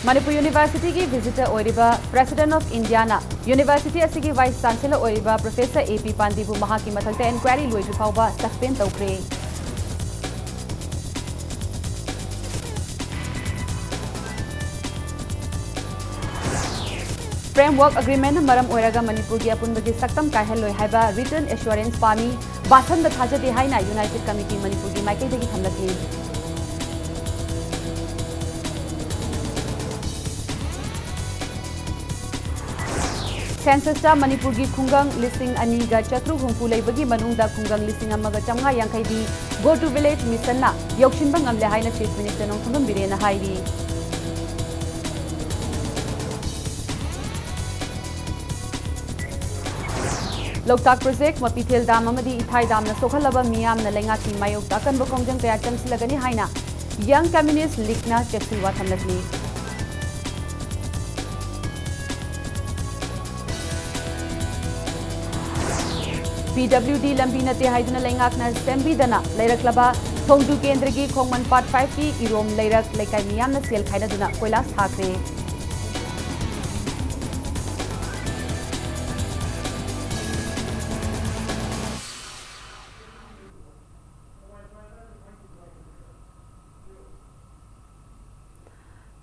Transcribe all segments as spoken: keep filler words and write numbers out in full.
ꯃꯅꯤꯄꯨꯔ ꯌꯨꯅꯤꯚꯔꯁꯤꯇꯤꯒꯤ ꯚꯤꯖꯤꯇꯔ ꯑꯣꯏꯔꯤꯕ President of Indiaꯅ university ꯑꯁꯤꯒꯤ ꯚꯥꯏꯁ ꯆꯥꯟꯁꯦꯂꯔ ꯑꯣꯏꯔꯤꯕ ꯄ꯭ꯔꯣꯐꯦꯁꯔ ꯑꯦ ꯄꯤ ꯄꯥꯟꯗꯦꯕꯨ ꯃꯍꯥꯛꯀꯤ ꯃꯊꯛꯇ ꯏꯟꯀ꯭ꯋꯥꯏꯔꯤ ꯂꯣꯏꯗ꯭ꯔꯤ ꯐꯥꯎꯕ ꯁꯁꯄꯦꯟ ꯇꯧꯈ꯭ꯔꯦ꯫ Framework Agreementꯅ ꯃꯔꯝ ꯑꯣꯏꯔꯒ ꯃꯅꯤꯄꯨꯔꯒꯤ ꯑꯄꯨꯟꯕꯒꯤ ꯁꯛꯇꯝ ꯀꯥꯏꯍꯜꯂꯣꯏ ꯍꯥꯏꯕ written assurance ꯄꯥꯝꯃꯤ꯫ ꯕꯥꯁꯟꯗ ꯊꯥꯖꯗꯦ ꯍꯥꯏꯅ United Committee ꯃꯅꯤꯄꯨꯔꯒꯤ ꯃꯥꯏꯀꯩꯗꯒꯤ ꯊꯝꯂꯛꯂꯤ꯫ Censusꯇ ꯃꯅꯤꯄꯨꯔꯒꯤ ꯈꯨꯡꯒꯪ ꯂꯤꯁꯤꯡ ꯑꯅꯤꯒ ꯆꯥꯇ꯭ꯔꯨꯛ ꯍꯨꯝꯐꯨ ꯂꯩꯕꯒꯤ ꯃꯅꯨꯡꯗ ꯈꯨꯡꯒꯪ ꯂꯤꯁꯤꯡ ꯑꯃꯒ ꯆꯥꯝꯃꯉꯥ ꯌꯥꯡꯈꯩꯗꯤ Go to Village Missionꯅ ꯌꯧꯁꯤꯟꯕ ꯉꯝꯂꯦ ꯍꯥꯏꯅ Chief Minister ꯅꯣꯡꯊꯣꯝꯕꯝ ꯕꯤꯔꯦꯟꯅ ꯍꯥꯏꯔꯤ꯫ ꯂꯣꯛꯇꯥꯛ ꯄ꯭ꯔꯣꯖꯦꯛ, ꯃꯄꯤꯊꯦꯜ ꯗꯥꯝ ꯑꯃꯗꯤ ꯏꯊꯥꯏ ꯗꯥꯝꯅ ꯁꯣꯛꯍꯜꯂꯕ ꯃꯤꯌꯥꯝꯅ ꯂꯩꯉꯥꯛꯀꯤ ꯃꯥꯌꯣꯛꯇ ꯑꯀꯟꯕ ꯈꯣꯡꯖꯪ ꯀꯌꯥ ꯆꯪꯁꯤꯜꯂꯒꯅꯤ ꯍꯥꯏꯅ Young Communist Leagueꯅ ꯆꯦꯛꯁꯤꯜ ꯋꯥ ꯊꯝꯂꯛꯂꯤ꯫ P W D ꯂꯝꯕꯤ ꯅꯠꯇꯦ ꯍꯥꯏꯗꯨꯅ ꯂꯩꯉꯥꯛꯅ ꯁꯦꯝꯕꯤꯗꯅ ꯂꯩꯔꯛꯂꯕ ꯊꯣꯡꯖꯨ ꯀꯦꯟꯗ꯭ꯔꯒꯤ ꯈꯣꯡꯃꯟ Part fiveꯀꯤ ꯏꯔꯣꯝ ꯂꯩꯔꯛ ꯂꯩꯀꯥꯏ ꯃꯤꯌꯥꯝꯅ ꯁꯦꯜ ꯈꯥꯏꯅꯗꯨꯅ ꯀꯣꯏꯂꯥꯁ ꯊꯥꯈ꯭ꯔꯦ꯫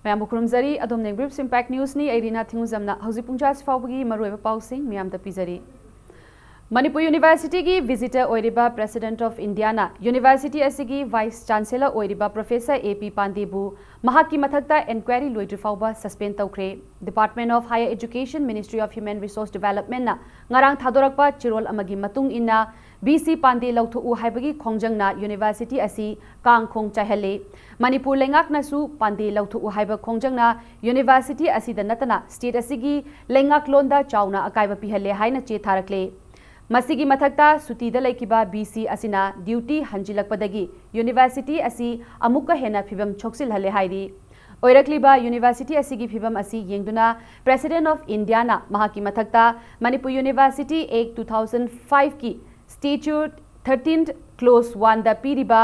ꯃꯌꯥꯝꯕꯨ ꯈꯨꯔꯨꯝꯖꯔꯤ꯫ ꯑꯗꯣꯝꯅ Grips Impact Newsꯅꯤ꯫ ꯑꯩ ꯔꯤꯅꯥ ꯊꯤꯡꯉꯨꯖꯝꯅ ꯍꯧꯖꯤꯛ ꯄꯨꯡ ꯆꯥꯁꯤ ꯐꯥꯎꯕꯒꯤ ꯃꯔꯨꯑꯣꯏꯕ ꯄꯥꯎꯁꯤꯡ ꯃꯌꯥꯝꯗ ꯄꯤꯖꯔꯤ꯫ ꯃꯅꯤꯄꯨꯔ ꯌꯨꯅꯤꯚꯔꯁꯤꯇꯤꯒꯤ ꯚꯤꯖꯤꯇꯔ ꯑꯣꯏꯔꯤꯕ President of Indiaꯅ ꯌꯨꯅꯤꯚꯔꯁꯤꯇꯤ ꯑꯁꯤꯒꯤ ꯚꯥꯏꯁ ꯆꯥꯟꯁꯦꯂꯔ ꯑꯣꯏꯔꯤꯕ ꯄ꯭ꯔꯣꯐꯦꯁꯔ ꯑꯦ ꯄꯤ ꯄꯥꯟꯗꯦꯕꯨ ꯃꯍꯥꯛꯀꯤ ꯃꯊꯛꯇ ꯏꯟꯀ꯭ꯋꯥꯏꯔꯤ ꯂꯣꯏꯗ꯭ꯔꯤ ꯐꯥꯎꯕ ꯁꯁꯄꯦꯟ ꯇꯧꯈ꯭ꯔꯦ꯫ Department of Higher Education, Ministry of Human Resource Developmentꯅ ꯉꯔꯥꯡ ꯊꯥꯗꯣꯔꯛꯄ ꯆꯦꯔꯣꯜ ꯑꯃꯒꯤ ꯃꯇꯨꯡ ꯏꯟꯅ, ꯚꯤ ꯁꯤ ꯄꯥꯟꯗꯦ ꯂꯧꯊꯣꯛꯎ ꯍꯥꯏꯕꯒꯤ ꯈꯣꯡꯖꯪꯅ ꯌꯨꯅꯤꯚꯔꯁꯤꯇꯤ ꯑꯁꯤ ꯀꯥꯡ ꯈꯣꯡ ꯆꯥꯏꯍꯜꯂꯤ꯫ ꯃꯅꯤꯄꯨꯔ ꯂꯩꯉꯥꯛꯅꯁꯨ ꯄꯥꯟꯗꯦ ꯂꯧꯊꯣꯛꯎ ꯍꯥꯏꯕ ꯈꯣꯡꯖꯪꯅ ꯌꯨꯅꯤꯚꯔꯁꯤꯇꯤ ꯑꯁꯤꯗ ꯅꯠꯇꯅ ꯁ꯭ꯇꯦꯠ ꯑꯁꯤꯒꯤ ꯂꯩꯉꯥꯛꯂꯣꯟꯗ ꯆꯥꯎꯅ ꯑꯀꯥꯏꯕ ꯄꯤꯍꯜꯂꯦ ꯍꯥꯏꯅ ꯆꯦ ꯊꯥꯔꯛꯂꯦ꯫ ꯃꯁꯤꯒꯤ ꯃꯊꯛꯇ ꯁꯨꯇꯤꯗ ꯂꯩꯈꯤꯕ ꯚꯤ ꯁꯤ ꯑꯁꯤꯅ ꯗ꯭ꯌꯨꯇꯤ ꯍꯟꯖꯤꯜꯂꯛꯄꯗꯒꯤ ꯌꯨꯅꯤꯚꯔꯁꯤꯇꯤ ꯑꯁꯤ ꯑꯃꯨꯛꯀ ꯍꯦꯟꯅ ꯐꯤꯕꯝ ꯁꯣꯛꯆꯤꯜꯍꯜꯂꯦ ꯍꯥꯏꯔꯤ꯫ ꯑꯣꯏꯔꯛꯂꯤꯕ ꯌꯨꯅꯤꯚꯔꯁꯤꯇꯤ ꯑꯁꯤꯒꯤ ꯐꯤꯕꯝ ꯑꯁꯤ ꯌꯦꯡꯗꯨꯅ President of Indiaꯅ ꯃꯍꯥꯛꯀꯤ ꯃꯊꯛꯇ Manipur university Act two thousand fiveꯀꯤ Statute thirteenth clause oneꯗ ꯄꯤꯔꯤꯕ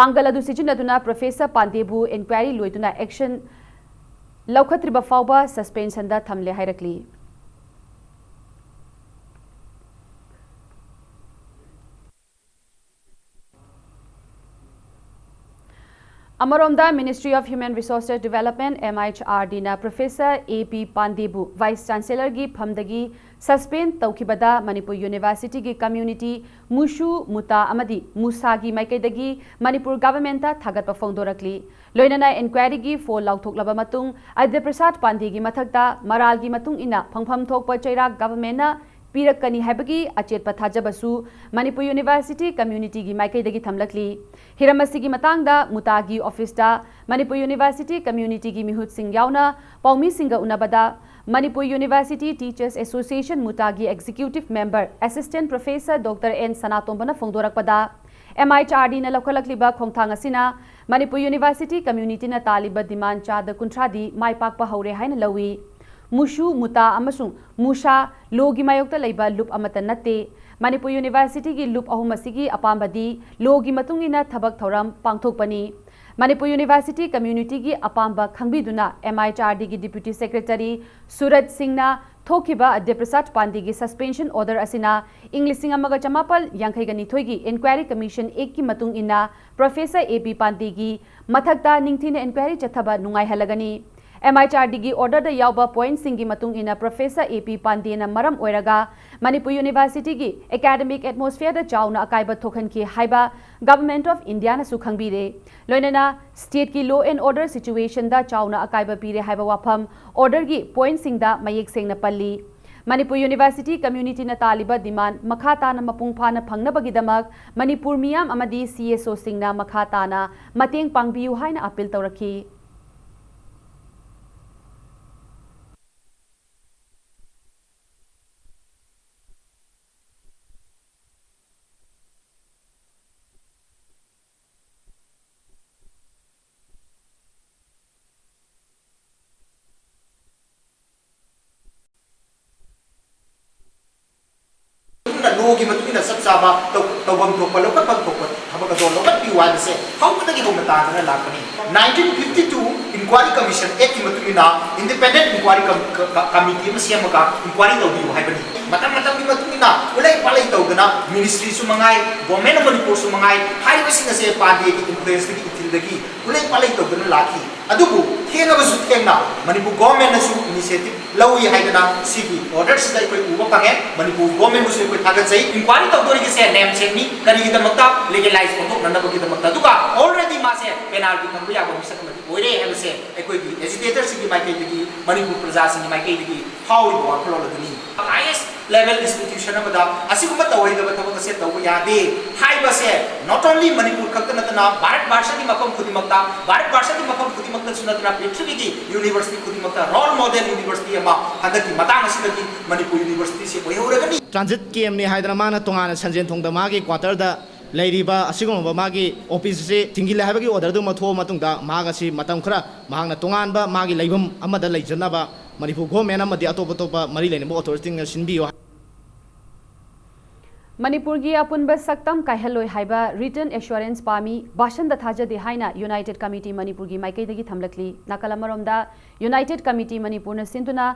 ꯄꯥꯡꯒꯜ ꯑꯗꯨ ꯁꯤꯖꯤꯟꯅꯗꯨꯅ ꯄ꯭ꯔꯣꯐꯦꯁꯔ ꯄꯥꯟꯗꯦꯕꯨ ꯏꯟꯀ꯭ꯋꯥꯏꯔꯤ ꯂꯣꯏꯗꯨꯅ action ꯂꯧꯈꯠꯇ꯭ꯔꯤꯕ ꯐꯥꯎꯕ suspensionꯗ ꯊꯝꯂꯦ ꯍꯥꯏꯔꯛꯂꯤ꯫ ꯑꯃꯔꯣꯝꯗ, Ministry of Human Resources Development, MHRDꯅ Professor A P ꯄꯥꯟꯗꯦꯕꯨ Vice Chancellorꯒꯤ ꯐꯝꯗꯒꯤ suspend ꯇꯧꯈꯤꯕꯗ Manipur Universityꯒꯤ community, ꯃꯨꯁꯨ, ꯃꯨꯇꯥ ꯑꯃꯗꯤ ꯃꯨꯁꯥꯒꯤ ꯃꯥꯏꯀꯩꯗꯒꯤ ꯃꯅꯤꯄꯨꯔ governmentꯇ ꯊꯥꯒꯠꯄ ꯐꯣꯡꯗꯣꯔꯛꯂꯤ꯫ ꯂꯣꯏꯅꯅ inquiryꯒꯤ ꯐꯣꯜ ꯂꯥꯎꯊꯣꯛꯂꯕ ꯃꯇꯨꯡ, ꯑꯗ꯭ꯌ ꯄ꯭ꯔꯁꯥꯗ ꯄꯥꯟꯗꯦꯒꯤ ꯃꯊꯛꯇ ꯃꯔꯥꯜꯒꯤ ꯃꯇꯨꯡ ꯏꯟꯅ ꯐꯪꯐꯝ ꯊꯣꯛꯄ ꯆꯩꯔꯥꯛ governmentꯅ ꯄꯤꯔꯛꯀꯅꯤ ꯍꯥꯏꯕꯒꯤ ꯑꯆꯦꯠꯄ ꯊꯥꯖꯕꯁꯨ ꯃꯅꯤꯄꯨꯔ University communityꯒꯤ ꯃꯥꯏꯀꯩꯗꯒꯤ ꯊꯝꯂꯛꯂꯤ꯫ ꯍꯤꯔꯝ ꯑꯁꯤꯒꯤ ꯃꯇꯥꯡꯗ ꯃꯨꯇꯥꯒꯤ officeꯇ ꯃꯅꯤꯄꯨꯔ University communityꯒꯤ ꯃꯤꯍꯨꯠꯁꯤꯡ ꯌꯥꯎꯅ ꯄꯥꯎꯃꯤꯁꯤꯡꯒ ꯎꯅꯕꯗ Manipur University Teachers Association ꯃꯨꯇꯥꯒꯤ executive member Assistant Professor Doctor N ꯁꯅꯥꯇꯣꯝꯕꯅ ꯐꯣꯡꯗꯣꯔꯛꯄꯗ, MHRDꯅ ꯂꯧꯈꯠꯂꯛꯂꯤꯕ ꯈꯣꯡꯊꯥꯡ ꯑꯁꯤꯅ ꯃꯅꯤꯄꯨꯔ University communityꯅ ꯇꯥꯜꯂꯤꯕ demand ꯆꯥꯗ ꯀꯨꯟꯊ꯭ꯔꯥꯗꯤ ꯃꯥꯏ ꯄꯥꯛꯄ ꯍꯧꯔꯦ ꯍꯥꯏꯅ ꯂꯧꯏ꯫ ꯃꯨꯁꯨ, ꯃꯨꯇꯥ ꯑꯃꯁꯨꯡ ꯃꯨꯁꯥ ꯂꯣꯒꯤ ꯃꯥꯌꯣꯛꯇ ꯂꯩꯕ ꯂꯨꯞ ꯑꯃꯠꯇ ꯅꯠꯇꯦ꯫ ꯃꯅꯤꯄꯨꯔ Universityꯒꯤ ꯂꯨꯞ ꯑꯍꯨꯝ ꯑꯁꯤꯒꯤ ꯑꯄꯥꯝꯕꯗꯤ ꯂꯣꯒꯤ ꯃꯇꯨꯡ ꯏꯟꯅ ꯊꯕꯛ ꯊꯧꯔꯝ ꯄꯥꯡꯊꯣꯛꯄꯅꯤ꯫ ꯃꯅꯤꯄꯨꯔ University communityꯒꯤ ꯑꯄꯥꯝꯕ ꯈꯪꯕꯤꯗꯨꯅ MHRDꯒꯤ Deputy Secretary ꯁꯨꯔꯠ ꯁꯤꯡꯅ ꯊꯣꯛꯈꯤꯕ ꯑꯗ꯭ꯌ ꯄ꯭ꯔꯁꯥꯗ ꯄꯥꯟꯗꯦꯒꯤ suspension order ꯑꯁꯤꯅ ꯏꯪ ꯂꯤꯁꯤꯡ ꯑꯃꯒ ꯆꯃꯥꯄꯜ ꯌꯥꯡꯈꯩꯒ ꯅꯤꯊꯣꯏꯒꯤ Inquiry Commission Actꯀꯤ ꯃꯇꯨꯡ ꯏꯟꯅ Professor A P ꯄꯥꯟꯗꯦꯒꯤ ꯃꯊꯛꯇ ꯅꯤꯡꯊꯤꯅ inquiry ꯆꯠꯊꯕ ꯅꯨꯡꯉꯥꯏꯍꯜꯂꯒꯅꯤ꯫ MHRDꯒꯤ orderꯗ ꯌꯥꯎꯕ pointꯁꯤꯡꯒꯤ ꯃꯇꯨꯡ ꯏꯟꯅ Professor A P ꯄꯥꯟꯗꯦꯅ ꯃꯔꯝ ꯑꯣꯏꯔꯒ ꯃꯅꯤꯄꯨꯔ Universityꯒꯤ academic atmosphereꯗ ꯆꯥꯎꯅ ꯑꯀꯥꯏꯕ ꯊꯣꯛꯍꯟꯈꯤ ꯍꯥꯏꯕ Government of Indiaꯅꯁꯨ ꯈꯪꯕꯤꯔꯦ꯫ ꯂꯣꯏꯅꯅ stateꯀꯤ law and order situationꯗ ꯆꯥꯎꯅ ꯑꯀꯥꯏꯕ ꯄꯤꯔꯦ ꯍꯥꯏꯕ ꯋꯥꯐꯝ orderꯒꯤ pointꯁꯤꯡꯗ ꯃꯌꯦꯛ ꯁꯦꯡꯅ ꯄꯜꯂꯤ꯫ ꯃꯅꯤꯄꯨꯔ University communityꯅ ꯇꯥꯜꯂꯤꯕ demand ꯃꯈꯥ ꯇꯥꯅ ꯃꯄꯨꯡ ꯐꯥꯅ ꯐꯪꯅꯕꯒꯤꯗꯃꯛ ꯃꯅꯤꯄꯨꯔ ꯃꯤꯌꯥꯝ ꯑꯃꯗꯤ CSOꯁꯤꯡꯅ ꯃꯈꯥ ꯇꯥꯅ ꯃꯇꯦꯡ ꯄꯥꯡꯕꯤꯌꯨ ꯍꯥꯏꯅ appeal ꯇꯧꯔꯛꯈꯤ꯫ ꯂꯣꯒꯤ ꯃꯇꯨꯡ ꯏꯟꯅ ꯆꯞ ꯆꯥꯕ ꯇꯧ-, ꯇꯧꯐꯝ ꯊꯣꯛꯄ, ꯂꯧꯈꯠꯐꯝ ꯊꯣꯛꯄ ꯊꯕꯛ ꯑꯗꯣ ꯂꯧꯈꯠꯄꯤꯌꯨ ꯍꯥꯏꯕꯁꯦ ꯍꯧꯕꯗꯒꯤ ꯍꯧꯅ ꯇꯥꯗꯨꯅ ꯂꯥꯛꯄꯅꯤ꯫ Nineteen fifty two Inquiry Commission Act ꯀꯤ ꯃꯇꯨꯡ ꯏꯟꯅ independent inquiry com- co- co- committee ꯑꯃ ꯁꯦꯝꯃꯒ inquiry ꯇꯧꯕꯤꯌꯨ ꯍꯥꯏꯕꯅꯤ꯫ ꯃꯇꯝ ꯃꯇꯝꯒꯤ ꯃꯇꯨꯡ ꯏꯟꯅ ꯎꯂꯩ ꯄꯥꯂꯩ ꯇꯧꯗꯅ ministry ꯁꯨ ꯃꯉꯥꯏ, Government of ꯃꯅꯤꯄꯨꯔ ꯁꯨ ꯃꯉꯥꯏ, ꯍꯥꯏꯔꯤꯕꯁꯤꯡ ꯑꯁꯦ ꯄꯥꯟꯗꯦꯒꯤ influence ꯗꯒꯤ, ꯏꯊꯤꯜꯗꯒꯤ ꯎꯂꯩ ꯄꯥꯂꯩ ꯇꯧꯗꯨꯅ ꯂꯥꯛꯈꯤ꯫ ꯑꯗꯨꯕꯨ ꯊꯦꯡꯉꯕꯁꯨ ꯊꯦꯡꯅ ꯃꯅꯤꯄꯨꯔ government ꯅꯁꯨ initiative ꯂꯧꯏ ꯍꯥꯏꯗꯅ ꯁꯤꯒꯤ order ꯁꯤꯗ ꯑꯩꯈꯣꯏ ꯎꯕ ꯐꯪꯉꯦ꯫ ꯃꯅꯤꯄꯨꯔ government ꯕꯨꯁꯨ ꯑꯩꯈꯣꯏ ꯊꯥꯒꯠꯆꯩ꯫ Inquiry ꯇꯧꯗꯣꯔꯤꯕꯁꯦ ꯅꯦꯝꯁꯦꯟꯅꯤ꯫ ꯀꯔꯤꯒꯤꯗꯃꯛꯇ? Legalize ꯑꯣꯟꯊꯣꯛꯅꯅꯕꯒꯤꯗꯃꯛꯇ꯫ ꯑꯗꯨꯒ already ꯃꯥꯁꯦ penalty ꯐꯪꯕ ꯌꯥꯕ ꯃꯤꯁꯛ ꯑꯃꯗꯤ ꯑꯣꯏꯔꯦ ꯍꯥꯏꯕꯁꯦ ꯑꯩꯈꯣꯏꯒꯤ agitator ꯁꯤꯡꯒꯤ ꯃꯥꯏꯀꯩꯗꯒꯤ, ꯃꯅꯤꯄꯨꯔ ꯄ꯭ꯔꯖꯥꯁꯤꯡꯒꯤ ꯃꯥꯏꯀꯩꯗꯒꯤ ꯐꯥꯎꯔꯤꯕ ꯋꯥꯈꯜꯂꯣꯟ ꯑꯗꯨꯅꯤ꯫ Highest level institution ꯑꯃꯗ ꯑꯁꯤꯒꯨꯝꯕ ꯇꯧꯍꯩꯗꯕ ꯊꯕꯛ ꯑꯁꯦ ꯇꯧꯕ ꯌꯥꯗꯦ ꯍꯥꯏꯕꯁꯦ not only ꯃꯅꯤꯄꯨꯔ ꯈꯛꯇ ꯅꯠꯇꯅ ꯚꯥꯔꯠ ꯚꯥꯔꯁꯒꯤ ꯃꯐꯝ ꯈꯨꯗꯤꯡꯃꯛꯇ, ꯚꯥꯔꯠ ꯚꯥꯔꯁꯒꯤ ꯃꯐꯝ ꯈꯨꯗꯤꯡꯃꯛꯇꯁꯨ ꯅꯠꯇꯅ ꯄ꯭ꯔꯤꯊꯤꯕꯤꯒꯤ university ꯈꯨꯗꯤꯡꯃꯛꯇ role model university ꯑꯃ ꯍꯟꯗꯛꯀꯤ ꯃꯇꯥꯡ ꯑꯁꯤꯗꯒꯤ ꯃꯅꯤꯄꯨꯔ university ꯁꯦ ꯑꯣꯏꯍꯧꯔꯒꯅꯤ꯫ Transit camp ꯅꯤ ꯍꯥꯏꯗꯅ ꯃꯥꯅ ꯇꯣꯉꯥꯟꯅ ꯁꯟꯖꯦꯟ ꯊꯣꯡꯗ ꯃꯥꯒꯤ quarter ꯗ ꯂꯩꯔꯤꯕ ꯑꯁꯤꯒꯨꯝꯂꯕ ꯃꯥꯒꯤ office ꯑꯁꯤ ꯊꯤꯡꯖꯤꯜꯂꯦ ꯍꯥꯏꯕꯒꯤ order ꯗꯨ ꯑꯃ ꯊꯣꯛꯑ ꯃꯇꯨꯡꯗ ꯃꯍꯥꯛ ꯑꯁꯤ ꯃꯇꯝ ꯈꯔ ꯃꯍꯥꯛꯅ ꯇꯣꯉꯥꯟꯕ ꯃꯥꯒꯤ ꯂꯩꯐꯝ ꯑꯃꯗ ꯂꯩꯖꯅꯕ ꯃꯅꯤꯄꯨꯔ government ꯑꯃꯗꯤ ꯑꯇꯣꯞ ꯑꯇꯣꯞꯄ ꯃꯔꯤ ꯂꯩꯅꯕ authority ꯁꯤꯡꯅ ꯁꯤꯟꯕꯤꯌꯨ꯫ ꯃꯅꯤꯄꯨꯔꯒꯤ ꯑꯄꯨꯟꯕ ꯁꯛꯇꯝ ꯀꯥꯏꯍꯜꯂꯣꯏ ꯍꯥꯏꯕ written assurance ꯄꯥꯝꯃꯤ, ꯚꯥꯁꯟꯗ ꯊꯥꯖꯗꯦ ꯍꯥꯏꯅ United Committee ꯃꯅꯤꯄꯨꯔꯒꯤ ꯃꯥꯏꯀꯩꯗꯒꯤ ꯊꯝꯂꯛꯂꯤ꯫ ꯅꯥꯀꯜ ꯑꯃꯔꯣꯝꯗ, United Committee ꯃꯅꯤꯄꯨꯔꯅ ꯁꯤꯟꯗꯨꯅ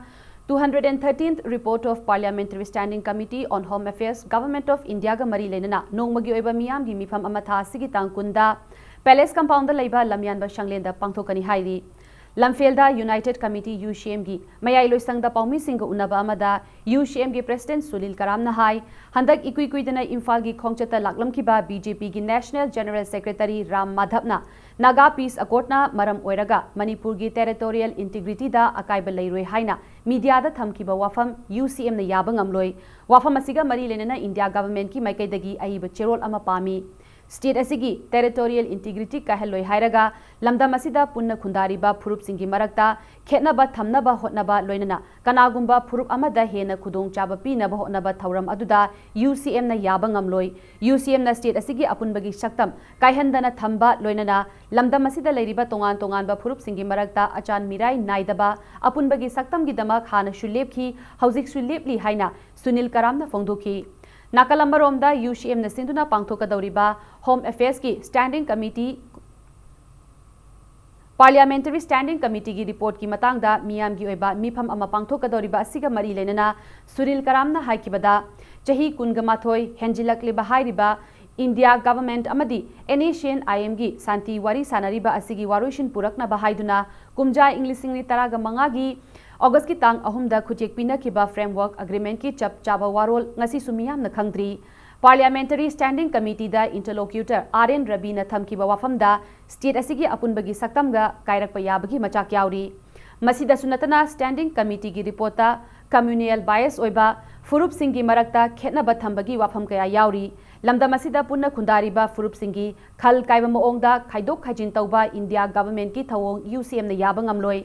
two hundred and thirteenth Report of Parliamentary Standing Committee on Home Affairs, Government of India ꯒ ꯃꯔꯤ ꯂꯩꯅꯅ ꯅꯣꯡꯃꯒꯤ ꯑꯣꯏꯕ ꯃꯤꯌꯥꯝꯒꯤ ꯃꯤꯐꯝ ꯑꯃ ꯊꯥ ꯑꯁꯤꯒꯤ ꯇꯥꯡ ꯀꯨꯟꯗ Palace Compound ꯗ ꯂꯩꯕ ꯂꯝꯌꯥꯟꯕ ꯁꯪꯂꯦꯟꯗ ꯄꯥꯡꯊꯣꯛꯀꯅꯤ ꯍꯥꯏꯔꯤ꯫ ꯂꯝꯐꯦꯜꯗ United Committee, U C M ꯒꯤ ꯃꯌꯥꯏ ꯂꯣꯏꯁꯪꯗ ꯄꯥꯎꯃꯤꯁꯤꯡꯒ ꯎꯅꯕ ꯑꯃꯗ U C M ꯒꯤ President ꯁꯨꯅꯤꯜ ꯀꯔꯥꯝꯅ ꯍꯥꯏ, ꯍꯟꯗꯛ ꯏꯀꯨꯏ ꯀꯨꯏꯗꯅ ꯏꯝꯐꯥꯜꯒꯤ ꯈꯣꯡꯆꯠꯇ ꯂꯥꯛꯂꯝꯈꯤꯕ B J P ꯒꯤ National General Secretary Ram ꯃꯥꯙꯕꯅ Naga Peace Accord ꯅ ꯃꯔꯝ ꯑꯣꯏꯔꯒ ꯃꯅꯤꯄꯨꯔꯒꯤ territorial integrity ꯗ ꯑꯀꯥꯏꯕ ꯂꯩꯔꯣꯏ ꯍꯥꯏꯅ media ꯗ ꯊꯝꯈꯤꯕ ꯋꯥꯐꯝ U C M ꯅ ꯌꯥꯕ ꯉꯝꯂꯣꯏ꯫ ꯋꯥꯐꯝ ꯑꯁꯤꯒ ꯃꯔꯤ ꯂꯩꯅꯅ India government ꯀꯤ ꯃꯥꯏꯀꯩꯗꯒꯤ ꯑꯏꯕ ꯆꯦꯔꯣꯜ ꯑꯃ ꯄꯥꯝꯃꯤ꯫ State ꯑꯁꯤꯒꯤ territorial integrity ꯀꯥꯏꯍꯜꯂꯣꯏ ꯍꯥꯏꯔꯒ ꯂꯝꯗꯝ ꯑꯁꯤꯗ ꯄꯨꯟꯅ ꯈꯨꯟꯗꯥꯔꯤꯕ ꯐꯨꯔꯨꯞꯁꯤꯡꯒꯤ ꯃꯔꯛꯇ ꯈꯦꯠꯅꯕ ꯊꯝꯅꯕ ꯍꯣꯠꯅꯕ, ꯂꯣꯏꯅꯅ ꯀꯅꯥꯒꯨꯝꯕ ꯐꯨꯔꯨꯞ ꯑꯃꯗ ꯍꯦꯟꯅ ꯈꯨꯗꯣꯡꯆꯥꯕ ꯄꯤꯅꯕ ꯍꯣꯠꯅꯕ ꯊꯧꯔꯝ ꯑꯗꯨꯗ U C M ꯅ ꯌꯥꯕ ꯉꯝꯂꯣꯏ꯫ U C M ꯅ state ꯑꯁꯤꯒꯤ ꯑꯄꯨꯟꯕꯒꯤ ꯁꯛꯇꯝ ꯀꯥꯏꯍꯟꯗꯅ ꯊꯝꯕ, ꯂꯣꯏꯅꯅ ꯂꯝꯗꯝ ꯑꯁꯤꯗ ꯂꯩꯔꯤꯕ ꯇꯣꯉꯥꯟ ꯇꯣꯉꯥꯟꯕ ꯐꯨꯔꯨꯞꯁꯤꯡꯒꯤ ꯃꯔꯛꯇ ꯑꯆꯥꯟ ꯃꯤꯔꯥꯏ ꯅꯥꯏꯗꯕ, ꯑꯄꯨꯟꯕꯒꯤ ꯁꯛꯇꯝꯒꯤꯗꯃꯛ ꯍꯥꯟꯅꯁꯨ ꯂꯦꯞꯈꯤ, ꯍꯧꯖꯤꯛꯁꯨ ꯂꯦꯞꯂꯤ ꯍꯥꯏꯅ ꯁꯨꯅꯤꯜ ꯀꯔꯥꯝꯅ ꯐꯣꯡꯗꯣꯛꯈꯤ꯫ ꯅꯥꯀꯜ ꯑꯃꯔꯣꯝꯗ, U C M ꯅ ꯁꯤꯟꯗꯨꯅ ꯄꯥꯡꯊꯣꯛꯀꯗꯧꯔꯤꯕ Home Affairs ꯀꯤ Standing Committee Parliamentary Standing Committeeꯒꯤ reportꯀꯤ ꯃꯇꯥꯡꯗ ꯃꯤꯌꯥꯝꯒꯤ ꯑꯣꯏꯕ ꯃꯤꯐꯝ ꯑꯃ ꯄꯥꯡꯊꯣꯛꯀꯗꯧꯔꯤꯕ ꯑꯁꯤꯒ ꯃꯔꯤ ꯂꯩꯅꯅ ꯁꯨꯅꯤꯜ ꯀꯔꯥꯝꯅ ꯍꯥꯏꯈꯤꯕꯗ, ꯆꯍꯤ ꯀꯨꯟꯒ ꯃꯥꯊꯣꯏ ꯍꯦꯟꯖꯤꯜꯂꯛꯂꯤꯕ ꯍꯥꯏꯔꯤꯕ ꯏꯟꯗꯤꯌꯥ government ꯑꯃꯗꯤ NSCN-IMꯒꯤ ꯁꯥꯟꯇꯤ ꯋꯥꯔꯤ ꯁꯥꯅꯔꯤꯕ ꯑꯁꯤꯒꯤ ꯋꯥꯔꯣꯏꯁꯤꯟ ꯄꯨꯔꯛꯅꯕ ꯍꯥꯏꯗꯨꯅ ꯀꯨꯝꯖꯥ ꯏꯪ ꯂꯤꯁꯤꯡ ꯑꯅꯤ ꯇꯔꯥꯒ ꯃꯉꯥꯒꯤ Augustꯀꯤ ꯇꯥꯡ ꯑꯍꯨꯝꯗ ꯈꯨꯠꯌꯦꯛ ꯄꯤꯅꯈꯤꯕ framework agreementꯀꯤ ꯆꯞ ꯆꯥꯕ ꯋꯥꯔꯣꯜ ꯉꯁꯤꯁꯨ ꯃꯤꯌꯥꯝꯅ ꯈꯪꯗ꯭ꯔꯤ꯫ Parliamentary Standing Committeeꯗ interlocutor R N ꯔꯕꯤꯅ ꯊꯝꯈꯤꯕ ꯋꯥꯐꯝꯗ state ꯑꯁꯤꯒꯤ ꯑꯄꯨꯟꯕꯒꯤ ꯁꯛꯇꯝꯒ ꯀꯥꯏꯔꯛꯄ ꯌꯥꯕꯒꯤ ꯃꯆꯥꯛ ꯌꯥꯎꯔꯤ꯫ ꯃꯁꯤꯗꯁꯨ ꯅꯠꯇꯅ Standing Committeeꯒꯤ reportꯇ communal bias ꯑꯣꯏꯕ, ꯐꯨꯔꯨꯞꯁꯤꯡꯒꯤ ꯃꯔꯛꯇ ꯈꯦꯠꯅꯕ ꯊꯝꯕꯒꯤ ꯋꯥꯐꯝ ꯀꯌꯥ ꯌꯥꯎꯔꯤ꯫ ꯂꯝꯗꯝ ꯑꯁꯤꯗ ꯄꯨꯟꯅ ꯈꯨꯟꯗꯥꯔꯤꯕ ꯐꯨꯔꯨꯞꯁꯤꯡꯒꯤ ꯈꯜ ꯀꯥꯏꯕ ꯃꯑꯣꯡꯗ ꯈꯥꯏꯗꯣꯛ ꯈꯥꯏꯖꯤꯟ ꯇꯧꯕ ꯏꯟꯗꯤꯌꯥ governmentꯀꯤ ꯊꯧꯑꯣꯡ UCMꯅ ꯌꯥꯕ ꯉꯝꯂꯣꯏ꯫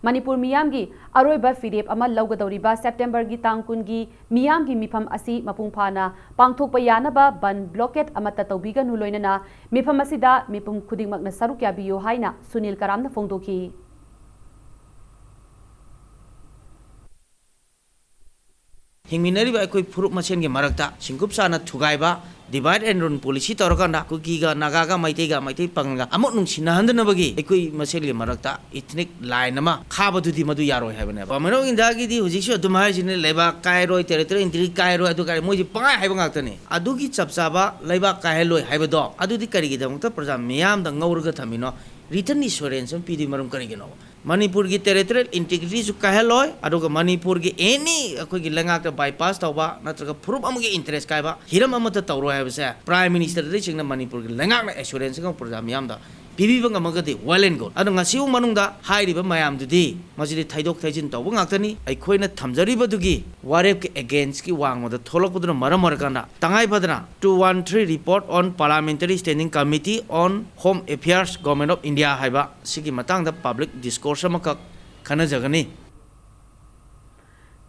ꯃꯅꯤꯄꯨꯔ ꯃꯤꯌꯥꯝꯒꯤ ꯑꯔꯣꯏꯕ ꯐꯤꯔꯦꯞ ꯑꯃ ꯂꯧꯒꯗꯧꯔꯤꯕ Septemberꯒꯤ ꯇꯥꯡ ꯀꯨꯟꯒꯤ ꯃꯤꯌꯥꯝꯒꯤ ꯃꯤꯐꯝ ꯑꯁꯤ ꯃꯄꯨꯡ ꯐꯥꯅ ꯄꯥꯡꯊꯣꯛꯄ ꯌꯥꯅꯕ ꯕꯟ blockade ꯑꯃꯠꯇ ꯇꯧꯕꯤꯒꯅꯨ ꯂꯣꯏꯅꯅ ꯃꯤꯐꯝ ꯑꯁꯤꯗ ꯃꯤꯄꯨꯝ ꯈꯨꯗꯤꯡꯃꯛꯅ ꯁꯔꯨꯛ ꯌꯥꯕꯤꯌꯨ ꯍꯥꯏꯅ ꯁꯨꯅꯤꯜ ꯀꯔꯥꯝꯅ ꯐꯣꯡꯗꯣꯛꯈꯤ꯫ ꯍꯤꯡꯃꯤꯟꯅꯔꯤꯕ ꯑꯩꯈꯣꯏ ꯐꯨꯔꯨꯞ ꯃꯁꯦꯟꯒꯤ ꯃꯔꯛꯇ ꯁꯤꯡꯀꯨꯞ ꯆꯥꯅ ꯊꯨꯒꯥꯏꯕ, divide and rule policy ꯇꯧꯔꯀꯥꯟꯗ ꯀꯨꯀꯤꯒ ꯅꯥꯒꯥꯒ ꯃꯩꯇꯩꯒ, ꯃꯩꯇꯩ ꯄꯥꯉꯜꯒ ꯑꯃꯨꯛ ꯅꯨꯡꯁꯤꯅꯍꯟꯗꯅꯕꯒꯤ ꯑꯩꯈꯣꯏ ꯃꯁꯦꯟꯒꯤ ꯃꯔꯛꯇ ethnic line ꯑꯃ ꯈꯥꯕꯗꯨꯗꯤ ꯃꯗꯨ ꯌꯥꯔꯣꯏ ꯍꯥꯏꯕꯅꯦꯕ꯫ Government of Indiaꯒꯤꯗꯤ ꯍꯧꯖꯤꯛꯁꯨ ꯑꯗꯨꯝ ꯍꯥꯏꯔꯤꯁꯤꯅꯤ, ꯂꯩꯕꯥꯛ ꯀꯥꯏꯔꯣꯏ, territorial integrity ꯀꯥꯏꯔꯣꯏ, ꯑꯗꯨ ꯀꯥꯏꯔꯣꯏ, ꯃꯣꯏꯁꯦ ꯄꯪꯍꯥꯏ ꯍꯥꯏꯕ ꯉꯥꯛꯇꯅꯤ꯫ ꯑꯗꯨꯒꯤ ꯆꯞ ꯆꯥꯕ ꯂꯩꯕꯥꯛ ꯀꯥꯏꯍꯜꯂꯣꯏ ꯍꯥꯏꯕꯗꯣ ꯑꯗꯨꯗꯤ ꯀꯔꯤꯒꯤꯗꯃꯛꯇ ꯄ꯭ꯔꯖꯥ ꯃꯤꯌꯥꯝꯗ ꯉꯧꯔꯒ ꯊꯝꯃꯤꯅꯣ? Written assurance ꯑꯃ ꯄꯤꯗꯣꯏ ꯃꯔꯝ ꯀꯔꯤꯒꯤꯅꯣ? ꯃꯅꯤꯄꯨꯔꯒꯤ territorial integrityꯁꯨ ꯀꯥꯏꯍꯜꯂꯣꯏ, ꯑꯗꯨꯒ ꯃꯅꯤꯄꯨꯔꯒꯤ any ꯑꯩꯈꯣꯏꯒꯤ ꯂꯩꯉꯥꯛꯇ bypass ꯇꯧꯕ ꯅꯠꯇ꯭ꯔꯒ ꯐꯨꯔꯨꯞ ꯑꯃꯒꯤ interest ꯀꯥꯏꯕ ꯍꯤꯔꯝ ꯑꯃꯠꯇ ꯇꯧꯔꯣꯏ ꯍꯥꯏꯕꯁꯦ Prime Ministerꯗꯒꯤ ꯆꯤꯡꯅ ꯃꯅꯤꯄꯨꯔꯒꯤ ꯂꯩꯉꯥꯛꯅ assurance ꯑꯃ ꯄ꯭ꯔꯖꯥ ꯃꯤꯌꯥꯝꯗ ꯄꯤꯕꯤꯕ ꯉꯝꯃꯒꯗꯤ well and good꯫ ꯑꯗꯣ ꯉꯁꯤꯐꯥꯎ ꯃꯅꯨꯡꯗ ꯍꯥꯏꯔꯤꯕ ꯃꯌꯥꯝꯗꯨꯗꯤ ꯃꯁꯤꯗꯤ ꯊꯩꯗꯣꯛ ꯊꯩꯖꯤꯟ ꯇꯧꯕ ꯉꯥꯛꯇꯅꯤ꯫ ꯑꯩꯈꯣꯏꯅ ꯊꯝꯖꯔꯤꯕꯗꯨꯒꯤ ꯋꯥꯔꯦꯞꯀꯤ againstꯀꯤ ꯋꯥꯡꯃꯗ ꯊꯣꯛꯂꯛꯄꯗꯨꯅ ꯃꯔꯝ ꯑꯣꯏꯔꯀꯥꯟꯗ ꯇꯉꯥꯏ ꯐꯗꯅ two one three Report on Parliamentary Standing Committee on Home Affairs, Government of India ꯍꯥꯏꯕ ꯁꯤꯒꯤ ꯃꯇꯥꯡꯗ public discourse ꯑꯃꯈꯛ ꯈꯟꯅꯖꯒꯅꯤ꯫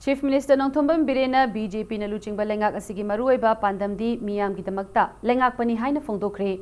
Chief Minister ꯅꯣꯡꯊꯣꯝꯕꯝ ꯕꯤꯔꯦꯟꯅ BJPꯅ ꯂꯨꯆꯤꯡꯕ ꯂꯩꯉꯥꯛ ꯑꯁꯤꯒꯤ ꯃꯔꯨꯑꯣꯏꯕ ꯄꯥꯟꯗꯝꯗꯤ ꯃꯤꯌꯥꯝꯒꯤꯗꯃꯛꯇ ꯂꯩꯉꯥꯛꯄꯅꯤ ꯍꯥꯏꯅ ꯐꯣꯡꯗꯣꯛꯈ꯭ꯔꯦ꯫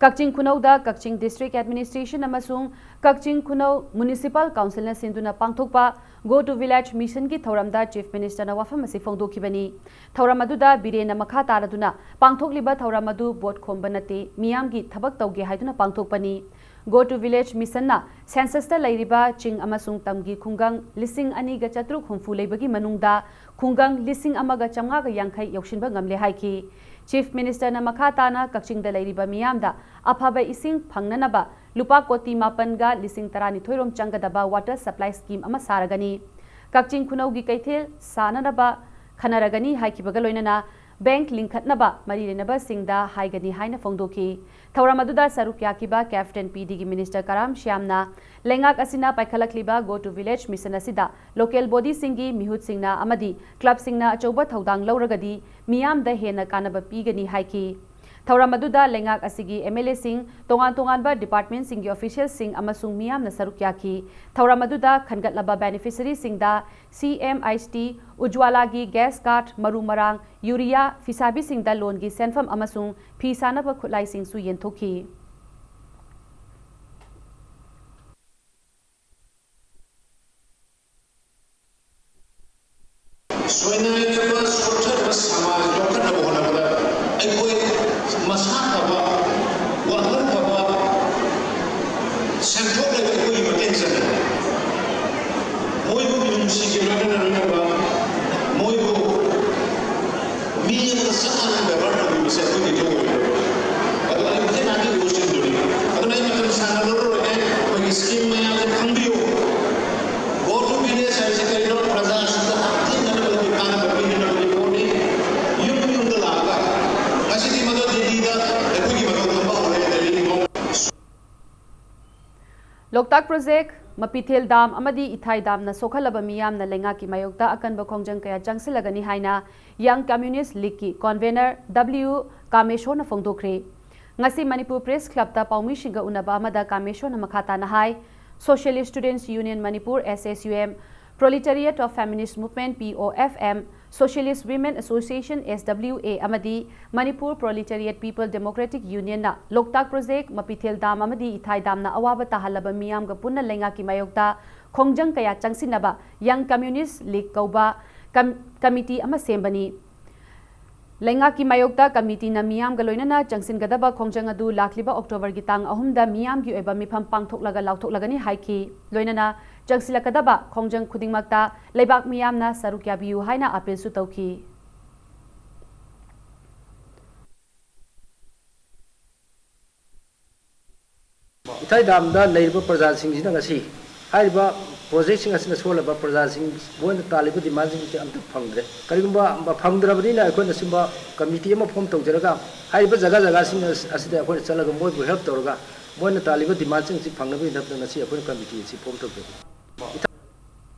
ꯀꯛꯆꯤꯡ ꯈꯨꯅꯧꯗ ꯀꯛꯆꯤꯡ District Administration ꯑꯃꯁꯨꯡ ꯀꯛꯆꯤꯡ ꯈꯨꯅꯧ Municipal Councilꯅ ꯁꯤꯟꯗꯨꯅ ꯄꯥꯡꯊꯣꯛꯄ Go to Village Missionꯒꯤ ꯊꯧꯔꯝꯗ Chief Ministerꯅ ꯋꯥꯐꯝ ꯑꯁꯤ ꯐꯣꯡꯗꯣꯛꯈꯤꯕꯅꯤ꯫ ꯊꯧꯔꯝ ꯑꯗꯨꯗ ꯕꯤꯔꯦꯟꯅ ꯃꯈꯥ ꯇꯥꯔꯗꯨꯅ ꯄꯥꯡꯊꯣꯛꯂꯤꯕ ꯊꯧꯔꯝ ꯑꯗꯨ vote ꯈꯣꯝꯕ ꯅꯠꯇꯦ, ꯃꯤꯌꯥꯝꯒꯤ ꯊꯕꯛ ꯇꯧꯒꯦ ꯍꯥꯏꯗꯨꯅ ꯄꯥꯡꯊꯣꯛꯄꯅꯤ꯫ Go to Village Missionꯅ Censusꯇ ꯂꯩꯔꯤꯕ ꯆꯤꯡ ꯑꯃꯁꯨꯡ ꯇꯝꯒꯤ ꯈꯨꯡꯒꯪ ꯂꯤꯁꯤꯡ ꯑꯅꯤꯒ ꯆꯥꯇ꯭ꯔꯨꯛ ꯍꯨꯝꯐꯨ ꯂꯩꯕꯒꯤ ꯃꯅꯨꯡꯗ ꯈꯨꯡꯒꯪ ꯂꯤꯁꯤꯡ ꯑꯃꯒ ꯆꯥꯝꯃꯉꯥꯒ ꯌꯥꯡꯈꯩ ꯌꯧꯁꯤꯟꯕ ꯉꯝꯂꯦ ꯍꯥꯏꯈꯤ꯫ Chief Ministerꯅ ꯃꯈꯥ ꯇꯥꯅ ꯀꯛꯆꯤꯡꯗ ꯂꯩꯔꯤꯕ ꯃꯤꯌꯥꯝꯗ ꯑꯐꯕ ꯏꯁꯤꯡ ꯐꯪꯅꯅꯕ ꯂꯨꯄꯥ ꯀꯣꯇꯤ ꯃꯥꯄꯟꯒ ꯂꯤꯁꯤꯡ ꯇꯔꯥꯅꯤꯊꯣꯏ ꯔꯣꯝ ꯆꯪꯒꯗꯕ water supply scheme ꯑꯃ ꯁꯥꯔꯒꯅꯤ꯫ ꯀꯛꯆꯤꯡ ꯈꯨꯅꯧꯒꯤ ꯀꯩꯊꯦꯜ ꯁꯥꯅꯅꯕ ꯈꯟꯅꯔꯒꯅꯤ ꯍꯥꯏꯈꯤꯕꯒ ꯂꯣꯏꯅꯅ bank ꯂꯤꯡꯈꯠꯅꯕ ꯃꯔꯤ ꯂꯩꯅꯕꯁꯤꯡꯗ ꯍꯥꯏꯒꯅꯤ ꯍꯥꯏꯅ ꯐꯣꯡꯗꯣꯛꯈꯤ꯫ ꯊꯧꯔꯝ ꯑꯗꯨꯗ ꯁꯔꯨꯛ ꯌꯥꯈꯤꯕ Cabinet ꯄꯤꯗꯤꯒꯤ Minister ꯀꯔꯥꯝ ꯁ꯭ꯌꯥꯝꯅ ꯂꯩꯉꯥꯛ ꯑꯁꯤꯅ ꯄꯥꯏꯈꯠꯂꯛꯂꯤꯕ Go to Village Mission ꯑꯁꯤꯗ local bodyꯁꯤꯡꯒꯤ ꯃꯤꯍꯨꯠꯁꯤꯡꯅ ꯑꯃꯗꯤ clubꯁꯤꯡꯅ ꯑꯆꯧꯕ ꯊꯧꯗꯥꯡ ꯂꯧꯔꯒꯗꯤ ꯃꯤꯌꯥꯝꯗ ꯍꯦꯟꯅ ꯀꯥꯟꯅꯕ ꯄꯤꯒꯅꯤ ꯍꯥꯏꯈꯤ꯫ ꯊꯧꯔꯝ ꯑꯗꯨꯗ ꯂꯩꯉꯥꯛ ꯑꯁꯤꯒꯤ MLAꯁꯤꯡ, ꯇꯣꯉꯥꯟ ꯇꯣꯉꯥꯟꯕ departmentꯁꯤꯡꯒꯤ officialꯁꯤꯡ ꯑꯃꯁꯨꯡ ꯃꯤꯌꯥꯝꯅ ꯁꯔꯨꯛ ꯌꯥꯈꯤ꯫ ꯊꯧꯔꯝ ꯑꯗꯨꯗ ꯈꯟꯒꯠꯂꯕ beneficiaryꯁꯤꯡꯗ CMHT, ꯎꯖ꯭ꯋꯥꯂꯥꯒꯤ gas card, ꯃꯔꯨ ꯃꯔꯥꯡ, urea, ꯐꯤꯁꯥꯕꯤꯁꯤꯡꯗ loanꯒꯤ ꯁꯦꯟꯐꯝ ꯑꯃꯁꯨꯡ ꯐꯤ ꯁꯥꯅꯕ ꯈꯨꯠꯂꯥꯏꯁꯤꯡꯁꯨ ꯌꯦꯟꯊꯣꯛꯈꯤ꯫ ꯁꯣꯏꯅꯥꯏꯔꯕ, ꯁꯣꯠꯊꯔꯕ ꯁꯃꯥꯖ ꯌꯣꯛꯈꯠꯅꯕ ꯍꯣꯠꯅꯕꯗ ꯑꯩꯈꯣꯏ ꯃꯁꯥ ꯐꯕ, ꯋꯥꯈꯜ ꯐꯕ, ꯁꯦꯟꯊꯣꯛ ꯂꯩꯕ ꯑꯩꯈꯣꯏꯒꯤ ꯃꯇꯦꯡ ꯆꯪꯉꯤ꯫ ꯃꯣꯏꯕꯨ ꯃꯤꯅꯨꯡꯁꯤꯒꯤ ꯂꯣꯏꯅꯅ ꯂꯣꯏꯅꯕ, ꯃꯣꯏꯕꯨ ꯃꯤ ꯑꯃꯒ ꯆꯞ ꯃꯥꯟꯅꯅ ꯕꯦꯕꯥꯔ ꯇꯧꯕꯤꯕꯁꯦ ꯑꯩꯈꯣꯏꯒꯤ ꯏꯊꯧ ꯑꯣꯏꯕ꯫ ꯑꯗꯣ ꯑꯩ ꯍꯧꯖꯤꯛ ꯉꯥꯏꯍꯥꯛꯀꯤ ꯋꯥꯔꯤꯁꯤꯡꯗꯨꯅꯤ꯫ ꯑꯗꯨꯅ ꯑꯩ ꯃꯇꯝ ꯁꯥꯡꯅ ꯂꯧꯔꯔꯣꯏꯒꯦ꯫ ꯑꯩꯈꯣꯏꯒꯤ scheme ꯃꯌꯥꯝꯁꯦ ꯈꯪꯕꯤꯌꯨ꯫ Go to Village ꯍꯥꯏꯁꯦ ꯀꯔꯤꯅꯣ? ꯄ꯭ꯔꯖꯥꯁꯤꯡꯗ ꯍꯛꯊꯦꯡꯅꯅꯕꯒꯤ ꯀꯥꯟꯅꯕ ꯄꯤꯅꯅꯕꯒꯤ ꯄꯣꯠꯅꯤ꯫ ꯌꯨꯝ ꯌꯨꯝꯗ ꯂꯥꯛꯑꯒ ꯉꯁꯤꯗꯤ ꯃꯗꯨ ꯗꯤꯜꯂꯤꯗ ꯑꯩꯈꯣꯏꯒꯤ ꯃꯇꯧ ꯇꯝꯕ ꯍꯧꯔꯦ ꯗꯦꯜꯂꯤ ꯐꯥꯎ꯫ ꯂꯣꯛꯇꯥꯛ project, ꯃꯄꯤꯊꯦꯜ dam ꯑꯃꯗꯤ ꯏꯊꯥꯏ damꯅ ꯁꯣꯛꯍꯜꯂꯕ ꯃꯤꯌꯥꯝꯅ ꯂꯩꯉꯥꯛꯀꯤ ꯃꯥꯌꯣꯛꯇ ꯑꯀꯟꯕ ꯈꯣꯡꯖꯪ ꯀꯌꯥ ꯆꯪꯁꯤꯜꯂꯒꯅꯤ ꯍꯥꯏꯅ Young Communist Leagueꯀꯤ convener W ꯀꯥꯃꯦꯁꯣꯔꯅ ꯐꯣꯡꯗꯣꯛꯈ꯭ꯔꯦ꯫ ꯉꯁꯤ ꯃꯅꯤꯄꯨꯔ Press Clubꯇ ꯄꯥꯎꯃꯤꯁꯤꯡꯒ ꯎꯅꯕ ꯑꯃꯗ ꯀꯥꯃꯦꯁꯣꯔꯅ ꯃꯈꯥ ꯇꯥꯅ ꯍꯥꯏ, Socialist Students Union Manipur, S S U M, Proletariat of Feminist Movement, P O F M, Socialist Women Association, S W A, ꯑꯃꯗꯤ Manipur Proletariat People Democratic Union ꯅ ꯂꯣꯛꯇꯥꯛ project, ꯃꯄꯤꯊꯦꯜ dam ꯑꯃꯗꯤ ꯏꯊꯥꯏ ꯗꯥꯝꯅ ꯑꯋꯥꯕ ꯇꯥꯍꯜꯂꯕ ꯃꯤꯌꯥꯝꯒ ꯄꯨꯟꯅ ꯂꯩꯉꯥꯛꯀꯤ ꯃꯥꯌꯣꯛꯇ ꯈꯣꯡꯖꯪ ꯀꯌꯥ ꯆꯪꯁꯤꯟꯅꯕ Young Communist League ꯀꯧꯕ ꯀꯝ-, ꯀꯃꯤꯇꯤ ꯑꯃ ꯁꯦꯝꯕꯅꯤ꯫ ꯂꯩꯉꯥꯛꯀꯤ ꯃꯥꯌꯣꯛꯇ ꯀꯃꯤꯇꯤꯅ ꯃꯤꯌꯥꯝꯒ ꯂꯣꯏꯅꯅ ꯆꯪꯁꯤꯟꯒꯗꯕ ꯈꯣꯡꯖꯪ ꯑꯗꯨ ꯂꯥꯛꯂꯤꯕ ꯑꯣꯛꯇꯣꯕꯔꯒꯤ ꯇꯥꯡ ꯑꯍꯨꯝꯗ ꯃꯤꯌꯥꯝꯒꯤ ꯑꯣꯏꯕ ꯃꯤꯐꯝ ꯄꯥꯡꯊꯣꯛꯂꯒ ꯂꯥꯎꯊꯣꯛꯂꯒꯅꯤ ꯍꯥꯏꯈꯤ꯫ ꯂꯣꯏꯅꯅ ꯆꯪꯁꯤꯜꯂꯛꯀꯗꯕ ꯈꯣꯡꯖꯪ ꯈꯨꯗꯤꯡꯃꯛꯇ ꯂꯩꯕꯥꯛ ꯃꯤꯌꯥꯝꯅ ꯁꯔꯨꯛ ꯌꯥꯕꯤꯌꯨ ꯍꯥꯏꯅ ꯑꯥꯄꯤꯜꯁꯨ ꯇꯧꯈꯤ꯫ ꯏꯊꯥꯏ ꯗꯥꯝꯗ ꯂꯩꯔꯤꯕ ꯄ꯭ꯔꯖꯥꯁꯤꯡꯁꯤꯅ ꯉꯁꯤ ꯍꯥꯏꯔꯤꯕ ꯄ꯭ꯔꯣꯖꯦꯛꯁꯤꯡ ꯑꯁꯤꯅ ꯁꯣꯜꯂꯕ ꯄ꯭ꯔꯖꯥꯁꯤꯡ, ꯃꯣꯏꯅ ꯇꯥꯜꯂꯤꯕ ꯗꯤꯃꯥꯟꯁꯤꯡꯁꯤ ꯑꯝꯇ ꯐꯪꯗ꯭ꯔꯦ꯫ ꯀꯔꯤꯒꯨꯝꯕ ꯐꯪꯗ꯭ꯔꯕꯅꯤꯅ ꯑꯩꯈꯣꯏꯅ ꯁꯤꯒꯨꯝꯕ ꯀꯃꯤꯇꯤ ꯑꯃ ꯐꯣꯝ ꯇꯧꯖꯔꯒ ꯍꯥꯏꯔꯤꯕ ꯖꯒꯥ ꯖꯒꯥꯁꯤꯡ ꯑꯁꯤꯗ ꯑꯩꯈꯣꯏꯅ ꯆꯠꯂꯒ ꯃꯣꯏꯕꯨ ꯍꯦꯜꯞ ꯇꯧꯔꯒ ꯃꯣꯏꯅ ꯇꯥꯜꯂꯤꯕ ꯗꯤꯃꯥꯟꯁꯤꯡꯁꯤ ꯐꯪꯅꯕꯒꯤꯗꯃꯛꯇ ꯉꯁꯤ ꯑꯩꯈꯣꯏꯅ ꯀꯃꯤꯇꯤ ꯑꯁꯤ ꯐꯣꯝ ꯇꯧꯖꯕꯅꯤ꯫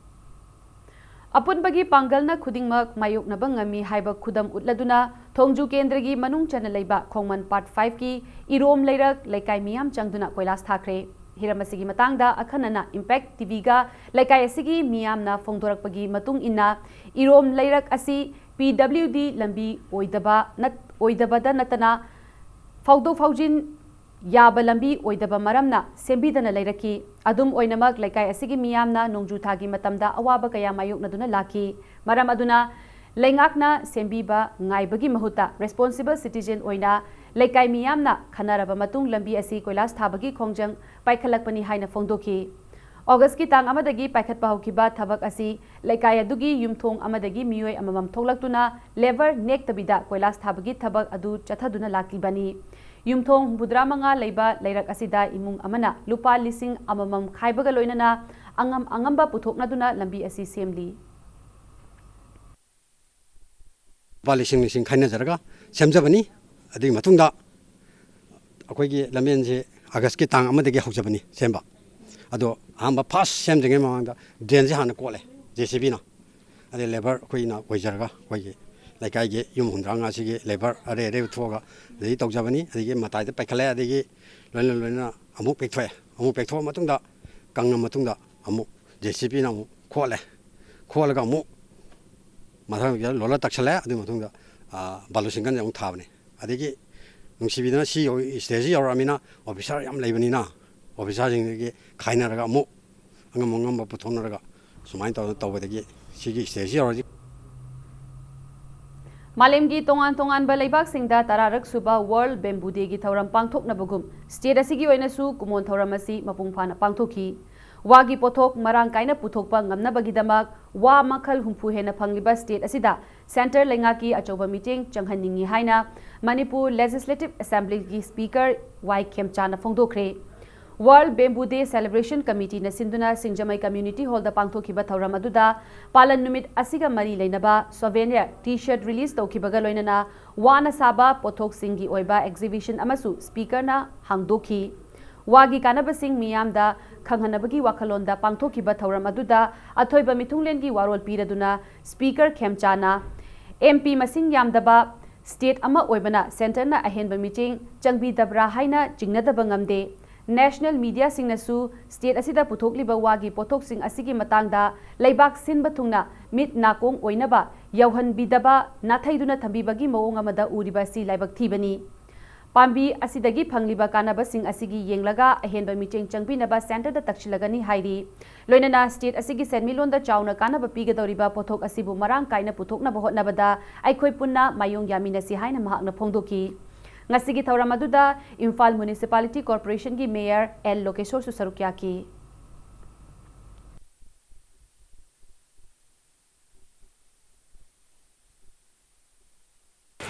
ꯑꯄꯨꯟꯕꯒꯤ ꯄꯥꯡꯒꯜꯅ ꯈꯨꯗꯤꯡꯃꯛ ꯃꯥꯌꯣꯛꯅꯕ ꯉꯝꯃꯤ ꯍꯥꯏꯕ ꯈꯨꯗꯝ ꯎꯠꯂꯗꯨꯅ ꯊꯣꯡꯖꯨ ꯀꯦꯟꯗ꯭ꯔꯒꯤ ꯃꯅꯨꯡ ꯆꯟꯅ ꯂꯩꯕ ꯈꯣꯡꯃꯟ ꯄꯥꯔꯠ ꯐꯥꯏꯚꯀꯤ ꯏꯔꯣꯝ ꯂꯩꯔꯛ ꯂꯩꯀꯥꯏ ꯃꯤꯌꯥꯝ ꯆꯪꯗꯨꯅ ꯀꯣꯏꯂꯥꯁ ꯊꯥꯈ꯭ꯔꯦ꯫ ꯍꯤꯔꯝ ꯑꯁꯤꯒꯤ ꯃꯇꯥꯡꯗ ꯑꯈꯟꯅꯅ ꯏꯝꯄꯦꯛ ꯇꯤꯚꯤꯒ ꯂꯩꯀꯥꯏ ꯑꯁꯤꯒꯤ ꯃꯤꯌꯥꯝꯅ ꯐꯣꯡꯗꯣꯔꯛꯄꯒꯤ ꯃꯇꯨꯡ ꯏꯟꯅ, ꯏꯔꯣꯝ ꯂꯩꯔꯛ ꯑꯁꯤ ꯄꯤ ꯗꯕ꯭ꯂꯤꯎ ꯗꯤ ꯂꯝꯕꯤ ꯑꯣꯏꯗꯕ ꯅꯠ-, ꯑꯣꯏꯗꯕꯗ ꯅꯠꯇꯅ ꯐꯥꯎꯗꯣꯛ ꯐꯥꯎꯖꯤꯟ ꯌꯥꯕ ꯂꯝꯕꯤ ꯑꯣꯏꯗꯕ ꯃꯔꯝꯅ ꯁꯦꯝꯕꯤꯗꯅ ꯂꯩꯔꯛꯈꯤ꯫ ꯑꯗꯨꯝ ꯑꯣꯏꯅꯃꯛ, ꯂꯩꯀꯥꯏ ꯑꯁꯤꯒꯤ ꯃꯤꯌꯥꯝꯅ ꯅꯣꯡꯖꯨ ꯊꯥꯒꯤ ꯃꯇꯝꯗ ꯑꯋꯥꯕ ꯀꯌꯥ ꯃꯥꯌꯣꯛꯅꯗꯨꯅ ꯂꯥꯛꯈꯤ꯫ ꯃꯔꯝ ꯑꯗꯨꯅ, ꯂꯩꯉꯥꯛꯅ ꯁꯦꯝꯕꯤꯕ ꯉꯥꯏꯕꯒꯤ ꯃꯍꯨꯠꯇ, ꯔꯦꯁꯄꯣꯟꯁꯤꯕꯜ ꯁꯤꯇꯤꯖꯦꯟ ꯑꯣꯏꯅ ꯂꯩꯀꯥꯏ ꯃꯤꯌꯥꯝꯅ ꯈꯟꯅꯔꯕ ꯃꯇꯨꯡ ꯂꯝꯕꯤ ꯑꯁꯤ ꯀꯣꯏꯂꯥꯁ ꯊꯥꯕꯒꯤ ꯈꯣꯡꯖꯪ ꯄꯥꯏꯈꯠꯂꯛꯄꯅꯤ ꯍꯥꯏꯅ ꯐꯣꯡꯗꯣꯛꯈꯤ꯫ ꯑꯣꯒꯁꯀꯤ ꯇꯥꯡ ꯑꯃꯗꯒꯤ ꯄꯥꯏꯈꯠꯄ ꯍꯧꯈꯤꯕ ꯊꯕꯛ ꯑꯁꯤ ꯂꯩꯀꯥꯏ ꯑꯗꯨꯒꯤ ꯌꯨꯝꯊꯣꯡ ꯑꯃꯗꯒꯤ ꯃꯤꯑꯣꯏ ꯑꯃꯃꯝ ꯊꯣꯛꯂꯛꯇꯨꯅ ꯂꯦꯕꯔ ꯅꯦꯛꯇꯕꯤꯗ ꯀꯣꯏꯂꯥꯁ ꯊꯥꯕꯒꯤ ꯊꯕꯛ ꯑꯗꯨ ꯆꯠꯊꯗꯨꯅ ꯂꯥꯛꯂꯤꯕꯅꯤ꯫ ꯌꯨꯝꯊꯣꯡ ꯍꯨꯝꯐꯨꯇꯔꯥꯃꯉꯥ ꯂꯩꯕ ꯂꯩꯔꯛ ꯑꯁꯤꯗ ꯏꯃꯨꯡ ꯑꯃꯅ ꯂꯨꯄꯥ ꯂꯤꯁꯤꯡ ꯑꯃꯃꯝ ꯈꯥꯏꯕꯒ ꯂꯣꯏꯅꯅ ꯑꯉꯝ ꯑꯉꯝꯕ ꯄꯨꯊꯣꯛꯅꯗꯨꯅ ꯂꯝꯕꯤ ꯑꯁꯤ ꯁꯦꯝꯂꯤ꯫ ꯂꯨꯄꯥ ꯂꯤꯁꯤꯡ ꯂꯤꯁꯤꯡ ꯈꯥꯏꯅꯖꯔꯒ ꯁꯦꯝꯖꯕꯅꯤ꯫ ꯑꯗꯨꯒꯤ ꯃꯇꯨꯡꯗ ꯑꯩꯈꯣꯏꯒꯤ ꯂꯝꯕꯦꯟꯁꯦ ꯑꯥꯒꯁꯀꯤ ꯇꯥꯡ ꯑꯃꯗꯒꯤ ꯍꯧꯖꯕꯅꯤ ꯁꯦꯝꯕ꯫ ꯑꯗꯣ ꯑꯍꯥꯟꯕ ꯐꯥꯔꯁ ꯁꯦꯝꯗ꯭ꯔꯤꯉꯩ ꯃꯃꯥꯡꯗ ꯗ꯭ꯔꯦꯟꯁꯦ ꯍꯥꯟꯅ ꯀꯣꯠꯂꯦ, ꯖꯦ ꯁꯤ ꯕꯤꯅ꯫ ꯑꯗꯩ ꯂꯦꯕꯔ ꯑꯩꯈꯣꯏꯅ ꯑꯣꯏꯖꯔꯒ ꯑꯩꯈꯣꯏꯒꯤ ꯂꯩꯀꯥꯏꯒꯤ ꯌꯨꯝ ꯍꯨꯝꯐꯨꯇꯔꯥꯃꯉꯥꯁꯤꯒꯤ ꯂꯦꯕꯔ ꯑꯔꯩ ꯑꯔꯩꯕ ꯊꯣꯛꯑꯒ ꯑꯗꯒꯤ ꯇꯧꯖꯕꯅꯤ꯫ ꯑꯗꯒꯤ ꯃꯇꯥꯏꯗ ꯄꯩꯈꯠꯂꯦ, ꯑꯗꯒꯤ ꯂꯣꯏꯅ ꯂꯣꯏꯅꯅ ꯑꯃꯨꯛ ꯄꯦꯛꯊꯣꯛꯑꯦ꯫ ꯑꯃꯨꯛ ꯄꯦꯛꯊꯣꯛꯑ ꯃꯇꯨꯡꯗ, ꯀꯪꯉ ꯃꯇꯨꯡꯗ ꯑꯃꯨꯛ ꯖꯦ ꯁꯤ ꯕꯤꯅ ꯑꯃꯨꯛ ꯈꯣꯠꯂꯦ꯫ ꯈꯣꯠꯂꯒ ꯑꯃꯨꯛ ꯃꯊꯪꯗ ꯂꯣꯂꯔ ꯇꯛꯁꯜꯂꯦ꯫ ꯑꯗꯨꯒꯤ ꯃꯇꯨꯡꯗ, ꯑ, ꯕꯥꯂꯨꯁꯤꯡꯒꯟꯁꯦ ꯑꯃꯨꯛ ꯊꯥꯕꯅꯤ꯫ ꯑꯗꯒꯤ ꯅꯨꯡꯁꯤꯕꯤꯗꯅ ꯁꯤ ꯌꯧ-, stage ꯁꯤ ꯌꯧꯔꯛꯑꯃꯤꯅ officer ꯌꯥꯝ ꯂꯩꯕꯅꯤꯅ, officerꯁꯤꯡꯗꯒꯤ ꯈꯥꯏꯅꯔꯒ ꯑꯃꯨꯛ ꯑꯉꯝ ꯑꯉꯝꯕ ꯄꯨꯊꯣꯛꯅꯔꯒ ꯁꯨꯃꯥꯏꯅ ꯇꯧꯗꯅ ꯇꯧꯕꯗꯒꯤ ꯁꯤꯒꯤ stage ꯁꯤ ꯌꯧꯔꯁꯤ꯫ ꯃꯥꯂꯦꯝꯒꯤ ꯇꯣꯉꯥꯟ ꯇꯣꯉꯥꯟꯕ ꯂꯩꯕꯥꯛꯁꯤꯡꯗ ꯇꯔꯥꯔꯛ ꯁꯨꯕ World Bamboo Day ꯒꯤ ꯊꯧꯔꯝ ꯄꯥꯡꯊꯣꯛꯅꯕꯒꯨꯝ state ꯑꯁꯤꯒꯤ ꯑꯣꯏꯅꯁꯨ ꯀꯨꯃꯣꯟ ꯊꯧꯔꯝ ꯑꯁꯤ ꯃꯄꯨꯡ ꯐꯥꯅ ꯄꯥꯡꯊꯣꯛꯈꯤ꯫ ꯋꯥꯒꯤ ꯄꯣꯠꯊꯣꯛ ꯃꯔꯥꯡ ꯀꯥꯏꯅ ꯄꯨꯊꯣꯛꯄ ꯉꯝꯅꯕꯒꯤꯗꯃꯛ ꯋꯥ ꯃꯈꯜ ꯍꯨꯝꯐꯨ ꯍꯦꯟꯅ ꯐꯪꯂꯤꯕ state ꯑꯁꯤꯗ centre ꯂꯩꯉꯥꯛꯀꯤ ꯑꯆꯧꯕ ꯃꯤꯠꯌꯦꯡ ꯆꯪꯍꯟꯅꯤꯡꯏ ꯍꯥꯏꯅ ꯃꯅꯤꯄꯨꯔ Legislative Assembly ꯒꯤ Speaker ꯋꯥꯏ ꯈꯦꯝꯆꯥꯅ ꯐꯣꯡꯗꯣꯛꯈ꯭ꯔꯦ꯫ World Bamboo Day Celebration Committee ꯅ ꯁꯤꯟꯗꯨꯅ ꯁꯤꯡꯖꯃꯩ Community Hall ꯗ ꯄꯥꯡꯊꯣꯛꯈꯤꯕ ꯊꯧꯔꯝ ꯑꯗꯨꯗ ꯄꯥꯂꯟ ꯅꯨꯃꯤꯠ ꯑꯁꯤꯒ ꯃꯔꯤ ꯂꯩꯅꯕ souvenir T-shirt release ꯇꯧꯈꯤꯕꯒ ꯂꯣꯏꯅꯅ ꯋꯥꯅ ꯁꯥꯕ ꯄꯣꯠꯊꯣꯛꯁꯤꯡꯒꯤ ꯑꯣꯏꯕ exhibition ꯑꯃꯁꯨ speaker ꯅ ꯍꯥꯡꯗꯣꯛꯈꯤ꯫ ꯋꯥꯒꯤ ꯀꯥꯟꯅꯕꯁꯤꯡ ꯃꯤꯌꯥꯝꯗ ꯈꯪꯍꯟꯅꯕꯒꯤ ꯋꯥꯈꯜꯂꯣꯟꯗ ꯄꯥꯡꯊꯣꯛꯈꯤꯕ ꯊꯧꯔꯝ ꯑꯗꯨꯗ ꯑꯊꯣꯏꯕ ꯃꯤꯊꯨꯡꯂꯦꯟꯒꯤ ꯋꯥꯔꯣꯜ ꯄꯤꯔꯗꯨꯅ speaker ꯈꯦꯝꯆꯥꯅ, M P ꯃꯁꯤꯡ ꯌꯥꯝꯗꯕ state ꯑꯃ ꯑꯣꯏꯕꯅ centre ꯅ ꯑꯍꯦꯟꯕ ꯃꯤꯠꯌꯦꯡ ꯆꯪꯕꯤꯗꯕ꯭ꯔꯥ ꯍꯥꯏꯅ ꯆꯤꯡꯅꯗꯕ ꯉꯝꯗꯦ꯫ National media ꯁꯤꯡꯅꯁꯨ state ꯑꯁꯤꯗ ꯄꯨꯊꯣꯛꯂꯤꯕ ꯋꯥꯒꯤ ꯄꯣꯠꯊꯣꯛꯁꯤꯡ ꯑꯁꯤꯒꯤ ꯃꯇꯥꯡꯗ ꯂꯩꯕꯥꯛ ꯁꯤꯟꯕ ꯊꯨꯡꯅ ꯃꯤꯠ ꯅꯥꯀꯣꯡ ꯑꯣꯏꯅꯕ ꯌꯧꯍꯟꯕꯤꯗꯕ ꯅꯥꯊꯩꯗꯨꯅ ꯊꯝꯕꯤꯕꯒꯤ ꯃꯑꯣꯡ ꯑꯃꯗ ꯎꯔꯤꯕ ꯑꯁꯤ ꯂꯥꯏꯕꯛ ꯊꯤꯕꯅꯤ꯫ ꯄꯥꯝꯕꯤ ꯑꯁꯤꯗꯒꯤ ꯐꯪꯂꯤꯕ ꯀꯥꯟꯅꯕꯁꯤꯡ ꯑꯁꯤꯒꯤ ꯌꯦꯡꯂꯒ ꯑꯍꯦꯟꯕ ꯃꯤꯠꯌꯦꯡ ꯆꯪꯕꯤꯅꯕ centre ꯗ ꯇꯛꯁꯤꯜꯂꯒꯅꯤ ꯍꯥꯏꯔꯤ꯫ ꯂꯣꯏꯅꯅ state ꯑꯁꯤꯒꯤ ꯁꯦꯟꯃꯤꯠꯂꯣꯟꯗ ꯆꯥꯎꯅ ꯀꯥꯟꯅꯕ ꯄꯤꯒꯗꯧꯔꯤꯕ ꯄꯣꯠꯊꯣꯛ ꯑꯁꯤꯕꯨ ꯃꯔꯥꯡ ꯀꯥꯏꯅ ꯄꯨꯊꯣꯛꯅꯕ ꯍꯣꯠꯅꯕꯗ ꯑꯩꯈꯣꯏ ꯄꯨꯟꯅ ꯃꯥꯌꯣꯡ ꯌꯥꯃꯤꯟꯅꯁꯤ ꯍꯥꯏꯅ ꯃꯍꯥꯛꯅ ꯐꯣꯡꯗꯣꯛꯈꯤ꯫ ꯉꯁꯤꯒꯤ ꯊꯧꯔꯝ ꯑꯗꯨꯗ ꯏꯝꯐꯥꯜ Municipality Corporation ꯒꯤ Mayor ꯑꯦꯜ ꯂꯣꯀꯦꯁꯣꯔꯁꯨ ꯁꯔꯨꯛ ꯌꯥꯈꯤ꯫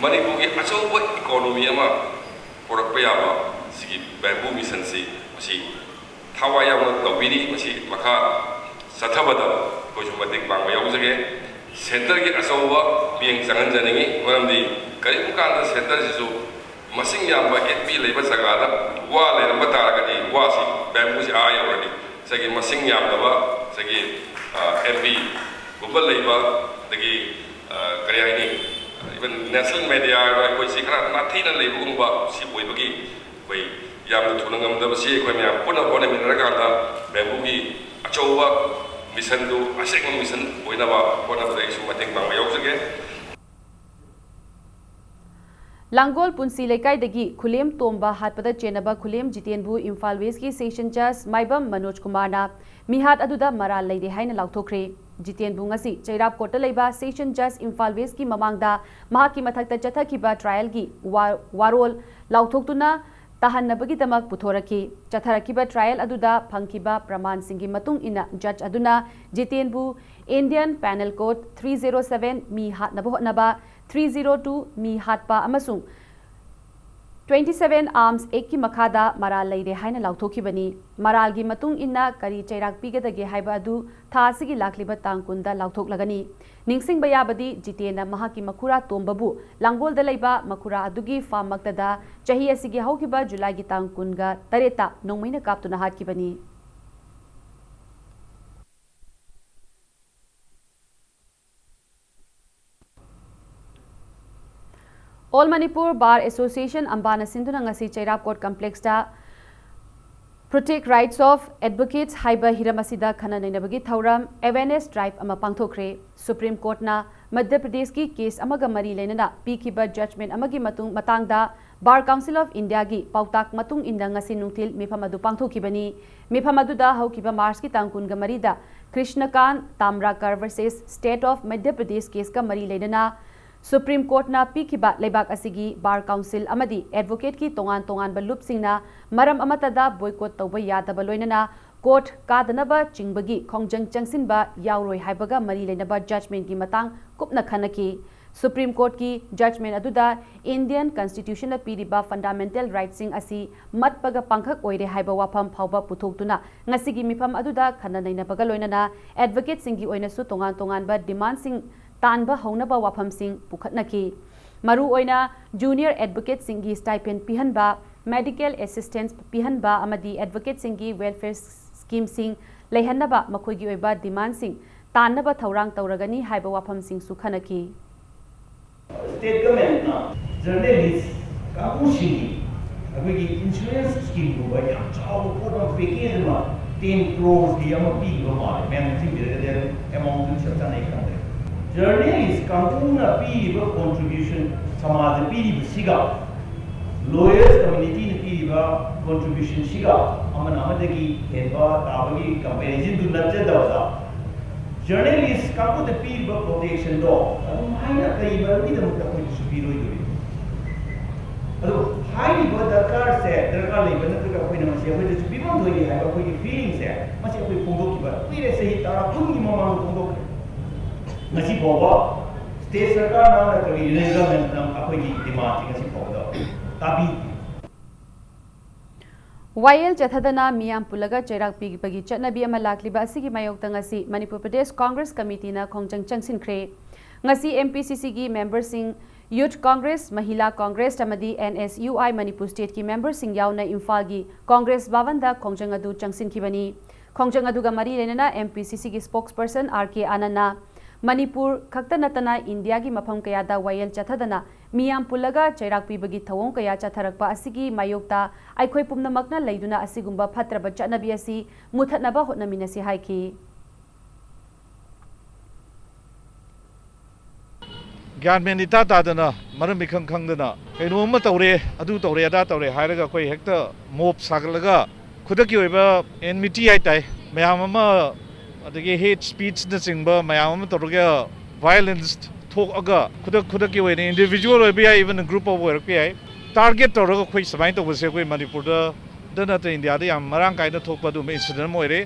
ꯃꯅꯤꯄꯨꯔꯒꯤ ꯑꯆꯧꯕ economy ꯑꯃ ꯄꯨꯔꯛꯄ ꯌꯥꯕ ꯁꯤꯒꯤ bamboo mission ꯁꯤ ꯃꯁꯤ ꯊꯋꯥꯏ ꯌꯥꯎꯅ ꯇꯧꯕꯤꯔꯤ꯫ ꯃꯁꯤ ꯃꯈꯥ ꯆꯠꯊꯕꯗ ꯑꯩꯈꯣꯏꯁꯨ ꯃꯇꯦꯡ ꯄꯥꯡꯕ ꯌꯥꯎꯖꯒꯦ꯫ Centre ꯒꯤ ꯑꯆꯧꯕ ꯃꯤꯠꯌꯦꯡ ꯆꯪꯍꯟꯖꯅꯤꯡꯏ, ꯃꯔꯝꯗꯤ ꯀꯔꯤꯒꯨꯝꯕ ꯀꯥꯟꯗ centre ꯁꯤꯁꯨ ꯃꯁꯤꯡ ꯌꯥꯝꯕ N P ꯂꯩꯕ ꯖꯒꯥꯗ ꯋꯥ ꯂꯩꯔꯝꯕ ꯇꯥꯔꯒꯗꯤ ꯋꯥꯁꯤ, bamboo ꯁꯤ ꯑꯥ ꯌꯧꯔꯅꯤ꯫ ꯉꯁꯥꯏꯒꯤ ꯃꯁꯤꯡ ꯌꯥꯝꯗꯕ ꯉꯁꯥꯏꯒꯤ, ꯑ, M P ꯒꯨꯝꯕ ꯂꯩꯕ, ꯑꯗꯒꯤ, ꯑ, ꯀꯔꯤ ꯍꯥꯏꯅꯤ, even national media ꯑꯩꯈꯣꯏꯁꯤ ꯈꯔ ꯅꯥꯊꯩꯅ ꯂꯩꯕꯒꯨꯝꯕ ꯁꯤ ꯑꯣꯏꯕꯒꯤ ꯑꯩꯈꯣꯏ ꯌꯥꯝꯅ ꯊꯨꯅ ꯉꯝꯗꯕꯁꯤ ꯑꯩꯈꯣꯏ ꯃꯌꯥꯝ ꯄꯨꯟꯅ ꯍꯣꯠꯅꯃꯤꯟꯅꯔꯀꯥꯟꯗ bamboo ꯒꯤ ꯑꯆꯧꯕ ꯃꯤꯁꯟꯗꯨ ꯑꯁꯦꯡꯕ ꯃꯤꯁꯟ ꯑꯣꯏꯅꯕ ꯍꯣꯠꯅꯕꯗ ꯑꯩꯁꯨ ꯃꯇꯦꯡ ꯄꯥꯡꯕ ꯌꯥꯎꯖꯒꯦ꯫ ꯂꯥꯡꯒꯣꯜ ꯄꯨꯟꯁꯤ ꯂꯩꯀꯥꯏꯗꯒꯤ ꯈꯨꯂꯦꯝ ꯇꯣꯝꯕ ꯍꯥꯠꯄꯗ ꯆꯦꯟꯅꯕ ꯈꯨꯂꯦꯝ ꯖꯤꯇꯦꯟꯕꯨ ꯏꯝꯐꯥꯜ ꯋꯦꯁꯀꯤ ꯁꯦꯁꯟ ꯖꯖ ꯃꯥꯏꯕꯝ ꯃꯅꯣꯖ ꯀꯨꯃꯥꯔꯅ ꯃꯤꯍꯥꯠ ꯑꯗꯨꯗ ꯃꯔꯥꯜ ꯂꯩꯔꯦ ꯍꯥꯏꯅ ꯂꯥꯎꯊꯣꯛꯈ꯭ꯔꯦ꯫ ꯖꯤꯇꯦꯟꯕꯨ ꯉꯁꯤ ꯆꯩꯔꯥꯞ ꯀꯣꯔꯠꯇ ꯂꯩꯕ ꯁꯦꯁꯟ ꯖꯖ ꯏꯝꯐꯥꯜ ꯋꯦꯁꯀꯤ ꯃꯃꯥꯡꯗ ꯃꯍꯥꯛꯀꯤ ꯃꯊꯛꯇ ꯆꯠꯊꯈꯤꯕ ꯇ꯭ꯔꯥꯏꯌꯦꯜꯒꯤ ꯋꯥ-, ꯋꯥꯔꯣꯜ ꯂꯥꯎꯊꯣꯛꯇꯨꯅ ꯇꯥꯍꯟꯅꯕꯒꯤꯗꯃꯛ ꯄꯨꯊꯣꯔꯛꯈꯤ꯫ ꯆꯠꯊꯔꯛꯈꯤꯕ ꯇ꯭ꯔꯥꯏꯌꯦꯜ ꯑꯗꯨꯗ ꯐꯪꯈꯤꯕ ꯄ꯭ꯔꯃꯥꯟꯁꯤꯡꯒꯤ ꯃꯇꯨꯡ ꯏꯟꯅ ꯖꯖ ꯑꯗꯨꯅ ꯖꯤꯇꯦꯟꯕꯨ Indian Penal Code three zero seven ꯃꯤ ꯍꯥꯠꯅꯕ ꯍꯣꯠꯅꯕ, three zero two ꯃꯤ ꯍꯥꯠꯄ ꯑꯃꯁꯨꯡ twenty seven Arms Actꯀꯤ ꯃꯈꯥꯗ ꯃꯔꯥꯜ ꯂꯩꯔꯦ ꯍꯥꯏꯅ ꯂꯥꯎꯊꯣꯛꯈꯤꯕꯅꯤ꯫ ꯃꯔꯥꯜꯒꯤ ꯃꯇꯨꯡ ꯏꯟꯅ ꯀꯔꯤ ꯆꯩꯔꯥꯛ ꯄꯤꯒꯗꯒꯦ ꯍꯥꯏꯕ ꯑꯗꯨ ꯊꯥ ꯑꯁꯤꯒꯤ ꯂꯥꯛꯂꯤꯕ ꯇꯥꯡ ꯀꯨꯟꯗ ꯂꯥꯎꯊꯣꯛꯂꯒꯅꯤ꯫ ꯅꯤꯡꯁꯤꯡꯕ ꯌꯥꯕꯗꯤ, ꯖꯤꯇꯦꯟꯅ ꯃꯍꯥꯛꯀꯤ ꯃꯈꯨꯔꯥ ꯇꯣꯝꯕꯕꯨ ꯂꯥꯡꯒꯣꯜꯗ ꯂꯩꯕ ꯃꯈꯨꯔꯥ ꯑꯗꯨꯒꯤ ꯐꯥꯔꯝꯃꯛꯇꯗ ꯆꯍꯤ ꯑꯁꯤꯒꯤ ꯍꯧꯈꯤꯕ ꯖꯨꯂꯥꯏꯒꯤ ꯇꯥꯡ ꯀꯨꯟꯒ ꯇꯔꯦꯠꯇ ꯅꯣꯡꯃꯩꯅ ꯀꯥꯞꯇꯨꯅ ꯍꯥꯠꯈꯤꯕꯅꯤ꯫ All Manipur Bar Association ꯑꯝꯕꯥꯅ ꯁꯤꯟꯗꯨꯅ ꯉꯁꯤ ꯆꯩꯔꯥꯞ court ꯀꯝꯄ꯭ꯂꯦꯛꯁꯇ Protect Rights of Advocates ꯍꯥꯏꯕ ꯍꯤꯔꯝ ꯑꯁꯤꯗ ꯈꯟꯅ ꯅꯩꯅꯕꯒꯤ ꯊꯧꯔꯝ, awareness drive, ꯑꯃ ꯄꯥꯡꯊꯣꯛꯈ꯭ꯔꯦ꯫ ꯁꯨꯄ꯭ꯔꯤꯝ ꯀꯣꯔꯠꯅ ꯃꯙ꯭ꯌ ꯄ꯭ꯔꯗꯦꯁꯀꯤ ꯀꯦꯁ ꯑꯃꯒ ꯃꯔꯤ ꯂꯩꯅꯅ ꯄꯤꯈꯤꯕ ꯖꯖꯃꯦꯟ ꯑꯃꯒꯤ ꯃꯇꯨꯡ, ꯃꯇꯥꯡꯗ Bar Council of Indiaꯒꯤ ꯄꯥꯎꯇꯥꯛ ꯃꯇꯨꯡ ꯏꯟꯅ ꯉꯁꯤ ꯅꯨꯡꯊꯤꯜ ꯃꯤꯐꯝ ꯑꯗꯨ ꯄꯥꯡꯊꯣꯛꯈꯤꯕꯅꯤ꯫ ꯃꯤꯐꯝ ꯑꯗꯨꯗ ꯍꯧꯈꯤꯕ ꯃꯥꯔꯆꯀꯤ ꯇꯥꯡ ꯀꯨꯟꯒ ꯃꯔꯤꯗ ꯀ꯭ꯔꯤꯁꯅꯀꯥꯟ ꯇꯥꯝꯔꯥꯀꯔ versus State of Madhya Pradesh ꯀꯦꯁꯀ ꯃꯔꯤ ꯂꯩꯅꯅ ꯁꯨꯄ꯭ꯔꯤꯝ ꯀꯣꯔꯠꯅ ꯄꯤꯈꯤꯕ ꯂꯩꯕꯥꯛ ꯑꯁꯤꯒꯤ ꯕꯥꯔ ꯀꯥꯎꯟꯁꯤꯜ ꯑꯃꯗꯤ ꯑꯦꯗꯚꯣꯀꯦꯠꯀꯤ ꯇꯣꯉꯥꯟ ꯇꯣꯉꯥꯟꯕ ꯂꯨꯞꯁꯤꯡꯅ ꯃꯔꯝ ꯑꯃꯠꯇꯗ ꯕꯣꯏꯀꯣꯠ ꯇꯧꯕ ꯌꯥꯗꯕ, ꯂꯣꯏꯅꯅ ꯀꯣꯔꯠ ꯀꯥꯗꯅꯕ ꯆꯤꯡꯕꯒꯤ ꯈꯣꯡꯖꯪ ꯆꯪꯁꯤꯟꯕ ꯌꯥꯎꯔꯣꯏ ꯍꯥꯏꯕꯒ ꯃꯔꯤ ꯂꯩꯅꯕ ꯖꯖꯃꯦꯟꯒꯤ ꯃꯇꯥꯡ ꯀꯨꯞꯅ ꯈꯟꯅꯈꯤ꯫ ꯁꯨꯄ꯭ꯔꯤꯝ ꯀꯣꯔꯠꯀꯤ ꯖꯖꯃꯦꯟ ꯑꯗꯨꯗ ꯏꯟꯗꯤꯌꯟ ꯀꯟꯁꯇꯤꯇ꯭ꯌꯨꯁꯟꯅ ꯄꯤꯔꯤꯕ ꯐꯟꯗꯥꯃꯦꯟꯇꯦꯜ ꯔꯥꯏꯠꯁꯤꯡ ꯑꯁꯤ ꯃꯠꯄꯒ ꯄꯥꯡꯈꯛ ꯑꯣꯏꯔꯦ ꯍꯥꯏꯕ ꯋꯥꯐꯝ ꯐꯥꯎꯕ ꯄꯨꯊꯣꯛꯇꯨꯅ ꯉꯁꯤꯒꯤ ꯃꯤꯐꯝ ꯑꯗꯨꯗ ꯈꯟꯅ ꯅꯩꯅꯕꯒ ꯂꯣꯏꯅꯅ ꯑꯦꯗꯚꯣꯀꯦꯠꯁꯤꯡꯒꯤ ꯑꯣꯏꯅꯁꯨ ꯇꯣꯉꯥꯟ ꯇꯣꯉꯥꯟꯕ ꯗꯤꯃꯥꯟꯁꯤꯡ ꯇꯥꯟꯕ ꯍꯧꯅꯕ ꯋꯥꯐꯝꯁꯤꯡ ꯄꯨꯈꯠꯅꯈꯤ꯫ ꯃꯔꯨꯑꯣꯏꯅ ꯖꯨꯅꯤꯌꯔ ꯑꯦꯗꯚꯣꯀꯦꯠꯁꯤꯡꯒꯤ ꯁ꯭ꯇꯥꯏꯄꯦꯟ ꯄꯤꯍꯟꯕ, ꯃꯦꯗꯤꯀꯦꯜ ꯑꯦꯁꯤꯁꯇꯦꯟꯁ ꯄꯤꯍꯟꯕ ꯑꯃꯗꯤ ꯑꯦꯗꯚꯣꯀꯦꯠꯁꯤꯡꯒꯤ ꯋꯦꯜꯐꯦꯌꯔ ꯁ꯭ꯀꯤꯝꯁꯤꯡ ꯂꯩꯍꯟꯅꯕ ꯃꯈꯣꯏꯒꯤ ꯑꯣꯏꯕ ꯗꯤꯃꯥꯟꯁꯤꯡ ꯇꯥꯟꯅꯕ ꯊꯧꯔꯥꯡ ꯇꯧꯔꯒꯅꯤ ꯍꯥꯏꯕ ꯋꯥꯐꯝꯁꯤꯡꯁꯨ ꯈꯟꯅꯈꯤ꯫ ꯁ꯭ꯇꯦꯠ ꯒꯚꯔꯟꯃꯦꯟꯠꯅ ꯖꯔꯅꯦꯂꯤꯁ꯭ꯠ ꯀꯥꯡꯕꯨꯁꯤꯡꯒꯤ ꯑꯩꯈꯣꯏꯒꯤ ꯏꯟꯁꯨꯔꯦꯟꯁ ꯁ꯭ꯀꯤꯝꯒꯨꯝꯕ ꯌꯥꯝ ꯆꯥꯎꯕ ꯄꯣꯠ ꯑꯃ, ꯄꯦꯀꯦꯖ ꯑꯃ ꯇꯦꯟ ꯀ꯭ꯔꯣꯔꯒꯤ ꯑꯃ ꯄꯤꯈꯤꯕ ꯃꯥꯜꯂꯦ꯫ ꯃꯌꯥꯝ ꯅꯤꯡꯁꯤꯡꯕꯤꯔꯒꯗꯤ ꯑꯗꯨꯝ ꯑꯦꯃꯥꯎꯟꯗꯨ ꯆꯞ ꯆꯥꯅ ꯑꯩ ꯈꯪꯗ꯭ꯔꯦ꯫ ꯖꯔꯅꯦꯂꯤꯁ ꯀꯥꯡꯕꯨꯅ ꯄꯤꯔꯤꯕ ꯀꯣꯟꯇ꯭ꯔꯤꯕ꯭ꯌꯨꯁꯟ, ꯁꯃꯥꯖꯗ ꯄꯤꯔꯤꯕꯁꯤꯒ, ꯂꯣꯌꯔꯁ ꯀꯝꯃ꯭ꯌꯨꯅꯤꯇꯤꯅ ꯄꯤꯔꯤꯕ ꯀꯣꯟꯇ꯭ꯔꯤꯕ꯭ꯌꯨꯁꯟꯁꯤꯒ ꯑꯃꯅ ꯑꯃꯗꯒꯤ ꯍꯦꯟꯕ ꯇꯥꯕꯒꯤ ꯀꯝꯄꯦꯔꯤꯖꯟꯗꯨ ꯅꯠꯆꯗꯕꯗ, ꯖꯔꯅꯦꯂꯤꯁ ꯀꯥꯡꯕꯨꯗ ꯄꯤꯔꯤꯕ ꯄ꯭ꯔꯣꯇꯦꯛꯁꯟꯗꯣ ꯑꯗꯨꯝ ꯍꯥꯏꯅ ꯀꯔꯤ ꯃꯔꯝꯒꯤꯗꯃꯛꯇ ꯑꯩꯈꯣꯏꯗꯁꯨ ꯄꯤꯔꯣꯏꯗꯣꯔꯤꯅꯣ? ꯑꯗꯣ ꯍꯥꯏꯔꯤꯕ ꯗꯔꯀꯥꯔꯁꯦ ꯗꯔꯀꯥꯔ ꯂꯩꯕ ꯅꯠꯇ꯭ꯔꯒ ꯑꯩꯈꯣꯏꯅ ꯃꯁꯤ ꯑꯩꯈꯣꯏꯗꯁꯨ ꯄꯤꯐꯝ ꯊꯣꯛꯏ ꯍꯥꯏꯕ ꯑꯩꯈꯣꯏꯒꯤ ꯐꯤꯂꯤꯡꯁꯦ ꯃꯁꯤ ꯑꯩꯈꯣꯏ ꯐꯣꯡꯗꯣꯛꯈꯤꯕ ꯀꯨꯏꯔꯦ, ꯆꯍꯤ ꯇꯔꯥ ꯀꯨꯟꯒꯤ ꯃꯃꯥꯡꯗ ꯐꯣꯡꯗꯣꯛꯈ꯭ꯔꯦ꯫ ꯉꯁꯤ ꯐꯥꯎꯕ ꯁ꯭ꯇꯦꯠ ꯁꯔꯀꯥꯔꯅ ꯅꯠꯇ꯭ꯔꯒ ꯌꯨꯅꯤꯌꯟ ꯒꯚꯔꯟꯃꯦꯟꯠꯅ ꯑꯩꯈꯣꯏꯒꯤ ꯗꯤꯃꯥꯟꯁꯦ ꯉꯁꯤ ꯐꯥꯎꯕꯗ ꯇꯥꯕꯤꯗꯦ꯫ ꯋꯥꯌꯦꯜ ꯆꯠꯊꯗꯅ ꯃꯤꯌꯥꯝ ꯄꯨꯜꯂꯒ ꯆꯩꯔꯥꯛ ꯄꯤꯕꯒꯤ ꯆꯠꯅꯕꯤ ꯑꯃ ꯂꯥꯛꯂꯤꯕ ꯑꯁꯤꯒꯤ ꯃꯥꯌꯣꯛꯇ ꯉꯁꯤ ꯃꯅꯤꯄꯨꯔ ꯄ꯭ꯔꯗꯦꯁ ꯀꯣꯡꯒ꯭ꯔꯦꯁ ꯀꯃꯤꯇꯤꯅ ꯈꯣꯡꯖꯪ ꯆꯪꯁꯤꯟꯈ꯭ꯔꯦ꯫ ꯉꯁꯤ ꯑꯦꯝ ꯄꯤ ꯁꯤ ꯁꯤꯒꯤ ꯃꯦꯝꯕꯔꯁꯤꯡ, ꯌꯨꯊ ꯀꯣꯡꯒ꯭ꯔꯦꯁ, ꯃꯍꯤꯂꯥ ꯀꯣꯡꯒ꯭ꯔꯦꯁ ꯑꯃꯗꯤ and S U I Manipur ꯁ꯭ꯇꯦꯠꯀꯤ ꯃꯦꯝꯕꯔꯁꯤꯡ ꯌꯥꯎꯅ ꯏꯝꯐꯥꯜꯒꯤ ꯀꯣꯡꯒ꯭ꯔꯦꯁ ꯚꯕꯟꯗ ꯈꯣꯡꯖꯪ ꯑꯗꯨ ꯆꯪꯁꯤꯟꯈꯤꯕꯅꯤ꯫ ꯈꯣꯡꯖꯪ ꯑꯗꯨꯒ ꯃꯔꯤ ꯂꯩꯅꯅ ꯑꯦꯝ ꯄꯤ ꯁꯤ ꯁꯤꯒꯤ ꯁ꯭ꯄꯣꯛꯁꯄꯔꯁꯟ ꯑꯥꯔ ꯀꯦ ꯑꯥꯅꯟꯅ ꯃꯅꯤꯄꯨꯔ ꯈꯛꯇ ꯅꯠꯇꯅ ꯏꯟꯗꯤꯌꯥꯒꯤ ꯃꯐꯝ ꯀꯌꯥꯗ ꯋꯥꯌꯦꯜ ꯆꯠꯊꯗꯅ ꯃꯤꯌꯥꯝ ꯄꯨꯜꯂꯒ ꯆꯩꯔꯥꯛ ꯄꯤꯕꯒꯤ ꯊꯧꯑꯣꯡ ꯀꯌꯥ ꯆꯠꯊꯔꯛꯄ ꯑꯁꯤꯒꯤ ꯃꯥꯌꯣꯛꯇ ꯑꯩꯈꯣꯏ ꯄꯨꯝꯅꯃꯛꯅ ꯂꯩꯗꯨꯅ ꯑꯁꯤꯒꯨꯝꯕ ꯐꯠꯇ꯭ꯔꯕ ꯆꯠꯅꯕꯤ ꯑꯁꯤ ꯃꯨꯊꯠꯅꯕ ꯍꯣꯠꯅꯃꯤꯟꯅꯁꯤ ꯍꯥꯏꯈꯤ꯫ ꯒ꯭ꯌꯥꯟ ꯃꯦꯟ ꯏꯇꯥ ꯇꯥꯗꯅ, ꯃꯔꯝ ꯏꯈꯪ ꯈꯪꯗꯅ ꯀꯩꯅꯣꯝꯃ ꯇꯧꯔꯦ, ꯑꯗꯨ ꯇꯧꯔꯦ, ꯑꯗꯥ ꯇꯧꯔꯦ ꯍꯥꯏꯔꯒ ꯑꯩꯈꯣꯏ ꯍꯦꯛꯇ ꯃꯣꯞ ꯁꯥꯒꯠꯂꯒ ꯈꯨꯗꯛꯀꯤ ꯑꯣꯏꯕ ꯑꯦꯟꯃꯤꯇꯤ ꯍꯥꯏ ꯇꯥꯏ, ꯃꯌꯥꯝ ꯑꯃ, ꯑꯗꯒꯤ ꯍꯦꯠ ꯁ꯭ꯄꯤꯆꯅꯆꯤꯡꯕ ꯃꯌꯥꯝ ꯑꯃ ꯇꯧꯔꯒ ꯚꯥꯏꯑꯣꯂꯦꯟꯁ ꯊꯣꯛꯑꯒ ꯈꯨꯗꯛ ꯈꯨꯗꯛꯀꯤ ꯑꯣꯏꯅ ꯏꯟꯗꯤꯚꯤꯖꯨꯋꯦꯜ ꯑꯣꯏꯕ ꯌꯥꯏ, ꯏꯚꯟ ꯒ꯭ꯔꯨꯞ ꯑꯣꯏꯔꯛꯄ ꯌꯥꯏ, ꯇꯥꯔꯒꯦꯠ ꯇꯧꯔꯒ ꯑꯩꯈꯣꯏ ꯁꯨꯃꯥꯏꯅ ꯇꯧꯕꯁꯦ ꯑꯩꯈꯣꯏ ꯃꯅꯤꯄꯨꯔꯗ ꯗ ꯅꯠꯇꯅ ꯏꯟꯗꯤꯌꯥꯗ ꯌꯥꯝ ꯃꯔꯥꯡ ꯀꯥꯏꯅ ꯊꯣꯛꯄ ꯑꯗꯨꯒꯨꯝꯕ ꯏꯟꯁꯤꯗꯦꯟꯠ ꯑꯃ ꯑꯣꯏꯔꯦ꯫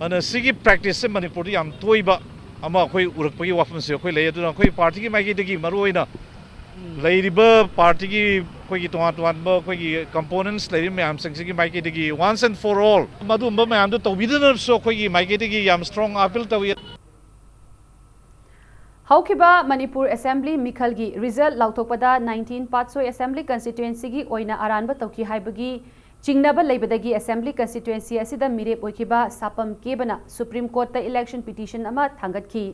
ꯑꯗꯨꯅ ꯁꯤꯒꯤ ꯄ꯭ꯔꯦꯛꯇꯤꯁꯁꯦ ꯃꯅꯤꯄꯨꯔꯗ ꯌꯥꯝ ꯇꯣꯏꯕ ꯑꯃ ꯑꯩꯈꯣꯏ ꯎꯔꯛꯄꯒꯤ ꯋꯥꯐꯝꯁꯦ ꯑꯩꯈꯣꯏ ꯂꯩ꯫ ꯑꯗꯨꯅ ꯑꯩꯈꯣꯏ ꯄꯥꯔꯇꯤꯒꯤ ꯃꯥꯏꯀꯩꯗꯒꯤ ꯃꯔꯨꯑꯣꯏꯅ ꯂꯩꯔꯤꯕ ꯄꯥꯔꯇꯤꯒꯤ ꯑꯩꯈꯣꯏꯒꯤ ꯇꯣꯉꯥꯟ ꯇꯣꯉꯥꯟꯕ ꯑꯩꯈꯣꯏꯒꯤ ꯀꯝꯄꯣꯅꯦꯟꯠꯁ ꯂꯩꯔꯤꯕ ꯃꯌꯥꯝꯁꯤꯡꯁꯤꯒꯤ ꯃꯥꯏꯀꯩꯗꯒꯤ once and for all ꯃꯗꯨꯒꯨꯝꯕ ꯃꯌꯥꯝꯗꯨ ꯇꯧꯕꯤꯗꯅꯕꯁꯨ ꯑꯩꯈꯣꯏꯒꯤ ꯃꯥꯏꯀꯩꯗꯒꯤ ꯌꯥꯝ ꯁ꯭ꯇꯔꯣꯡ ꯑꯥꯄꯤꯜ ꯇꯧꯏ꯫ ꯍꯧꯈꯤꯕ ꯃꯅꯤꯄꯨꯔ ꯑꯦꯁꯦꯝꯕ꯭ꯂꯤ ꯃꯤꯈꯜꯒꯤ ꯔꯤꯖꯜꯠ ꯂꯥꯎꯊꯣꯛꯄꯗ ꯅꯥꯏꯟꯇꯤꯟ ꯄꯥꯠꯁꯣꯏ ꯑꯦꯁꯦꯝꯕ꯭ꯂꯤ ꯀꯟꯁꯇꯤꯇ꯭ꯋꯦꯟꯁꯤꯒꯤ ꯑꯣꯏꯅ ꯑꯔꯥꯟꯕ ꯇꯧꯈꯤ ꯍꯥꯏꯕꯒꯤ ꯆꯤꯡꯅꯕ ꯂꯩꯕꯗꯒꯤ ꯑꯦꯁꯦꯝꯕ꯭ꯂꯤ ꯀꯟꯁꯇꯤꯇ꯭ꯋꯦꯟꯁꯤ ꯑꯁꯤꯗ ꯃꯤꯔꯦꯞ ꯑꯣꯏꯈꯤꯕ ꯁꯥꯄꯝ ꯀꯦꯕꯅ ꯁꯨꯄ꯭ꯔꯤꯝ ꯀꯣꯔꯠꯇ ꯏꯂꯦꯛꯁꯟ ꯄꯤꯇꯤꯁꯟ ꯑꯃ ꯊꯥꯡꯒꯠꯈꯤ꯫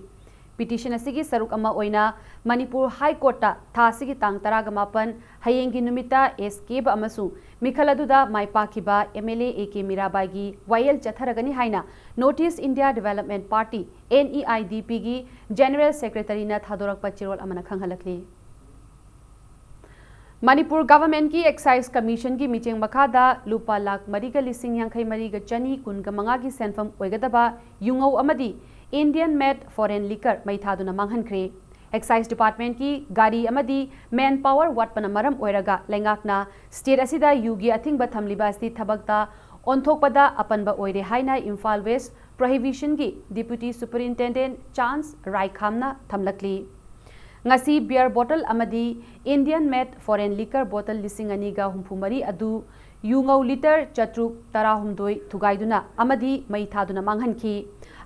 Petition ꯑꯁꯤꯒꯤ ꯁꯔꯨꯛ ꯑꯃ ꯑꯣꯏꯅ ꯃꯅꯤꯄꯨꯔ High Courtꯇ ꯊꯥ ꯑꯁꯤꯒꯤ ꯇꯥꯡ ꯇꯔꯥꯒ ꯃꯥꯄꯟ, ꯍꯌꯦꯡꯒꯤ ꯅꯨꯃꯤꯠꯇ ꯑꯦꯁ ꯀꯦꯕ ꯑꯃꯁꯨꯡ ꯃꯤꯈꯜ ꯑꯗꯨꯗ ꯃꯥꯏ ꯄꯥꯛꯈꯤꯕ M L A A K ꯃꯤꯔꯥꯕꯥꯏꯒꯤ ꯋꯥꯌꯦꯜ ꯆꯠꯊꯔꯒꯅꯤ ꯍꯥꯏꯅ North East India Development Party, N E I D P ꯒꯤ General Secretaryꯅ ꯊꯥꯗꯣꯔꯛꯄ ꯆꯦꯔꯣꯜ ꯑꯃꯅ ꯈꯪꯍꯜꯂꯛꯂꯤ꯫ ꯃꯅꯤꯄꯨꯔ Governmentꯀꯤ Excise Commissionꯒꯤ ꯃꯤꯠꯌꯦꯡ ꯃꯈꯥꯗ ꯂꯨꯄꯥ ꯂꯥꯈ ꯃꯔꯤꯒ ꯂꯤꯁꯤꯡ ꯌꯥꯡꯈꯩ ꯃꯔꯤꯒ ꯆꯅꯤ ꯀꯨꯟꯒ ꯃꯉꯥꯒꯤ ꯁꯦꯟꯐꯝ ꯑꯣꯏꯒꯗꯕ ꯌꯨꯉꯧ ꯑꯃꯗꯤ Indian Made Foreign Liquor ꯃꯩ ꯊꯥꯗꯨꯅ ꯃꯥꯡꯍꯟꯈ꯭ꯔꯦ꯫ Excise Departmentꯀꯤ ꯒꯥꯔꯤ ꯑꯃꯗꯤ manpower ꯋꯥꯠꯄꯅ ꯃꯔꯝ ꯑꯣꯏꯔꯒ ꯂꯩꯉꯥꯛꯅ state ꯑꯁꯤꯗ ꯌꯨꯒꯤ ꯑꯊꯤꯡꯕ ꯊꯝꯂꯤꯕ ꯑꯁꯤ ꯊꯕꯛꯇ ꯑꯣꯟꯊꯣꯛꯄꯗ ꯑꯄꯟꯕ ꯑꯣꯏꯔꯦ ꯍꯥꯏꯅ Imphal West Prohibitionꯒꯤ Deputy Superintendent Chance ꯔꯥꯏꯈꯥꯝꯅ ꯊꯝꯂꯛꯂꯤ꯫ ꯉꯁꯤ beer bottle ꯑꯃꯗꯤ Indian Made Foreign Liquor bottle ꯂꯤꯁꯤꯡ ꯑꯅꯤꯒ ꯍꯨꯝꯐꯨ ꯃꯔꯤ ꯑꯗꯨ ꯌꯨꯉꯧ litre ꯆꯥꯇ꯭ꯔꯨꯛ ꯇꯔꯥꯍꯨꯝꯗꯣꯏ ꯊꯨꯒꯥꯏꯗꯨꯅ ꯑꯃꯗꯤ ꯃꯩ ꯊꯥꯗꯨꯅ ꯃꯥꯡꯍꯟꯈꯤ꯫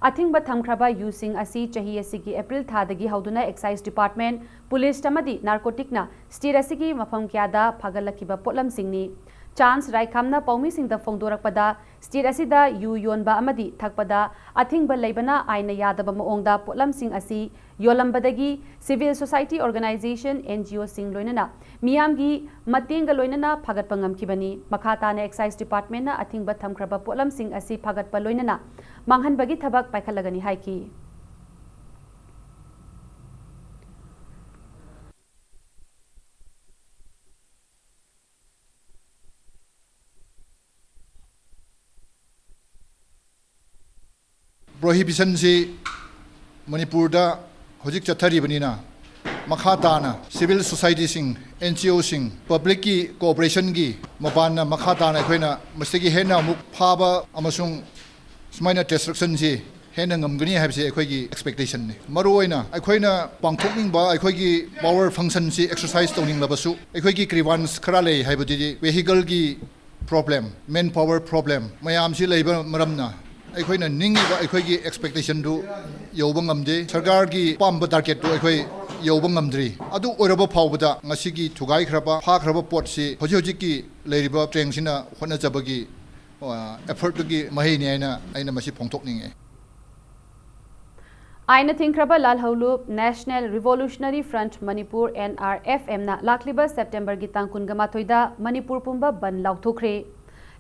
ꯑꯊꯤꯡꯕ ꯊꯝꯈ꯭ꯔꯕ ꯌꯨꯁꯤꯡ ꯑꯁꯤ ꯆꯍꯤ ꯑꯁꯤꯒꯤ April ꯊꯥꯗꯒꯤ ꯍꯧꯗꯨꯅ Excise Department, Police ꯑꯃꯗꯤ Narcoticꯅ state ꯑꯁꯤꯒꯤ ꯃꯐꯝ ꯀꯌꯥꯗ ꯐꯥꯒꯠꯂꯛꯈꯤꯕ ꯄꯣꯠꯂꯝꯁꯤꯡꯅꯤ꯫ Chance ꯔꯥꯏꯈꯥꯝꯅ ꯄꯥꯎꯃꯤꯁꯤꯡꯗ ꯐꯣꯡꯗꯣꯔꯛꯄꯗ, state ꯑꯁꯤꯗ ꯌꯨ ꯌꯣꯟꯕ ꯑꯃꯗꯤ ꯊꯛꯄꯗ ꯑꯊꯤꯡꯕ ꯂꯩꯕꯅ ꯑꯥꯏꯟꯅ ꯌꯥꯗꯕ ꯃꯑꯣꯡꯗ ꯄꯣꯠꯂꯝꯁꯤꯡ ꯑꯁꯤ ꯌꯣꯜꯂꯝꯕꯗꯒꯤ civil society organisation, N G Oꯁꯤꯡ ꯂꯣꯏꯅꯅ ꯃꯤꯌꯥꯝꯒꯤ ꯃꯇꯦꯡꯒ ꯂꯣꯏꯅꯅ ꯐꯥꯒꯠꯄ ꯉꯝꯈꯤꯕꯅꯤ꯫ ꯃꯈꯥ ꯇꯥꯅ Excise Departmentꯅ ꯑꯊꯤꯡꯕ ꯊꯝꯈ꯭ꯔꯕ ꯄꯣꯠꯂꯝꯁꯤꯡ ꯑꯁꯤ ꯐꯥꯒꯠꯄ ꯂꯣꯏꯅꯅ ꯃꯥꯡꯍꯟꯕꯒꯤ ꯊꯕꯛ ꯄꯥꯏꯈꯠꯂꯒꯅꯤ ꯍꯥꯏꯈꯤ꯫ Prohibitionꯁꯤ ꯃꯅꯤꯄꯨꯔꯗ ꯍꯧꯖꯤꯛ ꯆꯠꯊꯔꯤꯕꯅꯤꯅ, ꯃꯈꯥ ꯇꯥꯅ civil societyꯁꯤꯡ, N G Oꯁꯤꯡ, publicꯀꯤ cooperationꯒꯤ ꯃꯄꯥꯟꯅ ꯃꯈꯥ ꯇꯥꯅ ꯑꯩꯈꯣꯏꯅ ꯃꯁꯤꯗꯒꯤ ꯍꯦꯟꯅ ꯑꯃꯨꯛ ꯐꯥꯕ ꯑꯃꯁꯨꯡ ꯁꯨꯃꯥꯏꯅ destructionꯁꯤ ꯍꯦꯟꯅ ꯉꯝꯒꯅꯤ ꯍꯥꯏꯕꯁꯤ ꯑꯩꯈꯣꯏꯒꯤ expectationꯅꯤ꯫ ꯃꯔꯨꯑꯣꯏꯅ ꯑꯩꯈꯣꯏꯅ ꯄꯥꯡꯊꯣꯛꯅꯤꯡꯕ ꯑꯩꯈꯣꯏꯒꯤ power functionꯁꯤ exercise ꯇꯧꯅꯤꯡꯂꯕꯁꯨ, ꯑꯩꯈꯣꯏꯒꯤ grievance ꯈꯔ ꯂꯩ, ꯍꯥꯏꯕꯗꯨꯗꯤ vehicleꯒꯤ problem, manpower problem ꯃꯌꯥꯝꯁꯤ ꯂꯩꯕ ꯃꯔꯝꯅ ꯑꯩꯈꯣꯏꯅ ꯅꯤꯡꯉꯤꯕ ꯑꯩꯈꯣꯏꯒꯤ expectationꯗꯨ ꯌꯧꯕ ꯉꯝꯗꯦ꯫ ꯁꯔꯀꯥꯔꯒꯤ ꯑꯄꯥꯝꯕ targetꯇꯨ ꯑꯩꯈꯣꯏ ꯌꯧꯕ ꯉꯝꯗ꯭ꯔꯤ꯫ ꯑꯗꯨ ꯑꯣꯏꯔꯕ ꯐꯥꯎꯕꯗ ꯉꯁꯤꯒꯤ ꯊꯨꯒꯥꯏꯈ꯭ꯔꯕ, ꯐꯥꯈ꯭ꯔꯕ ꯄꯣꯠꯁꯤ ꯍꯧꯖꯤꯛ ꯍꯧꯖꯤꯛꯀꯤ ꯂꯩꯔꯤꯕ ꯇ꯭ꯔꯦꯡꯁꯤꯅ ꯍꯣꯠꯅꯖꯕꯒꯤ, ꯑ, effortꯇꯨꯒꯤ ꯃꯍꯩꯅꯤ ꯍꯥꯏꯅ ꯑꯩꯅ ꯃꯁꯤ ꯐꯣꯡꯗꯣꯛꯅꯤꯡꯉꯤ꯫ ꯑꯥꯏꯟꯅ ꯊꯤꯡꯈ꯭ꯔꯕ ꯂꯥꯜꯍꯧꯂꯨꯞ National Revolutionary Front Manipur, N R F M ꯅ ꯂꯥꯛꯂꯤꯕ ꯁꯦꯞꯇꯦꯝꯕꯔꯒꯤ ꯇꯥꯡ ꯀꯨꯟꯒ ꯃꯥꯊꯣꯏꯗ ꯃꯅꯤꯄꯨꯔ ꯄꯨꯝꯕ ꯕꯟꯗ ꯂꯥꯎꯊꯣꯛꯈ꯭ꯔꯦ꯫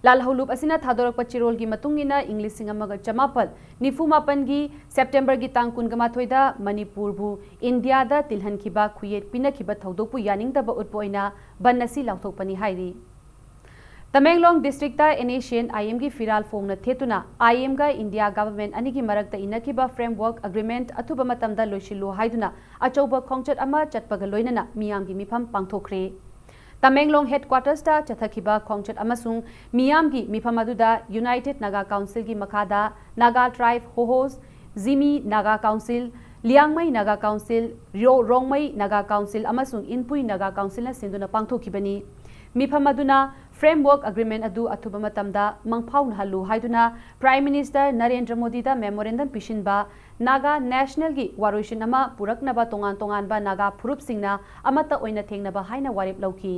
ꯂꯥꯜꯍꯧꯂꯨꯞ ꯑꯁꯤꯅ ꯊꯥꯗꯣꯔꯛꯄ ꯆꯦꯔꯣꯜꯒꯤ ꯃꯇꯨꯡ ꯏꯟꯅ, ꯏꯪ ꯂꯤꯁꯤꯡ ꯑꯃꯒ ꯆꯃꯥꯄꯜ ꯅꯤꯐꯨ ꯃꯥꯄꯟꯒꯤ ꯁꯦꯞꯇꯦꯝꯕꯔꯒꯤ ꯇꯥꯡ ꯀꯨꯟꯒ ꯃꯥꯊꯣꯏꯗ ꯃꯅꯤꯄꯨꯔꯕꯨ ꯏꯟꯗꯤꯌꯥꯗ ꯇꯤꯜꯍꯟꯈꯤꯕ ꯈꯨꯌꯦꯠ ꯄꯤꯅꯈꯤꯕ ꯊꯧꯗꯣꯛꯄꯨ ꯌꯥꯅꯤꯡꯗꯕ ꯎꯠꯄ ꯑꯣꯏꯅ ꯕꯟꯗ ꯑꯁꯤ ꯂꯥꯎꯊꯣꯛꯄꯅꯤ ꯍꯥꯏꯔꯤ꯫ ꯇꯃꯦꯡꯂꯣꯡ ꯗꯤꯁꯇ꯭ꯔꯤꯛꯇ NACN IM ꯒꯤ ꯐꯤꯔꯥꯜ ꯐꯣꯡꯅ ꯊꯦꯠꯇꯨꯅ IM ꯒ ꯏꯟꯗꯤꯌꯥ ꯒꯚꯔꯟꯃꯦꯟꯠ ꯑꯅꯤꯒꯤ ꯃꯔꯛꯇ ꯏꯟꯅꯈꯤꯕ ꯐ꯭ꯔꯦꯝꯋꯔꯛ ꯑꯦꯒ꯭ꯔꯤꯃꯦꯟꯠ ꯑꯊꯨꯕ ꯃꯇꯝꯗ ꯂꯣꯏꯁꯤꯜꯂꯨ ꯍꯥꯏꯗꯨꯅ ꯑꯆꯧꯕ ꯈꯣꯡꯆꯠ ꯑꯃ ꯆꯠꯄꯒ ꯂꯣꯏꯅꯅ ꯃꯤꯌꯥꯝꯒꯤ ꯃꯤꯐꯝ ꯄꯥꯡꯊꯣꯛꯈ꯭ꯔꯦ꯫ ꯇꯃꯦꯡꯂꯣꯡ ꯍꯦꯗꯀ꯭ꯋꯥꯇꯔꯁꯇ ꯆꯠꯊꯈꯤꯕ ꯈꯣꯡꯆꯠ ꯑꯃꯁꯨꯡ ꯃꯤꯌꯥꯝꯒꯤ ꯃꯤꯐꯝ ꯑꯗꯨꯗ ꯌꯨꯅꯥꯏꯇꯦꯗ ꯅꯥꯒꯥ ꯀꯥꯎꯟꯁꯤꯜꯒꯤ ꯃꯈꯥꯗ ꯅꯥꯒꯥ ꯇ꯭ꯔꯥꯏꯕ ꯍꯣꯍꯣꯁ, ꯖꯤꯃꯤ ꯅꯥꯒꯥ ꯀꯥꯎꯟꯁꯤꯜ, ꯂꯤꯌꯥꯡꯃꯩ ꯅꯥꯒꯥ ꯀꯥꯎꯟꯁꯤꯜ, ꯔꯣ-, ꯔꯣꯡꯃꯩ ꯅꯥꯒꯥ ꯀꯥꯎꯟꯁꯤꯜ ꯑꯃꯁꯨꯡ ꯏꯟꯄꯨꯏ ꯅꯥꯒꯥ ꯀꯥꯎꯟꯁꯤꯜꯅ ꯁꯤꯟꯗꯨꯅ ꯄꯥꯡꯊꯣꯛꯈꯤꯕꯅꯤ꯫ ꯃꯤꯐꯝ ꯑꯗꯨꯅ ꯐ꯭ꯔꯦꯝꯋꯔꯛ ꯑꯦꯒ꯭ꯔꯤꯃꯦꯟꯠ ꯑꯗꯨ ꯑꯊꯨꯕ ꯃꯇꯝꯗ ꯃꯪꯐꯥꯎꯅꯍꯜꯂꯨ ꯍꯥꯏꯗꯨꯅ ꯄ꯭ꯔꯥꯏꯝ ꯃꯤꯅꯤꯁꯇꯔ ꯅꯔꯦꯟꯗ꯭ꯔ ꯃꯣꯗꯤꯗ ꯃꯦꯃꯣꯔꯦꯟꯗꯝ ꯄꯤꯁꯤꯟꯕ ꯅꯥꯒꯥ ꯅꯦꯁꯅꯦꯜꯒꯤ ꯋꯥꯔꯣꯏꯁꯤꯟ ꯑꯃ ꯄꯨꯔꯛꯅꯕ ꯇꯣꯉꯥꯟ ꯇꯣꯉꯥꯟꯕ ꯅꯥꯒꯥ ꯐꯨꯔꯨꯞꯁꯤꯡꯅ ꯑꯃꯠꯇ ꯑꯣꯏꯅ ꯊꯦꯡꯅꯕ ꯍꯥꯏꯅ ꯋꯥꯔꯦꯞ ꯂꯧꯈꯤ꯫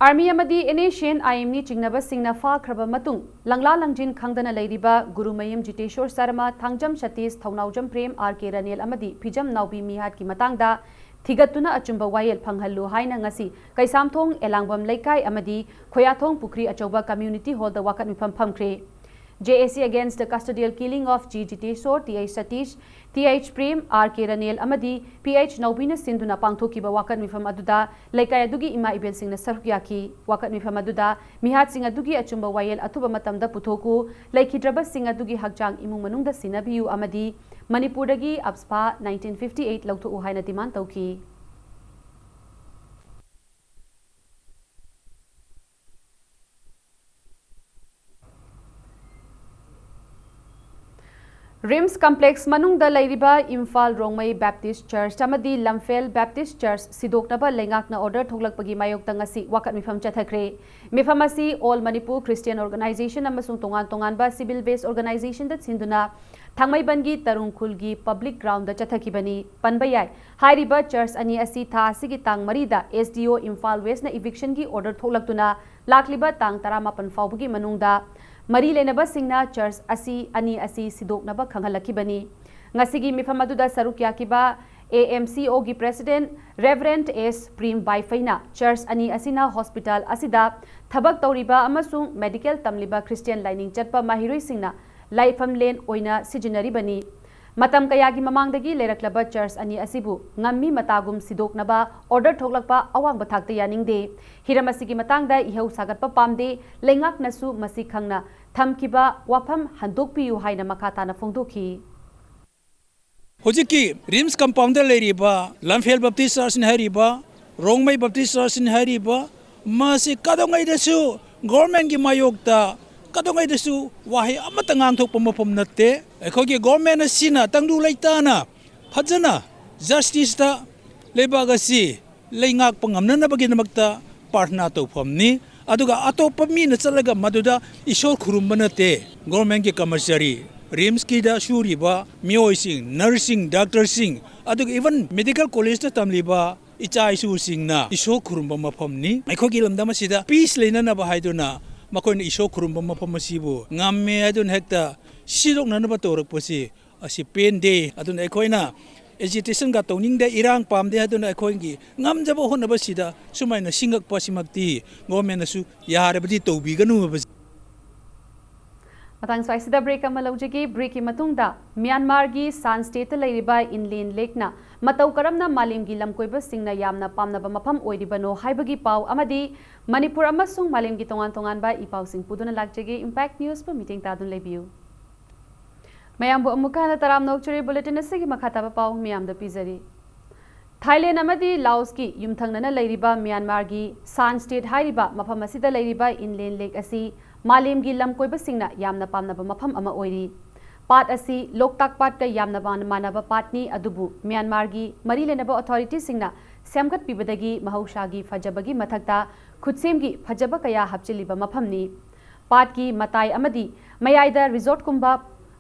ꯑꯥꯔꯃꯤ ꯑꯃꯗꯤ NACN IM ꯅꯤ ꯆꯤꯡꯅꯕꯁꯤꯡꯅ ꯐꯥꯈ꯭ꯔꯕ ꯃꯇꯨꯡ, ꯂꯪꯂꯥ ꯂꯪꯖꯤꯟ ꯈꯪꯗꯅ ꯂꯩꯔꯤꯕ ꯒꯨꯔꯨꯃꯌꯨꯝ ꯖꯤꯇꯦꯁꯣꯔ ꯁꯔꯃ, ꯊꯥꯡꯖꯝ ꯁꯇꯤꯁ, ꯊꯧꯅꯥꯎꯖꯝ ꯄ꯭ꯔꯦꯝ, R K ꯔꯅꯦꯜ ꯑꯃꯗꯤ ꯐꯤꯖꯝ ꯅꯥꯎꯕꯤ ꯃꯤꯍꯥꯠꯀꯤ ꯃꯇꯥꯡꯗ ꯊꯤꯒꯠꯇꯨꯅ ꯑꯆꯨꯝꯕ ꯋꯥꯌꯦꯜ ꯐꯪꯍꯜꯂꯨ ꯍꯥꯏꯅ ꯉꯁꯤ ꯀꯩꯁꯥꯝꯊꯣꯡ ꯑꯦꯂꯥꯡꯕꯝ ꯂꯩꯀꯥꯏ ꯑꯃꯗꯤ ꯈꯣꯌꯥꯊꯣꯡ ꯄꯨꯈ꯭ꯔꯤ ꯑꯆꯧꯕ ꯀꯝꯃ꯭ꯌꯨꯅꯤꯇꯤ ꯍꯣꯜꯗ ꯋꯥꯀꯠ ꯃꯤꯐꯝ ꯐꯝꯈ꯭ꯔꯦ꯫ JAC against the custodial killing of G Jiteshwar, Th Satish, Th Prem, R K ꯔꯅꯦꯜ ꯑꯃꯗꯤ Ph ꯅꯧꯕꯤꯅ ꯁꯤꯟꯗꯨꯅ ꯄꯥꯡꯊꯣꯛꯈꯤꯕ ꯋꯥꯀꯠ ꯃꯤꯐꯝ ꯑꯗꯨꯗ ꯂꯩꯀꯥꯏ ꯑꯗꯨꯒꯤ ꯏꯃꯥ ꯏꯕꯦꯜꯁꯤꯡꯅ ꯁꯔꯨꯛ ꯌꯥꯈꯤ꯫ ꯋꯥꯀꯠ ꯃꯤꯐꯝ ꯑꯗꯨꯗ ꯃꯤꯍꯥꯠꯁꯤꯡ ꯑꯗꯨꯒꯤ ꯑꯆꯨꯝꯕ ꯋꯥꯌꯦꯜ ꯑꯊꯨꯕ ꯃꯇꯝꯗ ꯄꯨꯊꯣꯛꯎ, ꯂꯩꯈꯤꯗ꯭ꯔꯕꯁꯤꯡ ꯑꯗꯨꯒꯤ ꯍꯛꯆꯥꯡ ꯏꯃꯨꯡ ꯃꯅꯨꯡꯗ ꯁꯤꯟꯅꯕꯤꯌꯨ ꯑꯃꯗꯤ ꯃꯅꯤꯄꯨꯔꯗꯒꯤ ꯑꯞꯁꯄꯥ nineteen fifty eight ꯂꯧꯊꯣꯛꯎ ꯍꯥꯏꯅ ꯗꯤꯃꯥꯟ ꯇꯧꯈꯤ꯫ ꯔꯤꯝꯁ ꯀꯝꯄ꯭ꯂꯦꯛꯁ ꯃꯅꯨꯡꯗ ꯂꯩꯔꯤꯕ ꯏꯝꯐꯥꯜ ꯔꯣꯡꯃꯩ ꯕꯦꯞꯇꯤꯁ ꯆꯔꯆ ꯑꯃꯗꯤ ꯂꯝꯐꯦꯜ ꯕꯦꯞꯇꯤꯁ ꯆꯔꯆ ꯁꯤꯗꯣꯛꯅꯕ ꯂꯩꯉꯥꯛꯅ ꯑꯣꯔꯗꯔ ꯊꯣꯛꯂꯛꯄꯒꯤ ꯃꯥꯌꯣꯛꯇ ꯉꯁꯤ ꯋꯥꯀꯠ ꯃꯤꯐꯝ ꯆꯠꯊꯈ꯭ꯔꯦ꯫ ꯃꯤꯐꯝ ꯑꯁꯤ ꯑꯣꯜ ꯃꯅꯤꯄꯨꯔ ꯈ꯭ꯔꯤꯁꯇꯤꯌꯟ ꯑꯣꯔꯒꯅꯥꯏꯖꯦꯁꯟ ꯑꯃꯁꯨꯡ ꯇꯣꯉꯥꯟ ꯇꯣꯉꯥꯟꯕ ꯁꯤꯚꯤꯜ ꯕꯦꯁ ꯑꯣꯔꯒꯅꯥꯏꯖꯦꯁꯟꯗ ꯁꯤꯟꯗꯨꯅ ꯊꯥꯡꯃꯩꯕꯟꯒꯤ ꯇꯔꯨꯡ ꯈꯨꯜꯒꯤ ꯄꯕ꯭ꯂꯤꯛ ꯒ꯭ꯔꯥꯎꯟꯗ ꯆꯠꯊꯈꯤꯕꯅꯤ꯫ ꯄꯟꯕ ꯌꯥꯏ, ꯍꯥꯏꯔꯤꯕ ꯆꯔꯆ ꯑꯅꯤ ꯑꯁꯤ ꯊꯥ ꯑꯁꯤꯒꯤ ꯇꯥꯡ ꯃꯔꯤꯗ ꯑꯦꯁ ꯗꯤ ꯑꯣ ꯏꯝꯐꯥꯜ ꯋꯦꯁꯅ ꯏꯚꯤꯛꯁꯟꯒꯤ ꯑꯣꯔꯗꯔ ꯊꯣꯛꯂꯛꯇꯨꯅ ꯂꯥꯛꯂꯤꯕ ꯇꯥꯡ ꯇꯔꯥꯃꯥꯄꯟ ꯐꯥꯎꯕꯒꯤ ꯃꯅꯨꯡꯗ ꯃꯔꯤ ꯂꯩꯅꯕꯁꯤꯡꯅ ꯆꯔꯆ ꯑꯁꯤ ꯑꯅꯤ ꯑꯁꯤ ꯁꯤꯗꯣꯛꯅꯕ ꯈꯪꯍꯜꯂꯛꯈꯤꯕꯅꯤ꯫ ꯉꯁꯤꯒꯤ ꯃꯤꯐꯝ ꯑꯗꯨꯗ ꯁꯔꯨꯛ ꯌꯥꯈꯤꯕ ꯑꯦ ꯑꯦꯝ ꯁꯤ ꯑꯣꯒꯤ ꯄ꯭ꯔꯦꯁꯤꯗꯦꯟꯠ ꯔꯦꯚꯔꯦꯟꯗ ꯑꯦꯁ ꯄ꯭ꯔꯦꯝ ꯕꯥꯏꯐꯩꯅ ꯆꯔꯆ ꯑꯅꯤ ꯑꯁꯤꯅ ꯍꯣꯁꯄꯤꯇꯥꯜ ꯑꯁꯤꯗ ꯊꯕꯛ ꯇꯧꯔꯤꯕ ꯑꯃꯁꯨꯡ ꯃꯦꯗꯤꯀꯦꯜ ꯇꯝꯂꯤꯕ ꯈ꯭ꯔꯤꯁꯇꯤꯌꯟ ꯂꯥꯏꯅꯤꯡ ꯆꯠꯄ ꯃꯍꯩꯔꯣꯏꯁꯤꯡꯅ ꯂꯥꯏꯐꯝꯂꯦꯟ ꯑꯣꯏꯅ ꯁꯤꯖꯤꯟꯅꯔꯤꯕꯅꯤ꯫ ꯃꯇꯝ ꯀꯌꯥꯒꯤ ꯃꯃꯥꯡꯗꯒꯤ ꯂꯩꯔꯛꯂꯕ ꯆꯔꯆ ꯑꯅꯤ ꯑꯁꯤꯕꯨ ꯉꯝꯃꯤ ꯃꯇꯥꯒꯨꯝ ꯁꯤꯗꯣꯛꯅꯕ ꯑꯣꯔꯗꯔ ꯊꯣꯛꯂꯛꯄ ꯑꯋꯥꯡꯕ ꯊꯥꯛꯇ ꯌꯥꯅꯤꯡꯗꯦ꯫ ꯍꯤꯔꯝ ꯑꯁꯤꯒꯤ ꯃꯇꯥꯡꯗ ꯏꯍꯧ ꯁꯥꯒꯠꯄ ꯄꯥꯝꯗꯦ꯫ ꯂꯩꯉꯥꯛꯅꯁꯨ ꯃꯁꯤ ꯈꯪꯅ ꯊꯝꯈꯤꯕ ꯋꯥꯐꯝ ꯍꯟꯗꯣꯛꯄꯤꯌꯨ ꯍꯥꯏꯅ ꯃꯈꯥ ꯇꯥꯅ ꯐꯣꯡꯗꯣꯛꯈꯤ꯫ ꯍꯧꯖꯤꯛꯀꯤ ꯔꯤꯝꯁ ꯀꯝꯄꯥꯎꯟꯗ ꯂꯩꯔꯤꯕ ꯂꯝꯐꯦꯜ ꯕꯞꯇꯤꯁ ꯆꯔꯆꯅꯤ ꯍꯥꯏꯔꯤꯕ, ꯔꯣꯡꯃꯩ ꯕꯞꯇꯤꯁ ꯆꯔꯆꯅꯤ ꯍꯥꯏꯔꯤꯕ, ꯃꯁꯤ ꯀꯩꯗꯧꯉꯩꯗꯁꯨ ꯒꯣꯔꯃꯦꯟꯒꯤ ꯃꯥꯌꯣꯛꯇ ꯀꯩꯗꯧꯉꯩꯗꯁꯨ ꯋꯥꯍꯩ ꯑꯃꯠꯇ ꯉꯥꯡꯊꯣꯛꯄ ꯃꯐꯝ ꯅꯠꯇꯦ꯫ ꯑꯩꯈꯣꯏꯒꯤ ꯒꯣꯔꯃꯦꯟ ꯑꯁꯤꯅ ꯇꯪꯗꯨ ꯂꯩꯇꯥꯅ ꯐꯖꯅ ꯖꯁꯇꯤꯁꯇ ꯂꯩꯕꯥꯛ ꯑꯁꯤ ꯂꯩꯉꯥꯛꯄ ꯉꯝꯅꯅꯕꯒꯤꯗꯃꯛꯇ ꯄ꯭ꯔꯥꯔꯊꯅꯥ ꯇꯧꯐꯝꯅꯤ꯫ ꯑꯗꯨꯒ ꯑꯇꯣꯞꯄ ꯃꯤꯅ ꯆꯠꯂꯒ ꯃꯗꯨꯗ ꯏꯁꯣꯔ ꯈꯨꯔꯨꯝꯕ ꯅꯠꯇꯦ꯫ ꯒꯣꯔꯃꯦꯟꯒꯤ ꯀꯔꯃꯆꯥꯔꯤ, ꯔꯤꯝꯁꯀꯤꯗ ꯁꯨꯔꯤꯕ ꯃꯤꯑꯣꯏꯁꯤꯡ, ꯅꯔꯁꯁꯤꯡ, ꯗꯥꯛꯇꯔꯁꯤꯡ, ꯑꯗꯨꯒ ꯏꯚꯟ ꯃꯦꯗꯤꯀꯦꯜ ꯀꯣꯂꯦꯖꯇ ꯇꯝꯂꯤꯕ ꯏꯆꯥ ꯏꯁꯨꯁꯤꯡꯅ ꯏꯁꯣꯔ ꯈꯨꯔꯨꯝꯕ ꯃꯐꯝꯅꯤ꯫ ꯑꯩꯈꯣꯏꯒꯤ ꯂꯝꯗꯝ ꯑꯁꯤꯗ ꯄꯤꯁ ꯂꯩꯅꯅꯕ ꯍꯥꯏꯗꯨꯅ ꯃꯈꯣꯏꯅ ꯏꯁꯣꯔ ꯈꯨꯔꯨꯝꯕ ꯃꯐꯝ ꯑꯁꯤꯕꯨ ꯉꯝꯃꯦ ꯍꯥꯏꯗꯨꯅ ꯍꯦꯛꯇ ꯁꯤꯗꯣꯛꯅꯅꯕ ꯇꯧꯔꯛꯄꯁꯤ ꯑꯁꯤ ꯄꯦꯟꯗꯦ꯫ ꯑꯗꯨꯅ ꯑꯩꯈꯣꯏꯅ ꯑꯦꯖꯤꯇꯦꯁꯟꯒ ꯇꯧꯅꯤꯡꯗꯦ, ꯏꯔꯥꯡ ꯄꯥꯝꯗꯦ ꯍꯥꯏꯗꯨꯅ ꯑꯩꯈꯣꯏꯒꯤ ꯉꯝꯖꯕ ꯍꯣꯠꯅꯕꯁꯤꯗ ꯁꯨꯃꯥꯏꯅ ꯁꯤꯡꯉꯛꯄꯁꯤꯃꯛꯇꯤ ꯒꯣꯔꯃꯦꯟꯅꯁꯨ ꯌꯥꯔꯕꯗꯤ ꯇꯧꯕꯤꯒꯅꯨ ꯍꯥꯏꯕꯁꯤ꯫ ꯃꯇꯥꯡ ꯁ꯭ꯋꯥꯏꯁꯤꯗ ꯕ꯭ꯔꯦꯛ ꯑꯃ ꯂꯧꯖꯒꯦ꯫ ꯕ꯭ꯔꯦꯛꯀꯤ ꯃꯇꯨꯡꯗ ꯃ꯭ꯌꯥꯟꯃꯥꯔꯒꯤ ꯁꯥꯟ ꯁ꯭ꯇꯦꯠꯇ ꯂꯩꯔꯤꯕ ꯏꯟꯂꯦꯟ ꯂꯦꯛꯅ ꯃꯇꯧ ꯀꯔꯝꯅ ꯃꯥꯂꯦꯝꯒꯤ ꯂꯝꯀꯣꯏꯕꯁꯤꯡꯅ ꯌꯥꯝꯅ ꯄꯥꯝꯅꯕ ꯃꯐꯝ ꯑꯣꯏꯔꯤꯕꯅꯣ ꯍꯥꯏꯕꯒꯤ ꯄꯥꯎ ꯑꯃꯗꯤ ꯃꯅꯤꯄꯨꯔ ꯑꯃꯁꯨꯡ ꯃꯥꯂꯦꯝꯒꯤ ꯇꯣꯉꯥꯟ ꯇꯣꯉꯥꯟꯕ ꯏ ꯄꯥꯎꯁꯤꯡ ꯄꯨꯗꯨꯅ ꯂꯥꯛꯆꯒꯦ꯫ ꯏꯝꯄꯦꯛ ꯅ꯭ꯌꯨꯁꯄꯨ ꯃꯤꯠꯌꯦꯡ ꯇꯥꯗꯨꯅ ꯂꯩꯕꯤꯌꯨ꯫ ꯃꯌꯥꯝꯕꯨ ꯑꯃꯨꯛꯀ ꯍꯟꯅ ꯇꯔꯥꯝꯅ ꯑꯣꯛꯆꯔꯤ꯫ ꯕꯨꯂꯦꯇꯤꯟ ꯑꯁꯤꯒꯤ ꯃꯈꯥ ꯇꯥꯕ ꯄꯥꯎ ꯃꯤꯌꯥꯝꯗ ꯄꯤꯖꯔꯤ꯫ ꯊꯥꯏꯂꯦꯟ ꯑꯃꯗꯤ ꯂꯥꯑꯣꯁꯀꯤ ꯌꯨꯝꯊꯪꯅꯅ ꯂꯩꯔꯤꯕ ꯃ꯭ꯌꯥꯟꯃꯥꯔꯒꯤ ꯁꯥꯟ ꯁ꯭ꯇꯦꯠ ꯍꯥꯏꯔꯤꯕ ꯃꯐꯝ ꯑꯁꯤꯗ ꯂꯩꯔꯤꯕ ꯏꯟꯂꯦꯟ ꯂꯦꯛ ꯑꯁꯤ ꯃꯥꯂꯦꯝꯒꯤ ꯂꯝꯀꯣꯏꯕꯁꯤꯡꯅ ꯌꯥꯝꯅ ꯄꯥꯝꯅꯕ ꯃꯐꯝ ꯑꯃ ꯑꯣꯏꯔꯤ꯫ ꯄꯥꯠ ꯑꯁꯤ ꯂꯣꯛꯇꯥꯛ ꯄꯥꯠꯀ ꯌꯥꯝꯅ ꯃꯥꯟ-, ꯃꯥꯟꯅꯕ ꯄꯥꯠꯅꯤ, ꯑꯗꯨꯕꯨ ꯃ꯭ꯌꯥꯟꯃꯥꯔꯒꯤ ꯃꯔꯤ ꯂꯩꯅꯕ ꯑꯣꯊꯣꯔꯤꯇꯤꯁꯤꯡꯅ ꯁꯦꯝꯒꯠꯄꯤꯕꯗꯒꯤ ꯃꯍꯧꯁꯥꯒꯤ ꯐꯖꯕꯒꯤ ꯃꯊꯛꯇ ꯈꯨꯠꯁꯦꯝꯒꯤ ꯐꯖꯕ ꯀꯌꯥ ꯍꯥꯞꯆꯤꯜꯂꯤꯕ ꯃꯐꯝꯅꯤ꯫ ꯄꯥꯠꯀꯤ ꯃꯇꯥꯏ ꯑꯃꯗꯤ ꯃꯌꯥꯏꯗ ꯔꯤꯖꯣꯔꯠꯀꯨꯝꯕ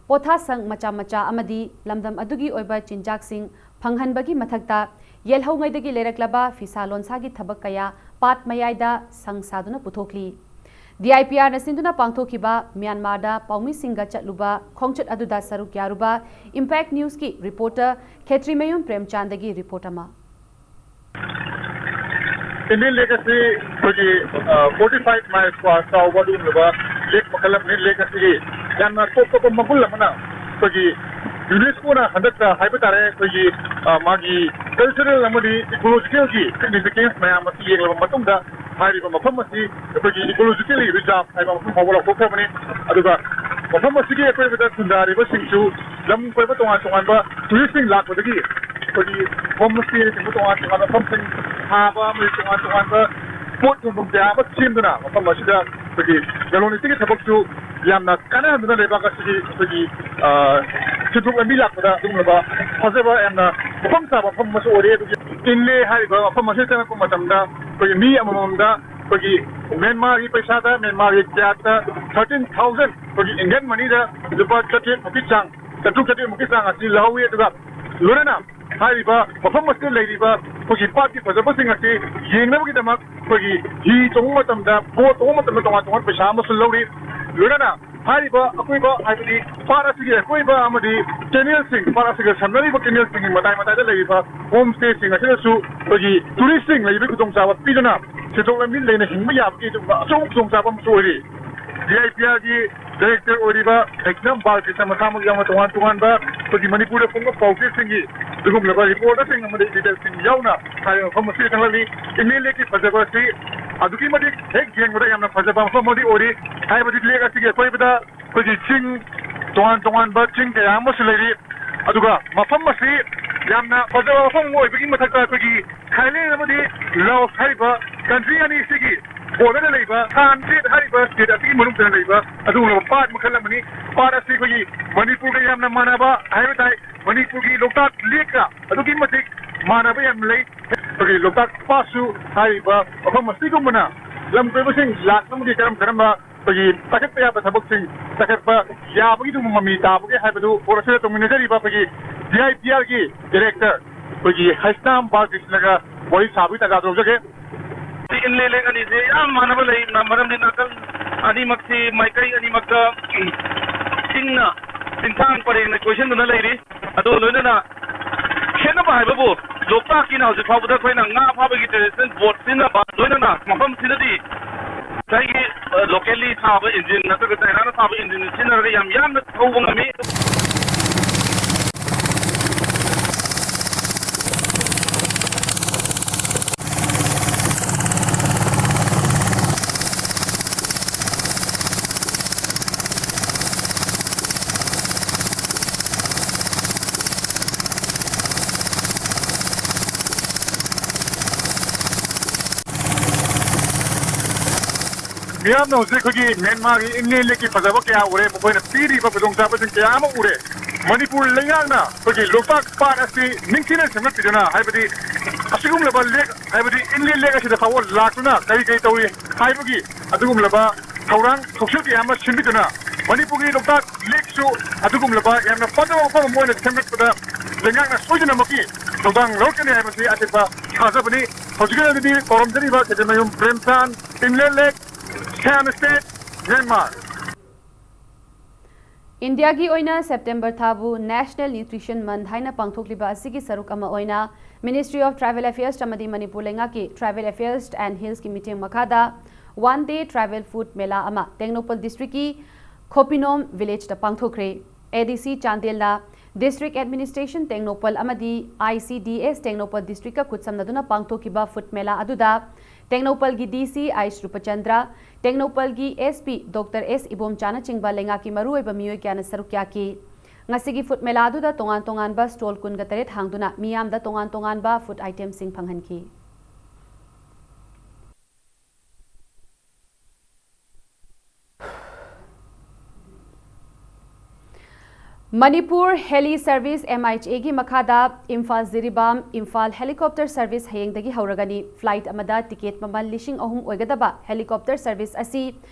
ꯄꯣꯊꯥꯁꯪ ꯃꯆꯥ ꯃꯆꯥ ꯑꯃꯗꯤ ꯂꯝꯗꯝ ꯑꯗꯨꯒꯤ ꯑꯣꯏꯕ ꯆꯤꯟꯖꯥꯛꯁꯤꯡ ꯐꯪꯍꯟꯕꯒꯤ ꯃꯊꯛꯇ ꯌꯦꯜꯍꯧꯉꯩꯗꯒꯤ ꯂꯩꯔꯛꯂꯕ ꯐꯤꯁꯥ ꯂꯣꯟꯁꯥꯒꯤ ꯊꯕꯛ ꯀꯌꯥ ꯄꯥꯠ ꯃꯌꯥꯏꯗ ꯁꯪ ꯁꯥꯗꯨꯅ ꯄꯨꯊꯣꯛꯂꯤ꯫ ꯗꯤ ꯑꯥꯏ ꯄꯤ ꯑꯥꯔꯅ ꯁꯤꯟꯗꯨꯅ ꯄꯥꯡꯊꯣꯛꯈꯤꯕ ꯃ꯭ꯌꯥꯟꯃꯥꯔꯗ ꯄꯥꯎꯃꯤꯁꯤꯡꯒ ꯆꯠꯂꯨꯕ ꯈꯣꯡꯆꯠ ꯑꯗꯨꯗ ꯁꯔꯨꯛ ꯌꯥꯔꯨꯕ ꯏꯝꯄꯦꯛ ꯅ꯭ꯌꯨꯁꯀꯤ ꯔꯤꯄꯣꯔꯇꯔ ꯈꯦꯇ꯭ꯔꯤꯃꯌꯨꯝ ꯄ꯭ꯔꯦꯝꯆꯥꯟꯗꯒꯤ ꯔꯤꯄꯣꯔꯠ ꯑꯃ꯫ ꯏꯟꯗꯤꯌꯟ ꯂꯦꯛ ꯑꯁꯤ ꯑꯩꯈꯣꯏꯒꯤ forty five miles ꯆꯥꯎꯕ ꯑꯗꯨꯒꯨꯝꯂꯕ ꯂꯦꯛ ꯃꯈꯜ ꯑꯃꯅꯤ꯫ ꯂꯦꯛ ꯑꯁꯤꯒꯤ ꯌꯥꯝꯅ ꯇꯣꯞ ꯇꯣꯞꯄ ꯃꯒꯨꯟ ꯑꯃꯅ ꯑꯩꯈꯣꯏꯒꯤ ꯌꯨꯅꯦꯁꯀꯣꯅ ꯍꯟꯗꯛꯇ ꯍꯥꯏꯕ ꯇꯥꯔꯦ, ꯑꯩꯈꯣꯏꯒꯤ ꯑ, ꯃꯥꯒꯤ ꯀꯜꯆꯔꯦꯜ ꯑꯃꯗꯤ ꯏꯀꯣꯂꯣꯖꯤꯀꯦꯜꯒꯤ ꯁꯤꯒꯅꯤꯐꯤꯀꯦꯟꯁ ꯃꯌꯥꯝ ꯑꯁꯤ ꯌꯦꯡꯂꯕ ꯃꯇꯨꯡꯗ ꯍꯥꯏꯔꯤꯕ ꯃꯐꯝ ꯑꯁꯤ ꯑꯩꯈꯣꯏꯒꯤ ꯏꯀꯣꯂꯣꯖꯤꯀꯦꯜꯂꯤ ꯔꯤꯖꯥꯔꯚ ꯍꯥꯏꯕ ꯃꯐꯝ ꯐꯥꯎꯕ ꯂꯥꯎꯊꯣꯛꯈ꯭ꯔꯕꯅꯤ꯫ ꯑꯗꯨꯒ ꯃꯐꯝ ꯑꯁꯤꯒꯤ ꯑꯀꯣꯏꯕꯗ ꯈꯨꯟꯗꯥꯔꯤꯕꯁꯤꯡꯁꯨ ꯂꯝ ꯀꯣꯏꯕ ꯇꯣꯉꯥꯟ ꯇꯣꯉꯥꯟꯕ ꯇꯨꯔꯤꯁꯁꯤꯡ ꯂꯥꯛꯄꯗꯒꯤ ꯑꯩꯈꯣꯏꯒꯤ ꯍꯣꯝ ꯁ꯭ꯇꯦꯅꯆꯤꯡꯕ ꯇꯣꯉꯥꯟ ꯇꯣꯉꯥꯟꯕ ꯃꯐꯝꯁꯤꯡ ꯁꯥꯕ ꯑꯃꯗꯤ ꯇꯣꯉꯥꯟ ꯇꯣꯉꯥꯟꯕ ꯄꯣꯠ ꯌꯣꯟꯐꯝ ꯀꯌꯥ ꯑꯃ ꯁꯦꯝꯗꯨꯅ ꯃꯐꯝ ꯑꯁꯤꯗ ꯑꯩꯈꯣꯏꯒꯤ ꯂꯂꯣꯟ ꯏꯇꯤꯛꯀꯤ ꯊꯕꯛꯁꯨ ꯌꯥꯝꯅ ꯀꯥꯟꯅꯍꯟꯗꯨꯅ ꯂꯩꯕꯥꯛ ꯑꯁꯤꯒꯤ ꯑꯩꯈꯣꯏꯒꯤ ꯑ, ꯁꯦꯟꯊꯣꯛ ꯂꯝꯕꯤ ꯂꯥꯛꯄꯗ ꯑꯗꯨꯒꯨꯝꯂꯕ ꯐꯖꯕ ꯌꯥꯝꯅ ꯃꯐꯝ ꯆꯥꯕ ꯃꯐꯝ ꯑꯃꯁꯨ ꯑꯣꯏꯔꯦ꯫ ꯑꯗꯨꯒꯤ ꯏꯟꯂꯦ ꯍꯥꯏꯔꯤꯕ ꯃꯐꯝ ꯑꯁꯤꯗ ꯆꯪꯉꯛꯄ ꯃꯇꯝꯗ ꯑꯩꯈꯣꯏꯒꯤ ꯃꯤ ꯑꯃꯃꯝꯗ ꯑꯩꯈꯣꯏꯒꯤ ꯃ꯭ꯌꯥꯟꯃꯥꯔꯒꯤ ꯄꯩꯁꯥꯗ, ꯃ꯭ꯌꯥꯟꯃꯥꯔꯒꯤ ꯀ꯭ꯌꯥꯠꯇ thirteen thousand, ꯑꯩꯈꯣꯏꯒꯤ ꯏꯟꯗꯤꯌꯟ ꯃꯅꯤꯗ ꯂꯨꯄꯥ ꯆꯥꯇ꯭ꯔꯦꯠ ꯃꯨꯛꯀꯤ ꯆꯥꯡ, ꯆꯥꯇ꯭ꯔꯨꯛ ꯆꯥꯇ꯭ꯔꯦꯠ ꯃꯨꯛꯀꯤ ꯆꯥꯡ ꯑꯁꯤ ꯂꯧꯍꯧꯋꯤ꯫ ꯑꯗꯨꯒ ꯂꯣꯏꯅꯅ ꯍꯥꯏꯔꯤꯕ ꯃꯐꯝ ꯑꯁꯤꯗ ꯂꯩꯔꯤꯕ ꯑꯩꯈꯣꯏꯒꯤ ꯄꯥꯠꯀꯤ ꯐꯖꯕꯁꯤꯡ ꯑꯁꯤ ꯌꯦꯡꯅꯕꯒꯤꯗꯃꯛ ꯑꯩꯈꯣꯏꯒꯤ ꯍꯤ ꯇꯣꯡꯕ ꯃꯇꯝꯗ, ꯕꯣꯠ ꯇꯣꯡꯕ ꯃꯇꯝꯗ ꯇꯣꯉꯥꯟ ꯇꯣꯉꯥꯟꯕ ꯄꯩꯁꯥ ꯑꯃꯁꯨ ꯂꯧꯔꯤ꯫ ꯂꯣꯏꯅꯅ ꯍꯥꯏꯔꯤꯕ ꯑꯀꯣꯏꯕ, ꯍꯥꯏꯕꯗꯤ ꯄꯥꯠ ꯑꯁꯤꯒꯤ ꯑꯀꯣꯏꯕ ꯑꯃꯗꯤ ꯀꯦꯅꯦꯜꯁꯤꯡ, ꯄꯥꯠ ꯑꯁꯤꯒ ꯁꯝꯅꯔꯤꯕ ꯀꯦꯅꯦꯜꯁꯤꯡꯒꯤ ꯃꯇꯥꯏ ꯃꯇꯥꯏꯗ ꯂꯩꯔꯤꯕ ꯍꯣꯝ ꯁ꯭ꯇꯦꯁꯤꯡ ꯑꯁꯤꯗꯁꯨ ꯑꯩꯈꯣꯏꯒꯤ ꯇꯨꯔꯤꯁꯁꯤꯡ ꯂꯩꯕꯒꯤ ꯈꯨꯗꯣꯡꯆꯥꯕ ꯄꯤꯗꯨꯅ ꯁꯦꯟꯊꯣꯛ ꯂꯝꯕꯤ ꯂꯩꯅ ꯍꯤꯡꯕ ꯌꯥꯕꯒꯤ ꯑꯗꯨꯒꯨꯝꯕ ꯑꯆꯧꯕ ꯈꯨꯗꯣꯡꯆꯥꯕ ꯑꯃꯁꯨ ꯑꯣꯏꯔꯤ꯫ ꯗꯤ ꯑꯥꯏ ꯄꯤ ꯑꯥꯔꯒꯤ ꯗꯥꯏꯔꯦꯛꯇꯔ ꯑꯣꯏꯔꯤꯕ ꯂꯩꯈ꯭ꯔꯝ ꯕꯥꯜꯀ꯭ꯔꯤꯁꯅ ꯃꯁꯥꯃꯛ ꯌꯥꯎꯅ ꯇꯣꯉꯥꯟ ꯇꯣꯉꯥꯟꯕ ꯑꯩꯈꯣꯏꯒꯤ ꯃꯅꯤꯄꯨꯔꯗ ꯐꯣꯡꯕ ꯄꯥꯎꯆꯦꯁꯤꯡꯒꯤ ꯑꯗꯨꯒꯨꯝꯂꯕ ꯔꯤꯄꯣꯔꯇꯔꯁꯤꯡ ꯑꯃꯗꯤ ꯏꯗꯤꯇꯔꯁꯤꯡ ꯌꯥꯎꯅ ꯍꯥꯏꯔꯤꯕ ꯃꯐꯝ ꯑꯁꯤꯗ ꯆꯪꯂꯛꯂꯤ꯫ ꯏꯟꯗꯤꯌꯟ ꯂꯦꯛꯀꯤ ꯐꯖꯕ ꯑꯁꯤ ꯑꯗꯨꯛꯀꯤ ꯃꯇꯤꯛ ꯍꯦꯛ ꯌꯦꯡꯕꯗ ꯌꯥꯝꯅ ꯐꯖꯕ ꯃꯐꯝ ꯑꯃꯗꯤ ꯑꯣꯏꯔꯤ꯫ ꯍꯥꯏꯕꯗꯤ ꯂꯦꯛ ꯑꯁꯤꯒꯤ ꯑꯀꯣꯏꯕꯗ ꯑꯩꯈꯣꯏꯒꯤ ꯆꯤꯡ, ꯇꯣꯉꯥꯟ ꯇꯣꯉꯥꯟꯕ ꯆꯤꯡ ꯀꯌꯥ ꯑꯃꯁꯨ ꯂꯩꯔꯤ꯫ ꯑꯗꯨꯒ ꯃꯐꯝ ꯑꯁꯤ ꯌꯥꯝꯅ ꯐꯖꯕ ꯃꯐꯝ ꯑꯃ ꯑꯣꯏꯕꯒꯤ ꯃꯊꯛꯇ ꯑꯩꯈꯣꯏꯒꯤ ꯊꯥꯏꯂꯦꯟ ꯑꯃꯗꯤ ꯂꯥꯑꯣꯁ ꯍꯥꯏꯔꯤꯕ ꯀꯟꯇ꯭ꯔꯤ ꯑꯅꯤꯁꯤꯒꯤ ꯕꯣꯔꯗꯔꯗ ꯂꯩꯕ ꯊꯥꯟ ꯁ꯭ꯇꯦꯠ ꯍꯥꯏꯔꯤꯕ ꯁ꯭ꯇꯦꯠ ꯑꯁꯤꯒꯤ ꯃꯅꯨꯡꯗ ꯂꯩꯕ ꯑꯗꯨꯒꯨꯝꯂꯕ ꯄꯥꯠ ꯃꯈꯜ ꯑꯃꯅꯤ꯫ ꯄꯥꯠ ꯑꯁꯤ ꯑꯩꯈꯣꯏꯒꯤ ꯃꯅꯤꯄꯨꯔꯒ ꯌꯥꯝꯅ ꯃꯥꯟꯅꯕ ꯍꯥꯏꯕ ꯇꯥꯏ꯫ ꯃꯅꯤꯄꯨꯔꯒꯤ ꯂꯣꯛꯇꯥꯛ ꯂꯦꯛꯀ ꯑꯗꯨꯛꯀꯤ ꯃꯇꯤꯛ ꯃꯥꯟꯅꯕ ꯌꯥꯝ ꯂꯩ꯫ ꯑꯩꯈꯣꯏꯒꯤ ꯂꯣꯛꯇꯥꯛ ꯄꯥꯠꯁꯨ ꯍꯥꯏꯔꯤꯕ ꯃꯐꯝ ꯑꯁꯤꯒꯨꯝꯕꯅ ꯂꯝ ꯀꯣꯏꯕꯁꯤꯡ ꯂꯥꯛꯅꯕꯒꯤ ꯀꯔꯝ ꯀꯔꯝꯕ ꯑꯩꯈꯣꯏꯒꯤ ꯄꯥꯏꯈꯠꯄ ꯌꯥꯕ ꯊꯕꯛꯁꯤꯡ ꯄꯥꯏꯈꯠꯄ ꯌꯥꯕꯒꯤ ꯑꯗꯨꯒꯨꯝꯕ ꯃꯃꯤ ꯇꯥꯕꯒꯦ ꯍꯥꯏꯕꯗꯨ ꯄꯣꯠ ꯑꯁꯤꯗ ꯇꯧꯃꯤꯟꯅꯖꯔꯤꯕ ꯑꯩꯈꯣꯏꯒꯤ D I P R ꯒꯤ director ꯑꯩꯈꯣꯏꯒꯤ ꯍꯩꯁꯅꯥꯝ ꯕꯥꯂꯀ꯭ꯔꯤꯁꯅꯒ ꯋꯥꯔꯤ ꯁꯥꯕꯒꯤ ꯇꯥꯟꯖꯥ ꯂꯧꯖꯒꯦ꯫ ꯁꯤ ꯏꯟꯂꯦꯟ ꯂꯦꯛ ꯑꯅꯤꯁꯦ ꯌꯥꯝ ꯃꯥꯟꯅꯕ ꯂꯩ, ꯃ-, ꯃꯔꯝꯗꯤ ꯅꯥꯀꯜ ꯑꯅꯤꯃꯛꯁꯤ, ꯃꯥꯏꯀꯩ ꯑꯅꯤꯃꯛꯇ, ꯎꯝ, ꯆꯤꯡꯅ, ꯆꯤꯡꯁꯥꯡ ꯄꯔꯦꯡꯅ ꯀꯣꯏꯁꯤꯟꯗꯨꯅ ꯂꯩꯔꯤ꯫ ꯑꯗꯨꯒ ꯂꯣꯏꯅꯅ ꯈꯦꯠꯅꯕ ꯍꯥꯏꯕꯕꯨ, ꯂꯣꯛꯇꯥꯛꯀꯤꯅ ꯍꯧꯖꯤꯛ ꯐꯥꯎꯕꯗ ꯑꯩꯈꯣꯏꯅ ꯉꯥ ꯐꯥꯕꯒꯤ traditional boat ꯁꯤꯖꯤꯟꯅꯕ, ꯂꯣꯏꯅꯅ ꯃꯐꯝꯁꯤꯗꯗꯤ ꯉꯁꯥꯏꯒꯤ, ꯑ, locally ꯁꯥꯕ engine ꯅꯠꯇ꯭ꯔꯒ China ꯅ ꯁꯥꯕ engine ꯁꯤꯖꯤꯟꯅꯔꯒ ꯌꯥꯝ ꯌꯥꯡꯅ ꯊꯧꯕ ꯉꯝꯃꯤ꯫ ꯃꯤꯌꯥꯝꯅ ꯍꯧꯖꯤꯛ ꯑꯩꯈꯣꯏꯒꯤ ꯃ꯭ꯌꯥꯟꯃꯥꯔꯒꯤ ꯏꯟꯂꯦꯟ ꯂꯦꯛꯀꯤ ꯐꯖꯕ ꯀꯌꯥ ꯎꯔꯦ, ꯃꯈꯣꯏꯅ ꯄꯤꯔꯤꯕ ꯈꯨꯗꯣꯡꯆꯥꯕꯁꯤꯡ ꯀꯌꯥ ꯑꯃ ꯎꯔꯦ꯫ ꯃꯅꯤꯄꯨꯔ ꯂꯩꯉꯥꯛꯅ ꯑꯩꯈꯣꯏꯒꯤ ꯂꯣꯛꯇꯥꯛ ꯄꯥꯠ ꯑꯁꯤ ꯅꯤꯡꯊꯤꯅ ꯁꯦꯝꯒꯠꯄꯤꯗꯨꯅ, ꯍꯥꯏꯕꯗꯤ ꯑꯁꯤꯒꯨꯝꯂꯕ ꯂꯦꯛ, ꯍꯥꯏꯕꯗꯤ ꯏꯟꯂꯦꯟ ꯂꯦꯛ ꯑꯁꯤꯗ ꯐꯥꯎꯕ ꯂꯥꯛꯇꯨꯅ ꯀꯔꯤ ꯀꯔꯤ ꯇꯧꯔꯤ ꯍꯥꯏꯕꯒꯤ ꯑꯗꯨꯒꯨꯝꯂꯕ ꯊꯧꯔꯥꯡ ꯊꯧꯁꯤꯜ ꯀꯌꯥ ꯑꯃ ꯁꯤꯟꯕꯤꯗꯨꯅ, ꯃꯅꯤꯄꯨꯔꯒꯤ ꯂꯣꯛꯇꯥꯛ ꯂꯦꯛꯁꯨ ꯑꯗꯨꯒꯨꯝꯂꯕ ꯌꯥꯝꯅ ꯐꯖꯕ ꯃꯐꯝ ꯑꯃ ꯑꯣꯏꯅ ꯁꯦꯝꯒꯠꯄꯗ ꯂꯩꯉꯥꯛꯅ ꯁꯣꯏꯗꯅꯃꯛꯀꯤ ꯊꯧꯗꯥꯡ ꯂꯧꯔꯛꯀꯅꯤ ꯍꯥꯏꯕꯁꯤ ꯑꯆꯦꯠꯄ ꯊꯥꯖꯕꯅꯤ꯫ ꯍꯧꯖꯤꯛꯀꯤ ꯑꯣꯏꯅꯗꯤ ꯄꯥꯎꯔꯝꯖꯔꯤꯕ ꯈꯦꯇ꯭ꯔꯤꯃꯌꯨꯝ ꯄ꯭ꯔꯦꯝꯆꯥꯟ, ꯏꯟꯂꯦꯟ ꯂꯦꯛ, ꯁꯤꯌꯥꯝ ꯁ꯭ꯇꯦꯠ, ꯃ꯭ꯌꯥꯟꯃꯥꯔ꯫ ꯏꯟꯗꯤꯌꯥꯒꯤ ꯑꯣꯏꯅ ꯁꯦꯞꯇꯦꯝꯕꯔ ꯊꯥꯕꯨ National Nutrition Month ꯍꯥꯏꯅ ꯄꯥꯡꯊꯣꯛꯂꯤꯕ ꯑꯁꯤꯒꯤ ꯁꯔꯨꯛ ꯑꯃ ꯑꯣꯏꯅ Ministry of Tribal Affairs ꯑꯃꯗꯤ ꯃꯅꯤꯄꯨꯔ ꯂꯩꯉꯥꯛꯀꯤ Tribal Affairs and Hills ꯀꯤ ꯃꯤꯠꯌꯦꯡ ꯃꯈꯥꯗ One Day Tribal Food Mela ꯑꯃ ꯇꯦꯡꯅꯧꯄꯜ district ꯀꯤ ꯈꯣꯄꯤꯅꯣꯝ village ꯇ ꯄꯥꯡꯊꯣꯛꯈ꯭ꯔꯦ꯫ A D C ꯆꯥꯟꯗꯦꯜꯅ District Administration Tengnoupal ꯑꯃꯗꯤ I C D S Tengnoupal district ꯀ ꯈꯨꯠꯁꯝꯅꯗꯨꯅ ꯄꯥꯡꯊꯣꯛꯈꯤꯕ food mela ꯑꯗꯨꯗ ꯇꯦꯡꯅꯧꯄꯜꯒꯤ D C ꯑꯥꯏꯁ ꯔꯨꯄꯆꯟꯗ꯭ꯔ, ꯇꯦꯡꯅꯧꯄꯜꯒꯤ S P Doctor S ꯏꯕꯣꯝꯆꯥꯅꯆꯤꯡꯕ ꯂꯩꯉꯥꯛꯀꯤ ꯃꯔꯨꯑꯣꯏꯕ ꯃꯤꯑꯣꯏ ꯀꯌꯥꯅ ꯁꯔꯨꯛ ꯌꯥꯈꯤ꯫ ꯉꯁꯤꯒꯤ food mela ꯑꯗꯨꯗ ꯇꯣꯉꯥꯟ ꯇꯣꯉꯥꯟꯕ stall ꯀꯨꯟꯒ ꯇꯔꯦꯠ ꯍꯥꯡꯗꯨꯅ ꯃꯤꯌꯥꯝꯗ ꯇꯣꯉꯥꯟ ꯇꯣꯉꯥꯟꯕ food item ꯁꯤꯡ ꯐꯪꯍꯟꯈꯤ꯫ Manipur Heli Service, M H A ꯒꯤ ꯃꯈꯥꯗ ꯏꯝꯐꯥꯜ ꯖꯤꯔꯤꯕꯥꯝ, ꯏꯝꯐꯥꯜ helicopter service ꯍꯌꯦꯡꯗꯒꯤ ꯍꯧꯔꯒꯅꯤ꯫ Flight ꯑꯃꯗ ticket ꯃꯃꯜ ꯂꯤꯁꯤꯡ ꯑꯍꯨꯝ ꯑꯣꯏꯒꯗꯕ helicopter service ꯑꯁꯤ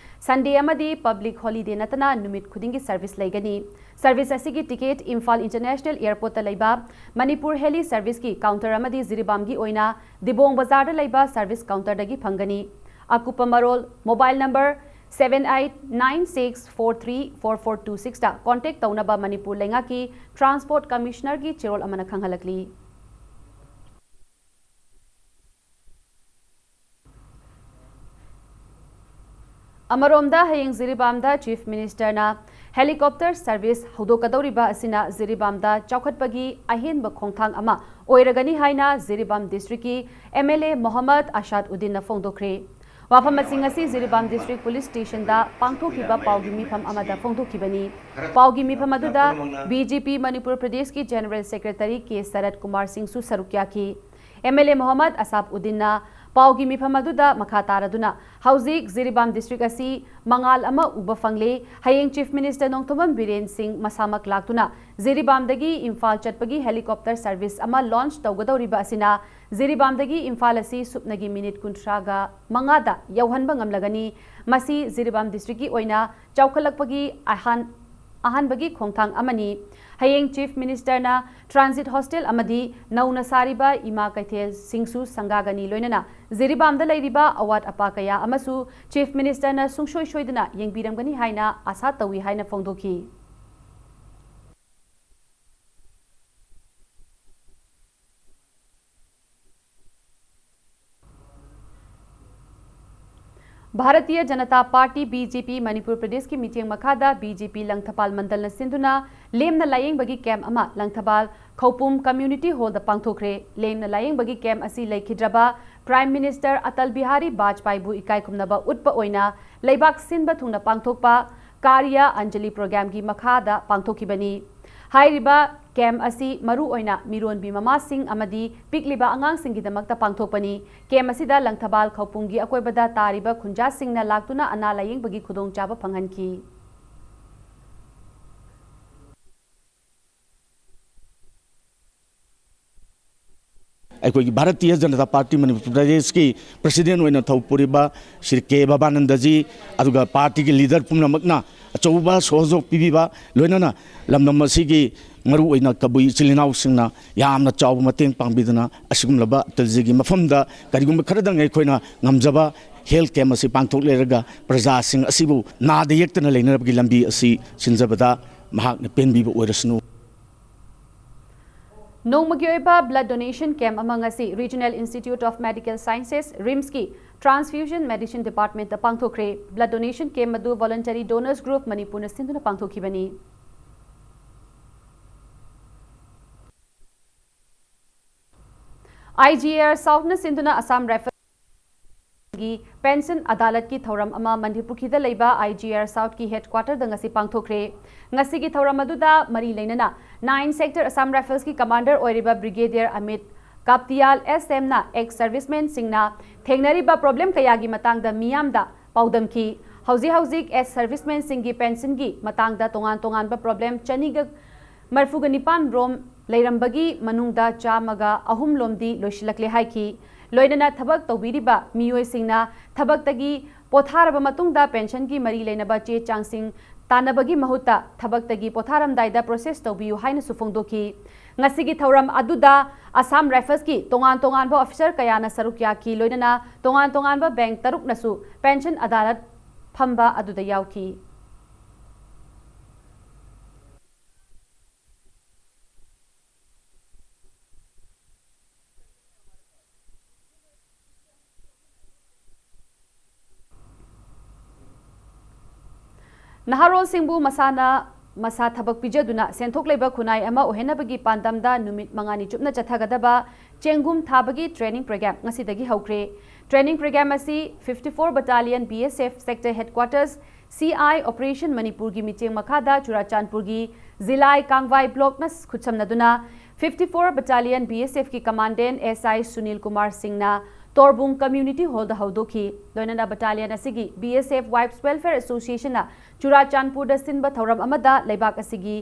Sunday ꯑꯃꯗꯤ public holiday ꯅꯠꯇꯅ ꯅꯨꯃꯤꯠ ꯈꯨꯗꯤꯡꯒꯤ service ꯂꯩꯒꯅꯤ꯫ Service ꯑꯁꯤꯒꯤ ticket ꯏꯝꯐꯥꯜ International Airport ꯇ ꯂꯩꯕ Manipur Heli Service ꯀꯤ counter ꯑꯃꯗꯤ ꯖꯤꯔꯤꯕꯥꯝꯒꯤ ꯑꯣꯏꯅ ꯗꯤꯕꯣꯡ ꯕꯖꯥꯔꯗ ꯂꯩꯕ service counter ꯗꯒꯤ ꯐꯪꯒꯅꯤ꯫ ꯑꯀꯨꯞꯄ ꯃꯔꯣꯜ, mobile number seven eight nine six four three four four two six ꯇ contact ꯇꯧꯅꯕ ꯃꯅꯤꯄꯨꯔ ꯂꯩꯉꯥꯛꯀꯤ Transport Commissioner ꯒꯤ ꯆꯦꯔꯣꯜ ꯑꯃꯅ ꯈꯪꯍꯜꯂꯛꯂꯤ꯫ ꯑꯃꯔꯣꯝꯗ, ꯍꯌꯦꯡ ꯖꯤꯔꯤꯕꯥꯝꯗ Chief Minister ꯅ helicopter service ꯍꯧꯗꯣꯛꯀꯗꯧꯔꯤꯕ ꯑꯁꯤꯅ ꯖꯤꯔꯤꯕꯥꯝꯗ ꯆꯥꯎꯈꯠꯄꯒꯤ ꯑꯍꯦꯟꯕ ꯈꯣꯡꯊꯥꯡ ꯑꯃ ꯑꯣꯏꯔꯒꯅꯤ ꯍꯥꯏꯅ ꯖꯤꯔꯤꯕꯥꯝ district ꯀꯤ M L A ꯃꯣꯍꯝꯃꯗ ꯑꯁꯥꯗ ꯎꯗꯤꯟꯅ ꯐꯣꯡꯗꯣꯛꯈ꯭ꯔꯦ꯫ ꯋꯥꯐꯝ ꯑꯁꯤ ꯉꯁꯤ ꯖꯤꯔꯤꯕꯥꯝ district police station ꯗ ꯄꯥꯡꯊꯣꯛꯈꯤꯕ ꯄꯥꯎꯒꯤ ꯃꯤꯐꯝ ꯑꯃꯗ ꯐꯣꯡꯗꯣꯛꯈꯤꯕꯅꯤ꯫ ꯄꯥꯎꯒꯤ ꯃꯤꯐꯝ ꯑꯗꯨꯗ B J P ꯃꯅꯤꯄꯨꯔ ꯄ꯭ꯔꯗꯦꯁꯀꯤ General Secretary ꯀꯦ ꯁꯔꯠ ꯀꯨꯃꯥꯔ ꯁꯤꯡꯁꯨ ꯁꯔꯨꯛ ꯌꯥꯈꯤ꯫ M L A ꯃꯣꯍꯝꯃꯗ ꯑꯁꯥꯗ ꯎꯗꯤꯟꯅ ꯄꯥꯎꯒꯤ ꯃꯤꯐꯝ ꯑꯗꯨꯗ ꯃꯈꯥ ꯇꯥꯔꯗꯨꯅ, ꯍꯧꯖꯤꯛ ꯖꯤꯔꯤꯕꯥꯝ district ꯑꯁꯤ ꯃꯉꯥꯜ ꯑꯃ ꯎꯕ ꯐꯪꯂꯦ꯫ ꯍꯌꯦꯡ Chief Minister ꯅꯣꯡꯊꯣꯝꯕꯝ ꯕꯤꯔꯦꯟ ꯁꯤꯡ ꯃꯁꯥꯃꯛ ꯂꯥꯛꯇꯨꯅ ꯖꯤꯔꯤꯕꯥꯝꯗꯒꯤ ꯏꯝꯐꯥꯜ ꯆꯠꯄꯒꯤ helicopter service ꯑꯃ launch ꯇꯧꯒꯗꯧꯔꯤꯕ ꯑꯁꯤꯅ ꯖꯤꯔꯤꯕꯥꯝꯗꯒꯤ ꯏꯝꯐꯥꯜ ꯑꯁꯤ ꯁꯨꯞꯅꯒꯤ ꯃꯤꯅꯤꯠ ꯀꯨꯟꯊ꯭ꯔꯥꯒ ꯃꯉꯥꯗ ꯌꯧꯍꯟꯕ ꯉꯝꯂꯒꯅꯤ꯫ ꯃꯁꯤ ꯖꯤꯔꯤꯕꯥꯝ district ꯀꯤ ꯑꯣꯏꯅ ꯆꯥꯎꯈꯠꯂꯛꯄꯒꯤ ꯑꯍꯥꯟ-, ꯑꯍꯥꯟꯕꯒꯤ ꯈꯣꯡꯊꯥꯡ ꯑꯃꯅꯤ꯫ ꯍꯌꯦꯡ Chief Minister ꯅ transit hostel ꯑꯃꯗꯤ ꯅꯧꯅ ꯁꯥꯔꯤꯕ ꯏꯃꯥ ꯀꯩꯊꯦꯜ ꯁꯤꯡꯁꯨ ꯁꯪꯒꯥꯒꯅꯤ, ꯂꯣꯏꯅꯅ ꯖꯤꯔꯤꯕꯥꯝꯗ ꯂꯩꯔꯤꯕ ꯑꯋꯥꯠ ꯑꯄꯥ ꯀꯌꯥ ꯑꯃꯁꯨ Chief Minister ꯅ ꯁꯨꯡꯁꯣꯏ ꯁꯣꯏꯗꯅ ꯌꯦꯡꯕꯤꯔꯝꯒꯅꯤ ꯍꯥꯏꯅ ꯑꯥꯁꯥ ꯇꯧꯏ ꯍꯥꯏꯅ ꯐꯣꯡꯗꯣꯛꯈꯤ꯫ Bharatiya Janata Party, B J P, Manipur ꯄ꯭ꯔꯗꯦꯁꯀꯤ ꯃꯤꯠꯌꯦꯡ ꯃꯈꯥꯗ B J P ꯂꯪꯊꯕꯥꯜ ꯃꯟꯗꯜꯅ ꯁꯤꯟꯗꯨꯅ ꯂꯦꯝꯅ ꯂꯥꯌꯦꯡꯕꯒꯤ camp ꯑꯃ ꯂꯪꯊꯕꯥꯜ ꯈꯧꯄꯨꯝ Community Hall ꯗ ꯄꯥꯡꯊꯣꯛꯈ꯭ꯔꯦ꯫ ꯂꯦꯝꯅ ꯂꯥꯌꯦꯡꯕꯒꯤ camp ꯑꯁꯤ ꯂꯩꯈꯤꯗ꯭ꯔꯕ Prime Minister ꯑꯇꯜ ꯕꯤꯍꯥꯔꯤ ꯕꯥꯖꯄꯥꯏꯕꯨ ꯏꯀꯥꯏ ꯈꯨꯝꯅꯕ ꯎꯠꯄ ꯑꯣꯏꯅ ꯂꯩꯕꯥꯛ ꯁꯤꯟꯕ ꯊꯨꯡꯅ ꯄꯥꯡꯊꯣꯛꯄ ꯀꯥꯔꯤꯌꯥ ꯑꯟꯖꯂꯤ program ꯒꯤ ꯃꯈꯥꯗ ꯄꯥꯡꯊꯣꯛꯈꯤꯕꯅꯤ꯫ ꯍꯥꯏꯔꯤꯕ camp ꯑꯁꯤ ꯃꯔꯨ ꯑꯣꯏꯅ ꯃꯤꯔꯣꯟꯕꯤ ꯃꯃꯥꯁꯤꯡ ꯑꯃꯗꯤ ꯄꯤꯛꯂꯤꯕ ꯑꯉꯥꯡꯁꯤꯡꯒꯤꯗꯃꯛꯇ ꯄꯥꯡꯊꯣꯛꯄꯅꯤ꯫ Camp ꯑꯁꯤꯗ ꯂꯪꯊꯕꯥꯜ ꯈꯧꯄꯨꯝꯒꯤ ꯑꯀꯣꯏꯕꯗ ꯇꯥꯔꯤꯕ ꯈꯨꯟꯖꯥꯁꯤꯡꯅ ꯂꯥꯛꯇꯨꯅ ꯑꯅꯥ ꯂꯥꯌꯦꯡꯕꯒꯤ ꯈꯨꯗꯣꯡꯆꯥꯕ ꯐꯪꯍꯟꯈꯤ꯫ ꯑꯩꯈꯣꯏꯒꯤ ꯚꯥꯔꯇꯤꯌ ꯖꯅꯇꯥ ꯄꯥꯔꯇꯤ ꯃꯅꯤꯄꯨꯔ ꯄ꯭ꯔꯗꯦꯁꯀꯤ ꯄ꯭ꯔꯁꯤꯗꯦꯟ ꯑꯣꯏꯅ ꯊꯧ ꯄꯨꯔꯤꯕ ꯁ꯭ꯔꯤ ꯀꯦ ꯕꯕꯥꯅꯟꯗꯖꯤ, ꯑꯗꯨꯒ ꯄꯥꯔꯇꯤꯒꯤ ꯂꯤꯗꯔ ꯄꯨꯝꯅꯃꯛꯅ ꯑꯆꯧꯕ ꯁꯍꯖꯣꯒ ꯄꯤꯕꯤꯕ, ꯂꯣꯏꯅꯅ ꯂꯝꯗꯝ ꯑꯁꯤꯒꯤ ꯃꯔꯨꯑꯣꯏꯅ ꯀꯕꯨꯏ ꯏꯆꯤꯜ ꯏꯅꯥꯎꯁꯤꯡꯅ ꯌꯥꯝꯅ ꯆꯥꯎꯕ ꯃꯇꯦꯡ ꯄꯥꯡꯕꯤꯗꯨꯅ ꯑꯁꯤꯒꯨꯝꯂꯕ ꯑꯇꯜꯖꯤꯒꯤ ꯃꯐꯝꯗ ꯀꯔꯤꯒꯨꯝꯕ ꯈꯔꯗꯪ ꯑꯩꯈꯣꯏꯅ ꯉꯝꯖꯕ ꯍꯦꯜꯊ ꯀꯦꯝꯞ ꯑꯁꯤ ꯄꯥꯡꯊꯣꯛꯂꯔꯒ ꯄ꯭ꯔꯖꯥꯁꯤꯡ ꯑꯁꯤꯕꯨ ꯅꯥꯗ ꯌꯦꯛꯇꯅ ꯂꯩꯅꯅꯕꯒꯤ ꯂꯝꯕꯤ ꯑꯁꯤ ꯁꯤꯟꯖꯕꯗ ꯃꯍꯥꯛꯅ ꯄꯦꯟꯕꯤꯕ ꯑꯣꯏꯔꯁꯅꯨ꯫ ꯅꯣꯡꯃꯒꯤ ꯑꯣꯏꯕ ꯕ꯭ꯂꯗ ꯗꯣꯅꯦꯁꯟ ꯀꯦꯝꯞ ꯑꯃ ꯉꯁꯤ regional institute of medical sciences, ꯔꯤꯝꯁꯀꯤ ꯇ꯭ꯔꯥꯟꯁꯐ꯭ꯌꯨꯖꯟ ꯃꯦꯗꯤꯁꯤꯟ ꯗꯤꯄꯥꯔꯠꯃꯦꯟꯠꯇ ꯄꯥꯡꯊꯣꯛꯈ꯭ꯔꯦ꯫ ꯕ꯭ꯂꯗ ꯗꯣꯅꯦꯁꯟ ꯀꯦꯝꯞ ꯑꯗꯨ ꯚꯣꯂꯨꯟꯇꯔꯤ ꯗꯣꯅꯔꯁ ꯒ꯭ꯔꯨꯞ ꯃꯅꯤꯄꯨꯔꯅ ꯁꯤꯟꯗꯨꯅ ꯄꯥꯡꯊꯣꯛꯈꯤꯕꯅꯤ꯫ ꯑꯥꯏ ꯖꯤ ꯑꯦ ꯑꯥꯔ ꯁꯥꯎꯠꯅ ꯁꯤꯟꯗꯨꯅ ꯑꯁꯥꯝ ꯔꯥꯏꯐꯜ ꯒꯤ ꯄꯦꯟꯁꯟ ꯑꯗꯥꯂꯠꯀꯤ ꯊꯧꯔꯝ ꯑꯃ ꯃꯟꯗꯤꯔ ꯄꯨꯈ꯭ꯔꯤꯗ ꯂꯩꯕ ꯑꯥꯏ ꯖꯤ ꯑꯥꯔ ꯁꯥꯎꯠꯀꯤ ꯍꯦꯗꯀ꯭ꯋꯥꯇꯔꯗ ꯉꯁꯤ ꯄꯥꯡꯊꯣꯛꯈ꯭ꯔꯦ꯫ ꯉꯁꯤꯒꯤ ꯊꯧꯔꯝ ꯑꯗꯨꯗ ꯃꯔꯤ ꯂꯩꯅꯅ ꯅꯥꯏꯟ ꯁꯦꯛꯇꯔ ꯑꯁꯥꯝ ꯔꯥꯏꯐꯜꯁꯀꯤ ꯀꯃꯥꯟꯗꯔ ꯑꯣꯏꯔꯤꯕ ꯕ꯭ꯔꯤꯒꯦꯗꯤꯌꯔ ꯑꯃꯤꯠ ꯀꯥꯞꯇꯤꯌꯥꯜ ꯑꯦꯁ ꯑꯦꯝꯅ ꯑꯦꯛꯁ ꯁꯔꯚꯤꯁꯃꯦꯟꯁꯤꯡꯅ ꯊꯦꯡꯅꯔꯤꯕ ꯄ꯭ꯔꯣꯕ꯭ꯂꯦꯝ ꯀꯌꯥꯒꯤ ꯃꯇꯥꯡꯗ ꯃꯤꯌꯥꯝꯗ ꯄꯥꯎꯗꯝꯈꯤ꯫ ꯍꯧꯖꯤꯛ ꯍꯧꯖꯤꯛ ꯑꯦꯛꯁ ꯁꯔꯚꯤꯁꯃꯦꯟꯁꯤꯡꯒꯤ ꯄꯦꯟꯁꯟꯒꯤ ꯃꯇꯥꯡꯗ ꯇꯣꯉꯥꯟ ꯇꯣꯉꯥꯟꯕ ꯄ꯭ꯔꯣꯕ꯭ꯂꯦꯝ ꯆꯅꯤꯒ ꯃꯔꯤꯐꯨꯒ ꯅꯤꯄꯥꯟ ꯔꯣꯝ ꯂꯩꯔꯝꯕꯒꯤ ꯃꯅꯨꯡꯗ ꯆꯥꯝꯃꯒ ꯑꯍꯨꯝ ꯂꯣꯝꯗꯤ ꯂꯣꯏꯁꯤꯜꯂꯛꯂꯦ ꯍꯥꯏꯈꯤ꯫ ꯂꯣꯏꯅꯅ ꯊꯕꯛ ꯇꯧꯕꯤꯔꯤꯕ ꯃꯤꯑꯣꯏꯁꯤꯡꯅ ꯊꯕꯛꯇꯒꯤ ꯄꯣꯊꯥꯔꯕ ꯃꯇꯨꯡꯗ ꯄꯦꯟꯁꯟꯒꯤ ꯃꯔꯤ ꯂꯩꯅꯕ ꯆꯦ ꯆꯥꯡꯁꯤꯡ ꯇꯥꯟꯅꯕꯒꯤ ꯃꯍꯨꯠꯇ ꯊꯕꯛꯇꯒꯤ ꯄꯣꯊꯥꯔꯝꯗꯥꯏꯗ ꯄ꯭ꯔꯣꯁꯦꯁ ꯇꯧꯕꯤꯌꯨ ꯍꯥꯏꯅꯁꯨ ꯐꯣꯡꯗꯣꯛꯈꯤ꯫ ꯉꯁꯤꯒꯤ ꯊꯧꯔꯝ ꯑꯗꯨꯗ ꯑꯁꯥꯝ ꯔꯥꯏꯐꯜꯁꯀꯤ ꯇꯣꯉꯥꯟ ꯇꯣꯉꯥꯟꯕ ꯑꯣꯐꯤꯁꯔ ꯀꯌꯥꯅ ꯁꯔꯨꯛ ꯌꯥꯈꯤ꯫ ꯂꯣꯏꯅꯅ ꯇꯣꯉꯥꯟ ꯇꯣꯉꯥꯟꯕ ꯕꯦꯡꯛ ꯇꯔꯨꯛꯅꯁꯨ ꯄꯦꯟꯁꯟ ꯑꯗꯥꯂꯠ ꯐꯝꯕ ꯑꯗꯨꯗ ꯌꯥꯎꯈꯤ꯫ ꯅꯍꯥꯔꯣꯜꯁꯤꯡꯕꯨ ꯃꯁꯥꯅ ꯃꯁꯥ ꯊꯕꯛ ꯄꯤꯖꯗꯨꯅ ꯁꯦꯟꯊꯣꯛ ꯂꯩꯕ ꯈꯨꯟꯅꯥꯏ ꯑꯃ ꯑꯣꯏꯍꯟꯅꯕꯒꯤ ꯄꯥꯟꯗꯝꯗ ꯅꯨꯃꯤꯠ ꯃꯉꯥꯅꯤ ꯆꯨꯞꯅ ꯆꯠꯊꯒꯗꯕ ꯆꯦꯡꯒꯨꯝ ꯊꯥꯕꯒꯤ ꯇ꯭ꯔꯦꯅꯤꯡ ꯄ꯭ꯔꯣꯒ꯭ꯔꯥꯝ ꯉꯁꯤꯗꯒꯤ ꯍꯧꯈ꯭ꯔꯦ꯫ ꯇ꯭ꯔꯦꯅꯤꯡ ꯄ꯭ꯔꯣꯒ꯭ꯔꯥꯝ ꯑꯁꯤ fifty four Battalion B S F Sector Headquarters, C I Operation ꯃꯅꯤꯄꯨꯔꯒꯤ ꯃꯤꯠꯌꯦꯡ ꯃꯈꯥꯗ ꯆꯨꯔꯥꯆꯥꯟꯄꯨꯔꯒꯤ ꯖꯤꯂꯥꯏ ꯀꯥꯡꯕꯥꯏ ꯕ꯭ꯂꯣꯛꯅ ꯈꯨꯠꯁꯝꯅꯗꯨꯅ fifty four Battalion B S F ꯀꯤ commandant S I Sunil Kumar ꯁꯤꯡꯅ ꯇꯣꯔꯕꯨꯡ ꯀꯝꯃ꯭ꯌꯨꯅꯤꯇꯤ ꯍꯣꯜꯗ ꯍꯧꯗꯣꯛꯈꯤ꯫ ꯂꯣꯏꯅꯅ ꯕꯠꯇꯥꯂꯤꯌꯟ ꯑꯁꯤꯒꯤ B S F Wives Welfare Association ꯅ ꯆꯨꯔꯥꯆꯥꯟꯄꯨꯔꯗ ꯁꯤꯟꯕ ꯊꯧꯔꯝ ꯑꯃꯗ ꯂꯩꯕꯥꯛ ꯑꯁꯤꯒꯤ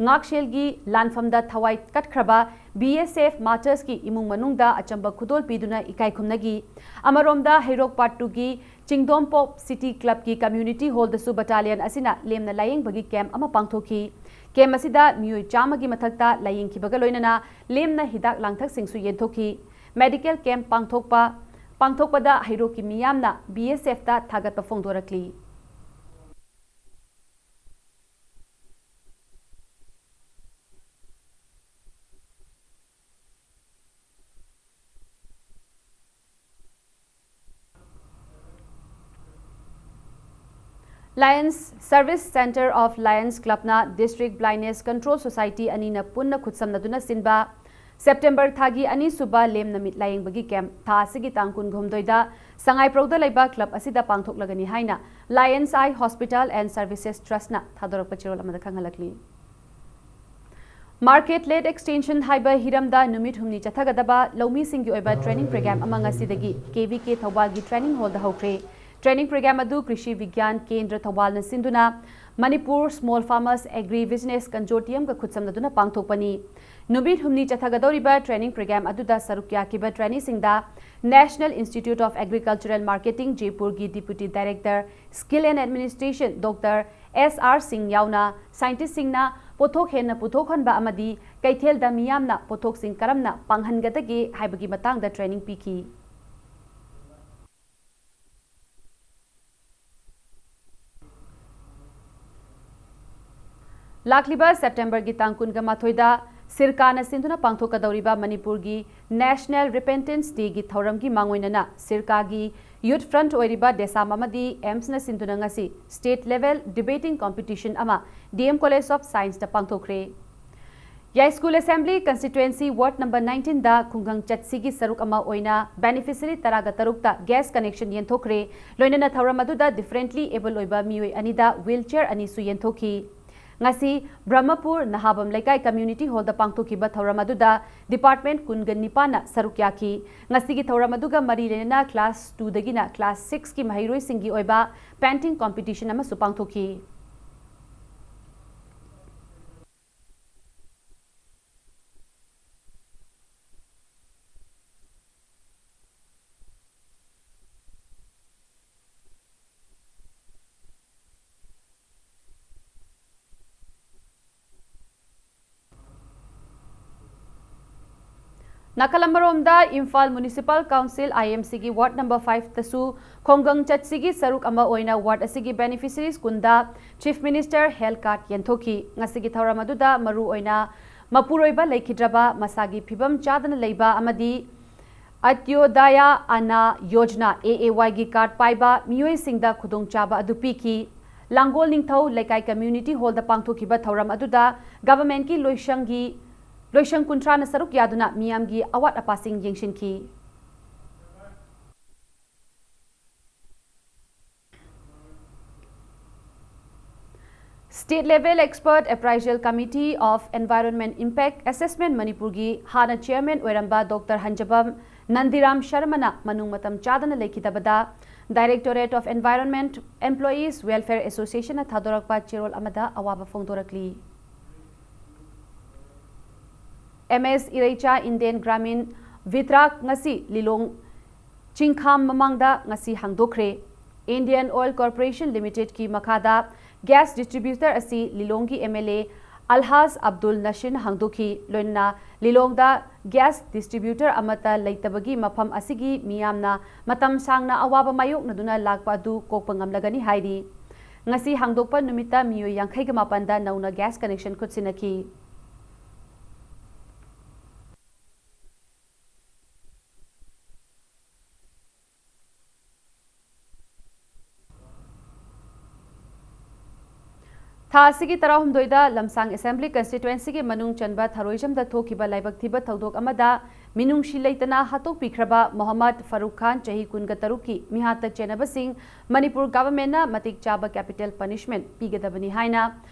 ꯉꯥꯛꯁꯦꯜꯒꯤ ꯂꯥꯟꯐꯝꯗ ꯊꯋꯥꯏ ꯀꯠꯈ꯭ꯔꯕ B S F martyrs ꯀꯤ ꯏꯃꯨꯡ ꯃꯅꯨꯡꯗ ꯑꯆꯝꯕ ꯈꯨꯗꯣꯜ ꯄꯤꯗꯨꯅ ꯏꯀꯥꯏ ꯈꯨꯝꯅꯈꯤ꯫ ꯑꯃꯔꯣꯝꯗ ꯍꯩꯔꯣꯛ Part two ꯒꯤ ꯆꯤꯡꯗꯣꯝꯄꯣꯛ City Club ꯀꯤ community ꯍꯣꯜꯗꯁꯨ ꯕꯠꯇꯥꯂꯤꯌꯟ ꯑꯁꯤꯅ ꯂꯦꯝꯅ ꯂꯥꯌꯦꯡꯕꯒꯤ ꯀꯦꯝꯞ ꯑꯃ ꯄꯥꯡꯊꯣꯛꯈꯤ꯫ ꯀꯦꯝꯞ ꯑꯁꯤꯗ ꯃꯤꯑꯣꯏ ꯆꯥꯝꯃꯒꯤ ꯃꯊꯛꯇ ꯂꯥꯌꯦꯡꯈꯤꯕꯒ ꯂꯣꯏꯅꯅ ꯂꯦꯝꯅ ꯍꯤꯗꯥꯛ ꯂꯥꯡꯊꯛꯁꯤꯡꯁꯨ ꯌꯦꯟꯊꯣꯛꯈꯤ꯫ ꯃꯦꯗꯤꯀꯦꯜ ꯀꯦꯝꯞ ꯄꯥꯡꯊꯣꯛꯄ, ꯄꯥꯡꯊꯣꯛꯄꯗ ꯍꯩꯔꯣꯛꯀꯤ ꯃꯤꯌꯥꯝꯅ B S F ꯇ ꯊꯥꯒꯠꯄ ꯐꯣꯡꯗꯣꯔꯛꯂꯤ꯫ Lions Service Centre of Lions Club ꯅ District Blindness Control Society ꯑꯅꯤꯅ ꯄꯨꯟꯅ ꯈꯨꯠꯁꯝꯅꯗꯨꯅ ꯁꯤꯟꯕ September ꯊꯥꯒꯤ ꯑꯅꯤꯁꯨꯕ ꯂꯦꯝꯅ ꯃꯤꯠ ꯂꯥꯌꯦꯡꯕꯒꯤ ꯀꯦꯝꯞ ꯊꯥ ꯑꯁꯤꯒꯤ ꯇꯥꯡ ꯀꯨꯟꯍꯨꯝꯗꯣꯏꯗ ꯁꯉꯥꯏꯄ꯭ꯔꯧꯗ ꯂꯩꯕ ꯀ꯭ꯂꯕ ꯑꯁꯤꯗ ꯄꯥꯡꯊꯣꯛꯂꯒꯅꯤ ꯍꯥꯏꯅ Lions Eye Hospital and Services Trust ꯅ ꯊꯥꯗꯣꯔꯛꯄ ꯆꯦꯔꯣꯜ ꯑꯃꯗ ꯈꯪꯍꯜꯂꯛꯂꯤ꯫ Market Led Extension ꯍꯥꯏꯕ ꯍꯤꯔꯝꯗ ꯅꯨꯃꯤꯠ ꯍꯨꯝꯅꯤ ꯆꯠꯊꯒꯗꯕ ꯂꯧꯃꯤꯁꯤꯡꯒꯤ ꯑꯣꯏꯕ training program ꯑꯃ ꯉꯁꯤꯗꯒꯤ K V K ꯊꯧꯕꯥꯜꯒꯤ training hall ꯗ ꯍꯧꯈ꯭ꯔꯦ꯫ Training program ꯑꯗꯨ ꯀ꯭ꯔꯤꯁꯤ ꯕꯤꯒ꯭ꯌꯥꯟ ꯀꯦꯟꯗ꯭ꯔ ꯊꯧꯕꯥꯜꯅ ꯁꯤꯟꯗꯨꯅ Manipur Small Farmers Agri Business Consortium ꯒ ꯈꯨꯠꯁꯝꯅꯗꯨꯅ ꯄꯥꯡꯊꯣꯛꯄꯅꯤ꯫ ꯅꯨꯃꯤꯠ ꯍꯨꯝꯅꯤ ꯆꯠꯊꯒꯗꯧꯔꯤꯕ training program ꯑꯗꯨꯗ ꯁꯔꯨꯛ ꯌꯥꯈꯤꯕ traineeꯁꯤꯡꯗ National Institute of Agricultural Marketing, ꯖꯦꯄꯨꯔꯒꯤ Deputy Director, Skill and Administration, Doctor S R ꯁꯤꯡ ꯌꯥꯎꯅ scientistꯁꯤꯡꯅ ꯄꯣꯠꯊꯣꯛ ꯍꯦꯟꯅ ꯄꯨꯊꯣꯛꯍꯟꯕ ꯑꯃꯗꯤ ꯀꯩꯊꯦꯜꯗ ꯃꯤꯌꯥꯝꯅ ꯄꯣꯠꯊꯣꯛꯁꯤꯡ ꯀꯔꯝꯅ ꯄꯥꯡꯍꯟꯒꯗꯒꯦ ꯍꯥꯏꯕꯒꯤ ꯃꯇꯥꯡꯗ training ꯄꯤꯈꯤ꯫ ꯂꯥꯛꯂꯤꯕ September ꯒꯤ ꯇꯥꯡ ꯀꯨꯟꯒ ꯃꯥꯊꯣꯏꯗ ꯁꯤꯔꯀꯥꯅ ꯁꯤꯟꯗꯨꯅ ꯄꯥꯡꯊꯣꯛꯀꯗꯧꯔꯤꯕ ꯃꯅꯤꯄꯨꯔꯒꯤ National Repentance Day ꯒꯤ ꯊꯧꯔꯝꯒꯤ ꯃꯥꯡꯑꯣꯏꯅꯅ ꯁꯤꯔꯀꯥꯒꯤ Youth Front ꯑꯣꯏꯔꯤꯕ ꯗꯦꯁꯥꯝ ꯑꯃꯗꯤ AIMS ꯅ ꯁꯤꯟꯗꯨꯅ ꯉꯁꯤ State Level Debating Competition ꯑꯃ D M College of Science ꯇ ꯄꯥꯡꯊꯣꯛꯈ꯭ꯔꯦ꯫ ꯌꯥꯏꯁ꯭ꯀꯨꯜ Assembly Constituency Ward number nineteen ꯗ ꯈꯨꯡꯒꯪ ꯆꯠꯁꯤꯒꯤ ꯁꯔꯨꯛ ꯑꯃ ꯑꯣꯏꯅ beneficiary ꯇꯔꯥꯒ ꯇꯔꯨꯛꯇ gas connection ꯌꯦꯟꯊꯣꯛꯈ꯭ꯔꯦ꯫ ꯂꯣꯏꯅꯅ ꯊꯧꯔꯝ ꯑꯗꯨꯗ differently able ꯑꯣꯏꯕ ꯃꯤꯑꯣꯏ ꯑꯅꯤꯗ wheelchair ꯑꯅꯤꯁꯨ ꯌꯦꯟꯊꯣꯛꯈꯤ꯫ ꯉꯁꯤ ꯕ꯭ꯔꯍꯃꯄꯨꯔ ꯅꯍꯥꯕꯝ ꯂꯩꯀꯥꯏ ꯀꯝꯃ꯭ꯌꯨꯅꯤꯇꯤ ꯍꯣꯜꯗ ꯄꯥꯡꯊꯣꯛꯈꯤꯕ ꯊꯧꯔꯝ ꯑꯗꯨꯗ ꯗꯤꯄꯥꯔꯠꯃꯦꯟꯠ ꯀꯨꯟꯒ ꯅꯤꯄꯥꯟꯅ ꯁꯔꯨꯛ ꯌꯥꯈꯤ꯫ ꯉꯁꯤꯒꯤ ꯊꯧꯔꯝ ꯑꯗꯨꯒ ꯃꯔꯤ ꯂꯩꯅꯅ ꯀ꯭ꯂꯥꯁ ꯇꯨꯗꯒꯤꯅ ꯀ꯭ꯂꯥꯁ ꯁꯤꯛꯁꯀꯤ ꯃꯍꯩꯔꯣꯏꯁꯤꯡꯒꯤ ꯑꯣꯏꯕ ꯄꯦꯟꯇꯤꯡ ꯀꯝꯄꯤꯇꯤꯁꯟ ꯑꯃꯁꯨ ꯄꯥꯡꯊꯣꯛꯈꯤ꯫ ꯅꯥꯀꯜ ꯑꯃꯔꯣꯝꯗ, ꯏꯝꯐꯥꯜ ꯃ꯭ꯌꯨꯅꯤꯁꯤꯄꯥꯜ ꯀꯥꯎꯟꯁꯤꯜ, ꯑꯥꯏ ꯑꯦꯝ ꯁꯤꯒꯤ ꯋꯥꯔꯗ ꯅꯝꯕꯔ ꯐꯥꯏꯚꯇꯁꯨ ꯈꯨꯡꯒꯪ ꯆꯠꯁꯤꯒꯤ ꯁꯔꯨꯛ ꯑꯃ ꯑꯣꯏꯅ ꯋꯥꯔꯗ ꯑꯁꯤꯒꯤ ꯕꯦꯅꯤꯐꯤꯁꯔꯤꯁ ꯀꯨꯟꯗ ꯆꯤꯐ ꯃꯤꯅꯤꯁꯇꯔ ꯍꯦꯜꯊ ꯀꯥꯔꯗ ꯌꯦꯟꯊꯣꯛꯈꯤ꯫ ꯉꯁꯤꯒꯤ ꯊꯧꯔꯝ ꯑꯗꯨꯗ ꯃꯔꯨ ꯑꯣꯏꯅ ꯃꯄꯨꯔꯣꯏꯕ ꯂꯩꯈꯤꯗ꯭ꯔꯕ, ꯃꯁꯥꯒꯤ ꯐꯤꯕꯝ ꯆꯥꯗꯅ ꯂꯩꯕ ꯑꯃꯗꯤ ꯑꯟꯇ꯭ꯌꯣꯗꯌꯥ ꯑꯟꯅ ꯌꯣꯖꯅꯥ, ꯑꯦ ꯑꯦ ꯋꯥꯏꯒꯤ ꯀꯥꯔꯗ ꯄꯥꯏꯕ ꯃꯤꯑꯣꯏꯁꯤꯡꯗ ꯈꯨꯗꯣꯡꯆꯥꯕ ꯑꯗꯨ ꯄꯤꯈꯤ꯫ ꯂꯥꯡꯒꯣꯜ ꯅꯤꯡꯊꯧ ꯂꯩꯀꯥꯏ ꯀꯝꯃ꯭ꯌꯨꯅꯤꯇꯤ ꯍꯣꯜꯗ ꯄꯥꯡꯊꯣꯛꯈꯤꯕ ꯊꯧꯔꯝ ꯑꯗꯨꯗ ꯒꯚꯔꯟꯃꯦꯟꯠꯀꯤ ꯂꯣꯏꯁꯪꯒꯤ, ꯂꯣꯏꯁꯪ ꯀꯨꯟꯊ꯭ꯔꯥꯅ ꯁꯔꯨꯛ ꯌꯥꯗꯨꯅ ꯃꯤꯌꯥꯝꯒꯤ ꯑꯋꯥꯠ ꯑꯄꯥꯁꯤꯡ ꯌꯦꯡꯁꯤꯟꯈꯤ꯫ State Level Expert Appraisal Committee of Environment Impact Assessment ꯃꯅꯤꯄꯨꯔꯒꯤ ꯍꯥꯟꯅ ꯆꯤꯌꯔꯃꯦꯟ ꯑꯣꯏꯔꯝꯕ ꯗꯣꯛꯇꯔ ꯍꯟꯖꯕꯝ ꯅꯟꯗꯤꯔꯥꯝ ꯁꯔꯃꯅ ꯃꯅꯨꯡ ꯃꯇꯝ ꯆꯥꯗꯅ ꯂꯩꯈꯤꯗꯕꯗ Directorate of Environment Employees Welfare Associationꯅ ꯊꯥꯗꯣꯔꯛꯄ ꯆꯦꯔꯣꯜ ꯑꯃꯗ ꯑꯋꯥꯕ ꯐꯣꯡꯗꯣꯔꯛꯂꯤ꯫ ꯑꯦꯝ ꯑꯦꯁ ꯏꯔꯩꯆꯥ ꯏꯟꯗꯤꯌꯟ ꯒ꯭ꯔꯥꯃꯤꯟ ꯚꯤꯇ꯭ꯔꯥꯛ ꯉꯁꯤ ꯂꯤꯂꯣꯡ ꯆꯤꯡꯈꯥꯝ ꯃꯃꯥꯡꯗ ꯉꯁꯤ ꯍꯥꯡꯗꯣꯛꯈ꯭ꯔꯦ꯫ ꯏꯟꯗꯤꯌꯟ ꯑꯣꯏꯜ ꯀꯣꯔꯄꯣꯔꯦꯁꯟ ꯂꯤꯃꯤꯇꯦꯗꯀꯤ ꯃꯈꯥꯗ ꯒ꯭ꯌꯥꯁ ꯗꯤꯁꯇ꯭ꯔꯤꯕ꯭ꯌꯨꯇꯔ ꯑꯁꯤ ꯂꯤꯂꯣꯡꯒꯤ ꯑꯦꯝ ꯑꯦꯜ ꯑꯦ ꯑꯜꯍꯥꯖ ꯑꯕꯗꯨꯜ ꯅꯁꯤꯔꯅ ꯍꯥꯡꯗꯣꯛꯈꯤ꯫ ꯂꯣꯏꯅꯅ ꯂꯤꯂꯣꯡꯗ ꯒ꯭ꯌꯥꯁ ꯗꯤꯁꯇ꯭ꯔꯤꯕ꯭ꯌꯨꯇꯔ ꯑꯃꯠꯇ ꯂꯩꯇꯕꯒꯤ ꯃꯐꯝ ꯑꯁꯤꯒꯤ ꯃꯤꯌꯥꯝꯅ ꯃꯇꯝ ꯁꯥꯡꯅ ꯑꯋꯥꯕ ꯃꯥꯌꯣꯛꯅꯗꯨꯅ ꯂꯥꯛꯄ ꯑꯗꯨ ꯀꯣꯛꯄ ꯉꯝꯂꯒꯅꯤ ꯍꯥꯏꯔꯤ꯫ ꯉꯁꯤ ꯍꯥꯡꯗꯣꯛꯄ ꯅꯨꯃꯤꯠꯇ ꯃꯤꯑꯣꯏ ꯌꯥꯡꯈꯩꯒ ꯃꯥꯄꯟꯗ ꯅꯧꯅ ꯒ꯭ꯌꯥꯁ ꯀꯅꯦꯛꯁꯟ ꯈꯨꯠꯁꯤꯟꯅꯈꯤ꯫ ꯊꯥ ꯑꯁꯤꯒꯤ ꯇꯔꯥꯍꯨꯝꯗꯣꯏꯗ ꯂꯝꯁꯥꯡ ꯑꯦꯁꯦꯝꯕ꯭ꯂꯤ ꯀꯟꯁꯇꯤꯇ꯭ꯋꯦꯟꯁꯤꯒꯤ ꯃꯅꯨꯡ ꯆꯟꯕ ꯊꯔꯣꯏꯖꯝꯗ ꯊꯣꯛꯈꯤꯕ ꯂꯥꯏꯕꯛ ꯊꯤꯕ ꯊꯧꯗꯣꯛ ꯑꯃꯗ ꯃꯤꯅꯨꯡꯁꯤ ꯂꯩꯇꯅ ꯍꯥꯠꯇꯣꯛꯄꯤꯈ꯭ꯔꯕ ꯃꯣꯍꯝꯃꯗ ꯐꯥꯔꯨꯛ ꯈꯥꯟ, ꯆꯍꯤ ꯀꯨꯟꯒ ꯇꯔꯨꯛꯀꯤ ꯃꯤꯍꯥꯠꯇ ꯆꯦꯟꯅꯕꯁꯤꯡ ꯃꯅꯤꯄꯨꯔ ꯒꯚꯔꯟꯃꯦꯟꯠꯅ ꯃꯇꯤꯛ ꯆꯥꯕ ꯀꯦꯄꯤꯇꯦꯜ ꯄꯅꯤꯁꯃꯦꯟꯠ ꯄꯤꯒꯗꯕꯅꯤ ꯍꯥꯏꯅ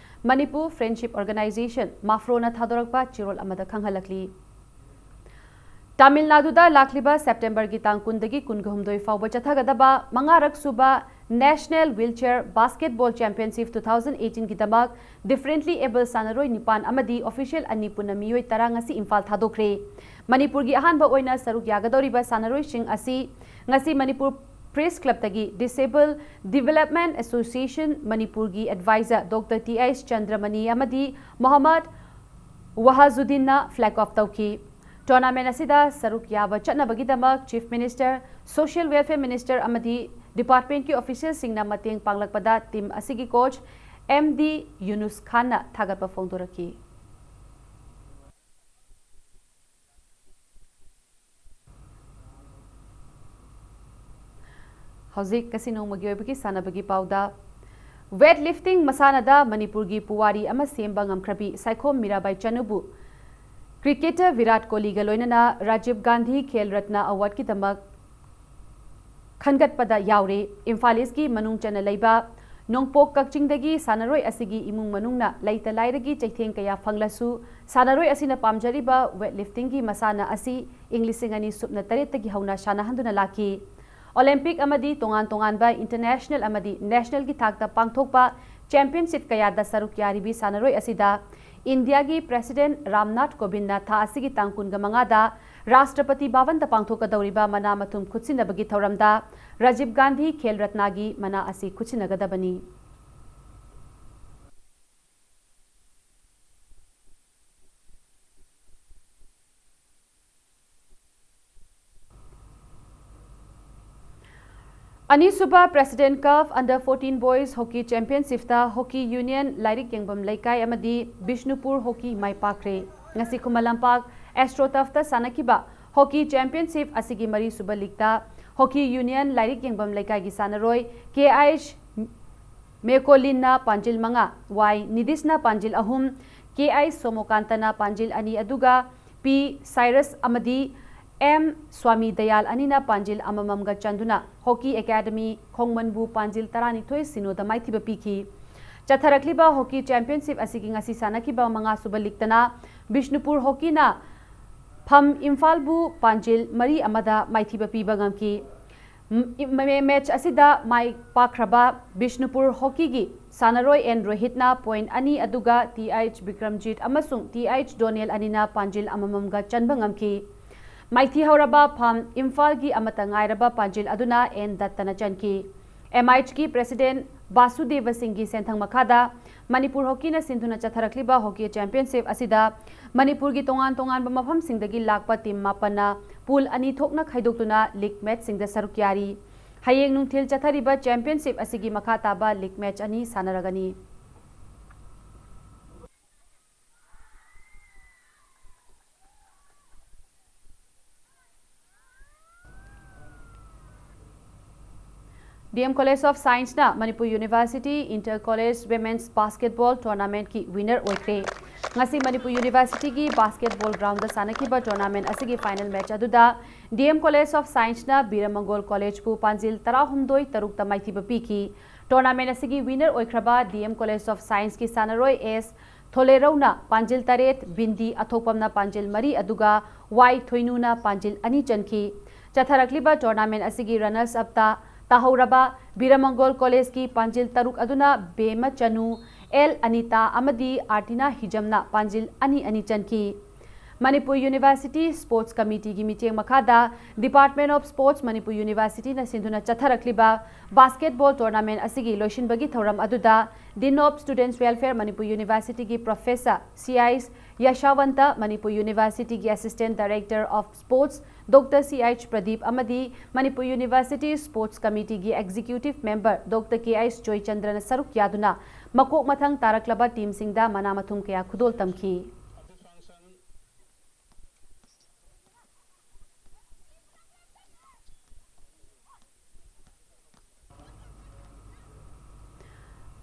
ꯃꯅꯤꯄꯨꯔ ꯐ꯭ꯔꯦꯟꯗꯁꯤꯞ ꯑꯣꯔꯒꯅꯥꯏꯖꯦꯁꯟ, ꯃꯥꯐ꯭ꯔꯣꯅ ꯊꯥꯗꯣꯔꯛꯄ ꯆꯦꯔꯣꯜ ꯑꯃꯗ ꯈꯪꯍꯜꯂꯛꯂꯤ꯫ ꯇꯥꯃꯤꯜ ꯅꯥꯗꯨꯗ ꯂꯥꯛꯂꯤꯕ ꯁꯦꯞꯇꯦꯝꯕꯔꯒꯤ ꯇꯥꯡ ꯀꯨꯟꯗꯒꯤ ꯀꯨꯟꯒ ꯍꯨꯝꯗꯣꯏ ꯐꯥꯎꯕ ꯆꯠꯊꯒꯗꯕ ꯃꯉꯥꯔꯛ ꯁꯨꯕ National Wheelchair Basketball Championship two thousand eighteen ꯒꯤꯗꯃꯛ differently abled ꯁꯥꯟꯅꯔꯣꯏ ꯅꯤꯄꯥꯟ ꯑꯃꯗꯤ official ꯑꯅꯤ ꯄꯨꯟꯅ ꯃꯤꯑꯣꯏ ꯇꯔꯥ ꯉꯁꯤ ꯏꯝꯐꯥꯜ ꯊꯥꯗꯣꯛꯈ꯭ꯔꯦ꯫ ꯃꯅꯤꯄꯨꯔꯒꯤ ꯑꯍꯥꯟꯕ ꯑꯣꯏꯅ ꯁꯔꯨꯛ ꯌꯥꯒꯗꯧꯔꯤꯕ ꯁꯥꯟꯅꯔꯣꯏꯁꯤꯡ ꯑꯁꯤ ꯉꯁꯤ ꯃꯅꯤꯄꯨꯔ ꯄ꯭ꯔꯦꯁ ꯀ꯭ꯂꯕꯇꯒꯤ Disabled Development Association ꯃꯅꯤꯄꯨꯔꯒꯤ adviser doctor T H Chandramani ꯑꯃꯗꯤ ꯃꯣꯍꯝꯃꯗ ꯋꯥꯍꯖꯨꯗꯤꯟꯅ ꯐ꯭ꯂꯦꯒ ꯑꯣꯐ ꯇꯧꯈꯤ꯫ ꯇꯣꯔꯅꯥꯃꯦꯟ ꯑꯁꯤꯗ ꯁꯔꯨꯛ ꯌꯥꯕ ꯆꯠꯅꯕꯒꯤꯗꯃꯛ chief minister, social welfare minister ꯑꯃꯗꯤ ꯗꯤꯄꯥꯔꯠꯃꯦꯟꯠꯀꯤ ꯑꯣꯐꯤꯁꯤꯌꯦꯜꯁꯤꯡꯅ ꯃꯇꯦꯡ ꯄꯥꯡꯂꯛꯄꯗ ꯇꯤꯝ ꯑꯁꯤꯒꯤ ꯀꯣꯆ ꯑꯦꯝ ꯗꯤ ꯌꯨꯅꯨꯁ ꯈꯥꯟꯅ ꯊꯥꯒꯠꯄ ꯐꯣꯡꯗꯣꯔꯛꯈꯤ꯫ ꯍꯧꯖꯤꯛ ꯉꯁꯤ ꯅꯣꯡꯃꯒꯤ ꯑꯣꯏꯕꯒꯤ ꯁꯥꯟꯅꯕꯒꯤ ꯄꯥꯎꯗ, ꯋꯦꯠ ꯂꯤꯐꯇꯤꯡ ꯃꯁꯥꯟꯅꯗ ꯃꯅꯤꯄꯨꯔꯒꯤ ꯄꯨꯋꯥꯔꯤ ꯑꯃ ꯁꯦꯝꯕ ꯉꯝꯈ꯭ꯔꯕꯤ ꯁꯥꯏꯈꯣꯝ ꯃꯤꯔꯥꯕꯥꯏ ꯆꯅꯨꯕꯨ ꯀ꯭ꯔꯤꯀꯦꯇꯔ ꯚꯤꯔꯥꯠ ꯀꯣꯍꯂꯤꯒ ꯂꯣꯏꯅꯅ ꯔꯥꯖꯤꯕ ꯒꯥꯟꯙꯤ ꯈꯦꯜ ꯔꯠꯅ ꯑꯦꯋꯥꯔꯗꯀꯤꯗꯃꯛ ꯈꯟꯒꯠꯄꯗ ꯌꯥꯎꯔꯦ꯫ ꯏꯝꯐꯥꯜ ꯏꯁꯀꯤ ꯃꯅꯨꯡ ꯆꯟꯅ ꯂꯩꯕ ꯅꯣꯡꯄꯣꯛ ꯀꯛꯆꯤꯡꯗꯒꯤ ꯁꯥꯟꯅꯔꯣꯏ ꯑꯁꯤꯒꯤ ꯏꯃꯨꯡ ꯃꯅꯨꯡꯅ ꯂꯩꯇ ꯂꯥꯏꯔꯒꯤ ꯆꯩꯊꯦꯡ ꯀꯌꯥ ꯐꯪꯂꯁꯨ, ꯁꯥꯟꯅꯔꯣꯏ ꯑꯁꯤꯅ ꯄꯥꯝꯖꯔꯤꯕ ꯋꯦꯠ ꯂꯤꯐꯇꯤꯡꯒꯤ ꯃꯁꯥꯟꯅ ꯑꯁꯤ ꯏꯪ ꯂꯤꯁꯤꯡ ꯑꯅꯤ ꯁꯨꯞꯅ ꯇꯔꯦꯠꯇꯒꯤ ꯍꯧꯅ ꯁꯥꯟꯅꯍꯟꯗꯨꯅ ꯂꯥꯛꯈꯤ꯫ ꯑꯣꯂꯦꯝꯄꯤꯛ ꯑꯃꯗꯤ ꯇꯣꯉꯥꯟ ꯇꯣꯉꯥꯟꯕ ꯏꯟꯇꯔꯅꯦꯁꯅꯦꯜ ꯑꯃꯗꯤ ꯅꯦꯁꯅꯦꯜꯒꯤ ꯊꯥꯛꯇ ꯄꯥꯡꯊꯣꯛꯄ ꯆꯦꯝꯄꯤꯌꯟꯁꯤꯞ ꯀꯌꯥꯗ ꯁꯔꯨꯛ ꯌꯥꯔꯤꯕꯤ ꯁꯥꯟꯅꯔꯣꯏ ꯑꯁꯤꯗ ꯏꯟꯗꯤꯌꯥꯒꯤ ꯄ꯭ꯔꯦꯁꯤꯗꯦꯟꯠ ꯔꯥꯝꯅꯥꯊ ꯀꯣꯕꯤꯟꯗꯅ ꯊꯥ ꯑꯁꯤꯒꯤ ꯇꯥꯡ ꯀꯨꯟꯒ ꯃꯉꯥꯗ ꯔꯥꯁꯇ꯭ꯔꯄꯇꯤ ꯚꯕꯟꯗ ꯄꯥꯡꯊꯣꯛꯀꯗꯧꯔꯤꯕ ꯃꯅꯥ ꯃꯊꯨꯝ ꯈꯨꯠꯁꯤꯟꯅꯕꯒꯤ ꯊꯧꯔꯝꯗ ꯔꯥꯖꯤꯕ ꯒꯥꯟꯙꯤ ꯈꯦꯜ ꯔꯠꯅꯥꯒꯤ ꯃꯅꯥ ꯑꯁꯤ ꯈꯨꯠꯁꯤꯟꯅꯒꯗꯕꯅꯤ꯫ ꯑꯅꯤꯁꯨꯕ president cup under fourteen boys hockey ꯆꯦꯝꯄꯤꯌꯟꯁꯤꯞꯇ ꯍꯣꯀꯤ ꯌꯨꯅꯤꯌꯟ ꯂꯥꯏꯔꯤꯛ ꯌꯦꯡꯐꯝ ꯂꯩꯀꯥꯏ ꯑꯃꯗꯤ ꯕꯤꯁꯅꯨꯄꯨꯔ ꯍꯣꯀꯤ ꯃꯥꯏ ꯄꯥꯛꯈ꯭ꯔꯦ꯫ ꯉꯁꯤ ꯈꯨꯃꯟ ꯂꯝꯄꯥꯛ ꯑꯦꯁꯇ꯭ꯔꯣ ꯇꯔꯐꯇ ꯁꯥꯟꯅꯈꯤꯕ ꯍꯣꯀꯤ ꯆꯦꯝꯄꯤꯌꯟꯁꯤꯞ ꯑꯁꯤꯒꯤ ꯃꯔꯤꯁꯨꯕ ꯂꯤꯛꯇ ꯍꯣꯀꯤ ꯌꯨꯅꯤꯌꯟ ꯂꯥꯏꯔꯤꯛ ꯌꯦꯡꯐꯝ ꯂꯩꯀꯥꯏꯒꯤ ꯁꯥꯟꯅꯔꯣꯏ ꯀꯦ ꯑꯩꯆ ꯃꯦꯀꯣꯂꯤꯟꯅ ꯄꯥꯟꯖꯤꯜ ꯃꯉꯥ, ꯋꯥꯏ ꯅꯤꯗꯤꯁꯅ ꯄꯥꯟꯖꯤꯜ ꯑꯍꯨꯝ, ꯀꯦ ꯑꯩꯆ ꯁꯣꯃꯣꯀꯥꯟꯇꯅ ꯄꯥꯟꯖꯤꯜ ꯑꯅꯤ, ꯑꯗꯨꯒ ꯄꯤ ꯁꯥꯏꯔꯁ ꯑꯃꯗꯤ ꯑꯦꯝ ꯁ꯭ꯋꯥꯃꯤ ꯗꯌꯥꯜ ꯑꯅꯤꯅ ꯄꯥꯟꯖꯤꯜ ꯑꯃꯃꯝꯒ ꯆꯟꯗꯨꯅ ꯍꯣꯀꯤ ꯑꯦꯀꯥꯗꯃꯤ ꯈꯣꯡꯃꯟꯕꯨ ꯄꯥꯟꯖꯤꯜ ꯇꯔꯥꯅꯤꯊꯣꯏ ꯁꯤꯅꯣꯗ ꯃꯥꯏꯊꯤꯕ ꯄꯤꯈꯤ꯫ ꯆꯠꯊꯔꯛꯂꯤꯕ ꯍꯣꯀꯤ ꯆꯦꯝꯄꯤꯌꯟꯁꯤꯞ ꯑꯁꯤꯒꯤ ꯉꯁꯤ ꯁꯥꯟꯅꯈꯤꯕ ꯃꯉꯥꯁꯨꯕ ꯂꯤꯛꯇꯅ ꯕꯤꯁꯅꯨꯄꯨꯔ ꯍꯣꯀꯤꯅ ꯐꯝ ꯏꯝꯐꯥꯜꯕꯨ ꯄꯥꯟꯖꯤꯜ ꯃꯔꯤ ꯑꯃꯗ ꯃꯥꯏꯊꯤꯕ ꯄꯤꯕ ꯉꯝꯈꯤ꯫ ꯃꯦ-, ꯃꯦꯆ ꯑꯁꯤꯗ ꯃꯥꯏ ꯄꯥꯛꯈ꯭ꯔꯕ ꯕꯤꯁꯅꯨꯄꯨꯔ ꯍꯣꯀꯤꯒꯤ ꯁꯥꯟꯅꯔꯣꯏ ꯑꯦꯟ ꯔꯣꯍꯤꯠꯅ ꯄꯣꯏꯟ ꯑꯅꯤ, ꯑꯗꯨꯒ ꯇꯤ ꯑꯩꯆ ꯕꯤꯀ꯭ꯔꯝꯖꯤꯠ ꯑꯃꯁꯨꯡ ꯇꯤ ꯑꯩꯆ ꯗꯣꯅꯦꯜ ꯑꯅꯤꯅ ꯄꯥꯟꯖꯤꯜ ꯑꯃꯃꯝꯒ ꯆꯟꯕ ꯉꯝꯈꯤ꯫ ꯃꯥꯏꯊꯤ ꯍꯧꯔꯕ ꯐꯝ ꯏꯝꯐꯥꯜꯒꯤ ꯑꯃꯠꯇ ꯉꯥꯏꯔꯕ ꯄꯥꯟꯖꯤꯜ ꯑꯗꯨꯅ ꯑꯦꯟ ꯗꯠꯇꯅ ꯆꯟꯈꯤ꯫ ꯑꯦꯝ ꯑꯩꯆꯀꯤ ꯄ꯭ꯔꯦꯁꯤꯗꯦꯟ ꯕꯥꯁꯨꯗꯦꯕ ꯁꯤꯡꯒꯤ ꯁꯦꯟꯊꯪ ꯃꯈꯥꯗ ꯃꯅꯤꯄꯨꯔ ꯍꯣꯀꯤꯅ ꯁꯤꯟꯗꯨꯅ ꯆꯠꯊꯔꯛꯂꯤꯕ ꯍꯣꯀꯤ ꯆꯦꯝꯄꯤꯌꯟꯁꯤꯞ ꯑꯁꯤꯗ ꯃꯅꯤꯄꯨꯔꯒꯤ ꯇꯣꯉꯥꯟ ꯇꯣꯉꯥꯟꯕ ꯃꯐꯝꯁꯤꯡꯗꯒꯤ ꯂꯥꯛꯄ ꯇꯤꯝ ꯃꯥꯄꯟꯅ ꯄꯨꯜ ꯑꯅꯤ ꯊꯣꯛꯅ ꯈꯥꯏꯗꯣꯛꯇꯨꯅ ꯂꯤꯒ ꯃꯦꯆꯁꯤꯡꯗ ꯁꯔꯨꯛ ꯌꯥꯔꯤ꯫ ꯍꯌꯦꯡ ꯅꯨꯡꯊꯤꯜ ꯆꯠꯊꯔꯤꯕ ꯆꯦꯝꯄꯤꯌꯟꯁꯤꯞ ꯑꯁꯤꯒꯤ ꯃꯈꯥ ꯇꯥꯕ ꯂꯤꯒ ꯃꯦꯆ ꯑꯅꯤ ꯁꯥꯟꯅꯔꯒꯅꯤ꯫ ꯗꯤ ꯑꯦꯝ ꯀꯣꯂꯦꯖ ꯑꯣꯐ ꯁꯥꯏꯟꯁꯅ Manipur university inter college women's basketball ꯇꯣꯔꯅꯥꯃꯦꯟꯠꯀꯤ ꯋꯤꯅꯔ ꯑꯣꯏꯈ꯭ꯔꯦ꯫ ꯉꯁꯤ ꯃꯅꯤꯄꯨꯔ ꯌꯨꯅꯤꯚꯔꯁꯤꯇꯤꯒꯤ ꯕꯥꯁꯀꯦꯠꯕꯣꯜ ꯒ꯭ꯔꯥꯎꯟꯗ ꯁꯥꯟꯅꯈꯤꯕ ꯇꯣꯔꯅꯥꯃꯦꯟꯠ ꯑꯁꯤꯒꯤ ꯐꯥꯏꯅꯦꯜ ꯃꯦꯆ ꯑꯗꯨꯗ ꯗꯤ ꯑꯦꯝ ꯀꯣꯂꯦꯖ ꯑꯣꯐ ꯁꯥꯏꯟꯁꯅ ꯕꯤꯔꯃꯪꯒꯣꯜ ꯀꯣꯂꯦꯖꯄꯨ ꯄꯥꯟꯖꯤꯜ ꯇꯔꯥꯍꯨꯝꯗꯣꯏ ꯇꯔꯨꯛꯇ ꯃꯥꯏꯊꯤꯕ ꯄꯤꯈꯤ꯫ ꯇꯣꯔꯅꯥꯃꯦꯟꯠ ꯑꯁꯤꯒꯤ ꯋꯤꯅꯔ ꯑꯣꯏꯈ꯭ꯔꯕ ꯗꯤ ꯑꯦꯝ ꯀꯣꯂꯦꯖ ꯑꯣꯐ ꯁꯥꯏꯟꯁꯀꯤ ꯁꯥꯟꯅꯔꯣꯏ ꯑꯦꯁ ꯊꯣꯂꯦꯔꯧꯅ ꯄꯥꯟꯖꯤꯜ ꯇꯔꯦꯠ, ꯕꯤꯟꯗꯤ ꯑꯊꯣꯛꯄꯝꯅ ꯄꯥꯟꯖꯤꯜ ꯃꯔꯤ, ꯑꯗꯨꯒ ꯋꯥꯏ ꯊꯣꯏꯅꯨꯅ ꯄꯥꯟꯖꯤꯜ ꯑꯅꯤ ꯆꯟꯈꯤ꯫ ꯆꯠꯊꯔꯛꯂꯤꯕ ꯇꯣꯔꯅꯥꯃꯦꯟꯠ ꯑꯁꯤꯒꯤ ꯔꯅꯔꯁ ꯑꯞꯇ ꯇꯥꯍꯧꯔꯕ ꯕꯤꯔꯃꯪꯒꯣꯜ ꯀꯣꯂꯦꯖꯀꯤ ꯄꯥꯟꯖꯤꯜ ꯇꯔꯨꯛ ꯑꯗꯨꯅ ꯕꯦꯃ ꯆꯅꯨ, ꯑꯦꯜ ꯑꯅꯤꯇꯥ ꯑꯃꯗꯤ ꯑꯥꯔꯇꯤꯅꯥ ꯍꯤꯖꯝꯅ ꯄꯥꯟꯖꯤꯜ ꯑꯅꯤ ꯑꯅꯤ ꯆꯟꯈꯤ꯫ ꯃꯅꯤꯄꯨꯔ ꯌꯨꯅꯤꯚꯔꯁꯤꯇꯤ ꯁ꯭ꯄꯣꯔꯠꯁ ꯀꯃꯤꯇꯤꯒꯤ ꯃꯤꯠꯌꯦꯡ ꯃꯈꯥꯗ ꯗꯤꯄꯥꯔꯠꯃꯦꯟꯠ ꯑꯣꯐ ꯁ꯭ꯄꯣꯔꯠꯁ ꯃꯅꯤꯄꯨꯔ ꯌꯨꯅꯤꯚꯔꯁꯤꯇꯤꯅ ꯁꯤꯟꯗꯨꯅ ꯆꯠꯊꯔꯛꯂꯤꯕ ꯕꯥꯁꯀꯦꯠꯕꯣꯜ ꯇꯣꯔꯅꯥꯃꯦꯟꯠ ꯑꯁꯤꯒꯤ ꯂꯣꯏꯁꯤꯟꯕꯒꯤ ꯊꯧꯔꯝ ꯑꯗꯨꯗ dean of students welfare Manipur ꯌꯨꯅꯤꯚꯔꯁꯤꯇꯤꯒꯤ professor C I Yashwant, Manipur ꯌꯨꯅꯤꯚꯔꯁꯤꯇꯤꯒꯤ assistant director of sports doctor C H Pradeep ꯑꯃꯗꯤ ꯃꯅꯤꯄꯨꯔ ꯌꯨꯅꯤꯚꯔꯁꯤꯇꯤ ꯁ꯭ꯄꯣꯔꯠꯁ ꯀꯃꯤꯇꯤꯒꯤ executive member doctor K H ꯖꯣꯏꯆꯟꯗ꯭ꯔꯅ ꯁꯔꯨꯛ ꯌꯥꯗꯨꯅ ꯃꯀꯣꯛ ꯃꯊꯪ ꯇꯥꯔꯛꯂꯕ ꯇꯤꯝꯁꯤꯡꯗ ꯃꯅꯥ ꯃꯊꯨꯝ ꯀꯌꯥ ꯈꯨꯗꯣꯜ ꯇꯝꯈꯤ꯫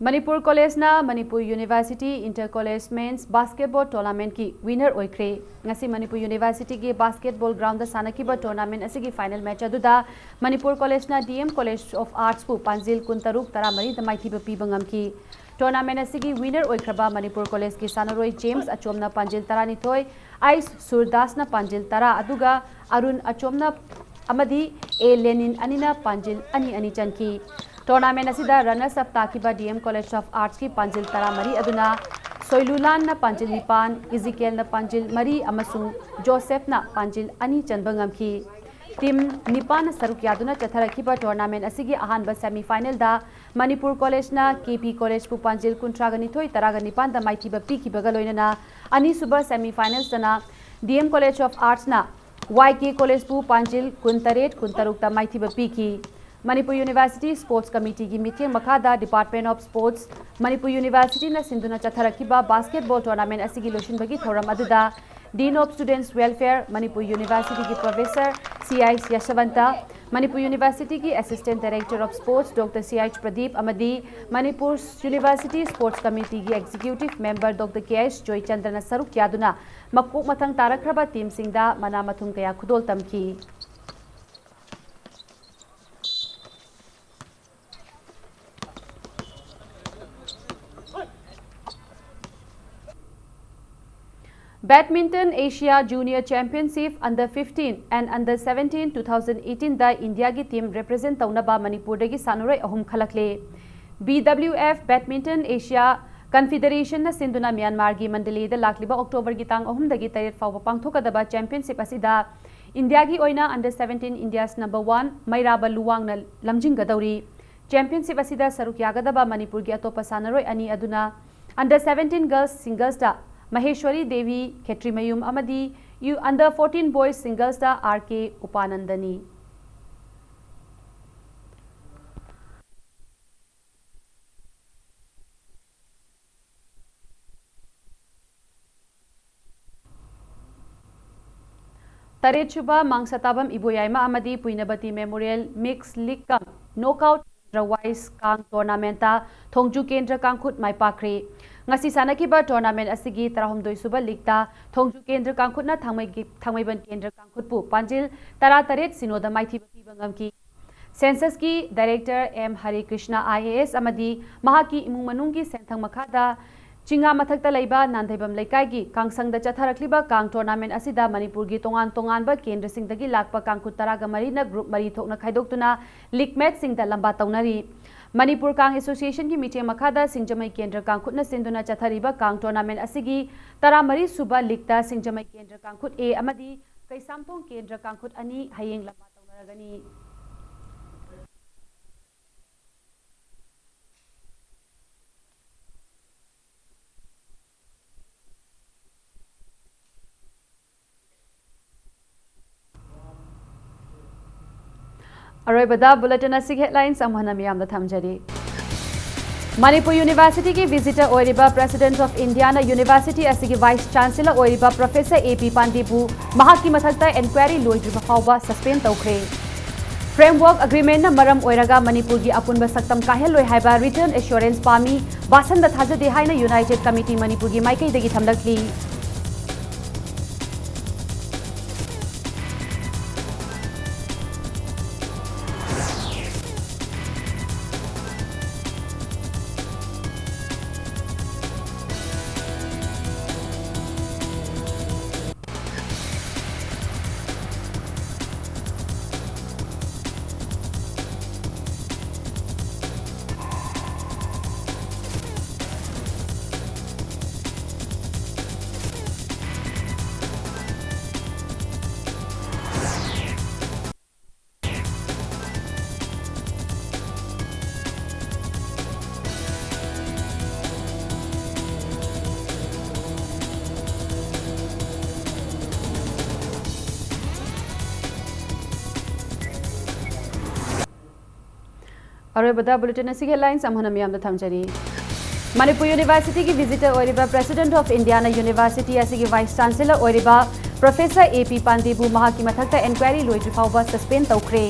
ꯃꯅꯤꯄꯨꯔ ꯀꯣꯂꯦꯖꯅ Manipur university inter college men's basketball ꯇꯣꯔꯅꯥꯃꯦꯟꯠꯀꯤ ꯋꯤꯅꯔ ꯑꯣꯏꯈ꯭ꯔꯦ꯫ ꯉꯁꯤ ꯃꯅꯤꯄꯨꯔ ꯌꯨꯅꯤꯚꯔꯁꯤꯇꯤꯒꯤ ꯕꯥꯁꯀꯦꯠꯕꯣꯜ ꯒ꯭ꯔꯥꯎꯟꯗ ꯁꯥꯟꯅꯈꯤꯕ ꯇꯣꯔꯅꯥꯃꯦꯟꯠ ꯑꯁꯤꯒꯤ ꯐꯥꯏꯅꯦꯜ ꯃꯦꯆ ꯑꯗꯨꯗ ꯃꯅꯤꯄꯨꯔ ꯀꯣꯂꯦꯖꯅ ꯗꯤ ꯑꯦꯝ ꯀꯣꯂꯦꯖ ꯑꯣꯐ ꯑꯥꯔꯠꯁꯄꯨ ꯄꯥꯟꯖꯤꯜ ꯀꯨꯟꯇꯔꯨꯛ ꯇꯔꯥꯃꯔꯤꯗ ꯃꯥꯏꯊꯤꯕ ꯄꯤꯕ ꯉꯝꯈꯤ꯫ Tournament ꯑꯁꯤꯒꯤ winner ꯑꯣꯏꯈ꯭ꯔꯕ ꯃꯅꯤꯄꯨꯔ ꯀꯣꯂꯦꯖꯀꯤ ꯁꯥꯟꯅꯔꯣꯏ ꯖꯦꯝꯁ ꯑꯆꯣꯝꯅ ꯄꯥꯟꯖꯤꯜ ꯇꯔꯥꯅꯤꯊꯣꯏ, ꯑꯥꯏꯁ ꯁꯨꯔꯗꯥꯁꯅ ꯄꯥꯟꯖꯤꯜ ꯇꯔꯥ, ꯑꯗꯨꯒ ꯑꯔꯨꯟ ꯑꯆꯣꯝꯅ ꯑꯃꯗꯤ ꯑꯦ ꯂꯦꯅꯤꯟ ꯑꯅꯤꯅ ꯄꯥꯟꯖꯤꯜ ꯑꯅꯤ ꯑꯅꯤ ꯆꯟꯈꯤ꯫ Tournament ꯑꯁꯤꯗ runners up ꯇꯥꯈꯤꯕ D M College of Arts ꯀꯤ ꯄꯥꯟꯖꯤꯜ ꯇꯔꯥꯃꯔꯤ ꯑꯗꯨꯅ ꯁꯣꯏꯂꯨꯂꯥꯟꯅ ꯄꯥꯟꯖꯤꯜ ꯅꯤꯄꯥꯟ, ꯏꯖꯤꯀꯦꯜꯅ ꯄꯥꯟꯖꯤꯜ ꯃꯔꯤ ꯑꯃꯁꯨꯡ ꯖꯣꯁꯦꯐꯅ ꯄꯥꯟꯖꯤꯜ ꯑꯅꯤ ꯆꯟꯕ ꯉꯝꯈꯤ꯫ Team ꯅꯤꯄꯥꯟꯅ ꯁꯔꯨꯛ ꯌꯥꯗꯨꯅ ꯆꯠꯊꯔꯛꯈꯤꯕ tournament ꯑꯁꯤꯒꯤ ꯑꯍꯥꯟꯕ semi final ꯗ ꯃꯅꯤꯄꯨꯔ ꯀꯣꯂꯦꯖꯅ ꯀꯦ ꯄꯤ ꯀꯣꯂꯦꯖꯄꯨ ꯄꯥꯟꯖꯤꯜ ꯀꯨꯟꯊ꯭ꯔꯥꯒ ꯅꯤꯊꯣꯏ, ꯇꯔꯥꯒ ꯅꯤꯄꯥꯟꯗ ꯃꯥꯏꯊꯤꯕ ꯄꯤꯈꯤꯕꯒ ꯂꯣꯏꯅꯅ ꯑꯅꯤꯁꯨꯕ semi finals ꯇꯅ D M College of Arts ꯅ Y K ꯀꯣꯂꯦꯖꯄꯨ ꯄꯥꯟꯖꯤꯜ ꯀꯨꯟꯇꯔꯦꯠ, ꯀꯨꯟꯇꯔꯨꯛꯇ ꯃꯥꯏꯊꯤꯕ ꯄꯤꯈꯤ꯫ ꯃꯅꯤꯄꯨꯔ University Sports Committee ꯒꯤ ꯃꯤꯠꯌꯦꯡ ꯃꯈꯥꯗ Department of Sports, Manipur University ꯅ ꯁꯤꯟꯗꯨꯅ ꯆꯠꯊꯔꯛꯈꯤꯕ basketball tournament ꯑꯁꯤꯒꯤ ꯂꯣꯏꯁꯤꯟꯕꯒꯤ ꯊꯧꯔꯝ ꯑꯗꯨꯗ Dean of Students Welfare, Manipur University ꯒꯤ Professor C H ꯌꯁꯋꯟꯇ, Manipur University ꯒꯤ Assistant Director of Sports Doctor C H Pradeep ꯑꯃꯗꯤ ꯃꯅꯤꯄꯨꯔ University Sports Committee ꯒꯤ Executive Member Doctor K H ꯖꯣꯏꯆꯟꯗ꯭ꯔꯅ ꯁꯔꯨꯛ ꯌꯥꯗꯨꯅ ꯃꯀꯣꯛ ꯃꯊꯪ ꯇꯥꯔꯛꯈ꯭ꯔꯕ team ꯁꯤꯡꯗ ꯃꯅꯥ ꯃꯊꯨꯝ ꯀꯌꯥ ꯈꯨꯗꯣꯜ ꯇꯝꯈꯤ꯫ Badminton Asia Junior Championship Under fifteen and Under seventeen two thousand eighteen ꯗ ꯏꯟꯗꯤꯌꯥꯒꯤ team represent ꯇꯧꯅꯕ ꯃꯅꯤꯄꯨꯔꯗꯒꯤ ꯁꯥꯟꯅꯔꯣꯏ ꯑꯍꯨꯝ ꯈꯜꯂꯛꯂꯦ꯫ B W F Badminton Asia Confederation ꯅ ꯁꯤꯟꯗꯨꯅ ꯃ꯭ꯌꯥꯟꯃꯥꯔꯒꯤ ꯃꯟꯗꯂꯦꯗ ꯂꯥꯛꯂꯤꯕ ꯑꯣꯛꯇꯣꯕꯔꯒꯤ ꯇꯥꯡ ꯑꯍꯨꯝꯗꯒꯤ ꯇꯔꯦꯠ ꯐꯥꯎꯕ ꯄꯥꯡꯊꯣꯛꯀꯗꯕ championship ꯑꯁꯤꯗ ꯏꯟꯗꯤꯌꯥꯒꯤ ꯑꯣꯏꯅ Under seventeen India's number one ꯃꯩꯔꯥꯕ ꯂꯨꯋꯥꯡꯅ ꯂꯝꯖꯤꯡꯒꯗꯧꯔꯤ꯫ Championship ꯑꯁꯤꯗ ꯁꯔꯨꯛ ꯌꯥꯒꯗꯕ ꯃꯅꯤꯄꯨꯔꯒꯤ ꯑꯇꯣꯞꯄ ꯁꯥꯟꯅꯔꯣꯏ ꯑꯅꯤ ꯑꯗꯨꯅ Under seventeen Girls Singles ꯇ ꯃꯍꯦꯁ꯭ꯋꯔꯤ ꯗꯦꯕꯤ ꯈꯦꯇ꯭ꯔꯤꯃꯌꯨꯝ ꯑꯃꯗꯤ U-, Under fourteen Boys Singles ꯇ R K ꯎꯄꯥꯅꯟꯗꯅꯤ꯫ ꯇꯔꯦꯠꯁꯨꯕ ꯃꯥꯡꯁꯥꯇꯥꯕꯝ ꯏꯕꯣꯌꯥꯏꯃ ꯑꯃꯗꯤ ꯄꯨꯏꯅꯕꯇꯤ Memorial Mixed League cum Knockout Wise ꯀꯥꯡ tournament ꯇ ꯊꯣꯡꯖꯨ ꯀꯦꯟꯗ꯭ꯔ ꯀꯥꯡꯈꯨꯠ ꯃꯥꯏ ꯄꯥꯛꯈ꯭ꯔꯦ꯫ ꯉꯁꯤ ꯁꯥꯟꯅꯈꯤꯕ tournament ꯑꯁꯤꯒꯤ ꯇꯔꯥꯍꯨꯝꯗꯣꯏ ꯁꯨꯕ league ꯇ ꯊꯣꯡꯖꯨ ꯀꯦꯟꯗ꯭ꯔ ꯀꯥꯡꯈꯨꯠꯅ ꯊꯥꯡꯃꯩ-, ꯊꯥꯡꯃꯩꯕꯟ ꯀꯦꯟꯗ꯭ꯔ ꯀꯥꯡꯈꯨꯠꯄꯨ ꯄꯥꯟꯖꯤꯜ ꯇꯔꯥꯇꯔꯦꯠ ꯁꯤꯅꯣꯗ ꯃꯥꯏꯊꯤꯕ ꯄꯤꯕ ꯉꯝꯈꯤ꯫ ꯁꯦꯟꯁꯁꯀꯤ ꯗꯥꯏꯔꯦꯛꯇꯔ ꯑꯦꯝ ꯍꯔꯦ ꯀ꯭ꯔꯤꯁꯅ ꯑꯥꯏ ꯑꯦ ꯑꯦꯁ ꯑꯃꯗꯤ ꯃꯍꯥꯛꯀꯤ ꯏꯃꯨꯡ ꯃꯅꯨꯡꯒꯤ ꯁꯦꯟꯊꯪ ꯃꯈꯥꯗ ꯆꯤꯡꯉꯥ ꯃꯊꯛꯇ ꯂꯩꯕ ꯅꯥꯟꯊꯩꯕꯝ ꯂꯩꯀꯥꯏꯒꯤ ꯀꯥꯡꯁꯪꯗ ꯆꯠꯊꯔꯛꯂꯤꯕ ꯀꯥꯡ ꯇꯣꯔꯅꯥꯃꯦꯟ ꯑꯁꯤꯗ ꯃꯅꯤꯄꯨꯔꯒꯤ ꯇꯣꯉꯥꯟ ꯇꯣꯉꯥꯟꯕ ꯀꯦꯟꯗ꯭ꯔꯁꯤꯡꯗꯒꯤ ꯂꯥꯛꯄ ꯀꯥꯡꯈꯨꯠ ꯇꯔꯥꯒ ꯃꯔꯤꯅ ꯒ꯭ꯔꯨꯞ ꯃꯔꯤ ꯊꯣꯛꯅ ꯈꯥꯏꯗꯣꯛꯇꯨꯅ ꯂꯤꯒ ꯃꯦꯠꯁꯁꯤꯡꯗ ꯂꯝꯕꯥ ꯇꯧꯅꯔꯤ꯫ ꯃꯅꯤꯄꯨꯔ ꯀꯥꯡ ꯑꯦꯁꯣꯁꯤꯌꯦꯁꯟꯒꯤ ꯃꯤꯠꯌꯦꯡ ꯃꯈꯥꯗ ꯁꯤꯡꯖꯃꯩ ꯀꯦꯟꯗ꯭ꯔ ꯀꯥꯡꯈꯨꯠꯅ ꯁꯤꯟꯗꯨꯅ ꯆꯠꯊꯔꯤꯕ ꯀꯥꯡ ꯇꯣꯔꯅꯥꯃꯦꯟ ꯑꯁꯤꯒꯤ ꯇꯔꯥꯃꯔꯤ ꯁꯨꯕ ꯂꯤꯒꯇ ꯁꯤꯡꯖꯃꯩ ꯀꯦꯟꯗ꯭ꯔ ꯀꯥꯡꯈꯨꯠ ꯑꯦ ꯑꯃꯗꯤ ꯀꯩꯁꯥꯝꯊꯣꯡ ꯀꯦꯟꯗ꯭ꯔ ꯀꯥꯡꯈꯨꯠ ꯑꯅꯤ ꯍꯌꯦꯡ ꯂꯝꯕꯥ ꯇꯧꯅꯔꯒꯅꯤ꯫ ꯑꯔꯣꯏꯕꯗ ꯕꯨꯂꯦꯇꯤꯟ ꯑꯁꯤꯒꯤ ꯍꯦꯗꯂꯥꯏꯟꯁ ꯑꯃꯨꯛ ꯍꯟꯅ ꯃꯤꯌꯥꯝꯗ ꯊꯝꯖꯔꯤ꯫ ꯃꯅꯤꯄꯨꯔ ꯌꯨꯅꯤꯚꯔꯁꯤꯇꯤꯒꯤ ꯚꯤꯖꯤꯇꯔ ꯑꯣꯏꯔꯤꯕ ꯄ꯭ꯔꯦꯁꯤꯗꯦꯟꯠ ꯑꯣꯐ ꯏꯟꯗꯤꯌꯥꯅ ꯌꯨꯅꯤꯚꯔꯁꯤꯇꯤ ꯑꯁꯤꯒꯤ ꯚꯥꯏꯁ ꯆꯥꯟꯁꯦꯂꯔ ꯑꯣꯏꯔꯤꯕ ꯄ꯭ꯔꯣꯐꯦꯁꯔ ꯑꯦ ꯄꯤ ꯄꯥꯟꯗꯦꯕꯨ ꯃꯍꯥꯛꯀꯤ ꯃꯊꯛꯇ ꯏꯟꯀ꯭ꯋꯥꯏꯔꯤ ꯂꯣꯏꯗ꯭ꯔꯤꯕ ꯐꯥꯎꯕ ꯁꯁꯄꯦꯟ ꯇꯧꯈ꯭ꯔꯦ꯫ ꯐ꯭ꯔꯦꯝꯋꯔꯛ ꯑꯦꯒ꯭ꯔꯤꯃꯦꯟꯠꯅ ꯃꯔꯝ ꯑꯣꯏꯔꯒ ꯃꯅꯤꯄꯨꯔꯒꯤ ꯑꯄꯨꯟꯕ ꯁꯛꯇꯝ ꯀꯥꯏꯍꯜꯂꯣꯏ ꯍꯥꯏꯕ ꯔꯤꯇꯟ ꯑꯦꯁꯨꯔꯦꯟꯁ ꯄꯥꯝꯃꯤ, ꯕꯥꯁꯟꯗ ꯊꯥꯖꯗꯦ ꯍꯥꯏꯅ ꯌꯨꯅꯥꯏꯇꯦꯗ ꯀꯃꯤꯇꯤ ꯃꯅꯤꯄꯨꯔꯒꯤ ꯃꯥꯏꯀꯩꯗꯒꯤ ꯊꯝꯂꯛꯂꯤ꯫ ꯑꯔꯣꯏꯕꯗ ꯕꯨꯂꯦꯇꯤꯟ ꯑꯁꯤꯒꯤ ꯍꯦꯗꯂꯥꯏꯟꯁ ꯑꯃꯨꯛ ꯍꯟꯅ ꯃꯤꯌꯥꯝꯗ ꯊꯝꯖꯔꯤ꯫ ꯃꯅꯤꯄꯨꯔ ꯌꯨꯅꯤꯚꯔꯁꯤꯇꯤꯒꯤ ꯚꯤꯖꯤꯇꯔ ꯑꯣꯏꯔꯤꯕ ꯄ꯭ꯔꯦꯁꯤꯗꯦꯟꯠ ꯑꯣꯐ ꯏꯟꯗꯤꯌꯥꯅ ꯌꯨꯅꯤꯚꯔꯁꯤꯇꯤ ꯑꯁꯤꯒꯤ ꯚꯥꯏꯁ ꯆꯥꯟꯁꯦꯂꯔ ꯑꯣꯏꯔꯤꯕ ꯄ꯭ꯔꯣꯐꯦꯁꯔ ꯑꯦ ꯄꯤ ꯄꯥꯟꯗꯦꯕꯨ ꯃꯍꯥꯛꯀꯤ ꯃꯊꯛꯇ ꯏꯟꯀ꯭ꯋꯥꯏꯔꯤ ꯂꯣꯏꯗ꯭ꯔꯤ ꯐꯥꯎꯕ ꯁꯁꯄꯦꯟ ꯇꯧꯈ꯭ꯔꯦ꯫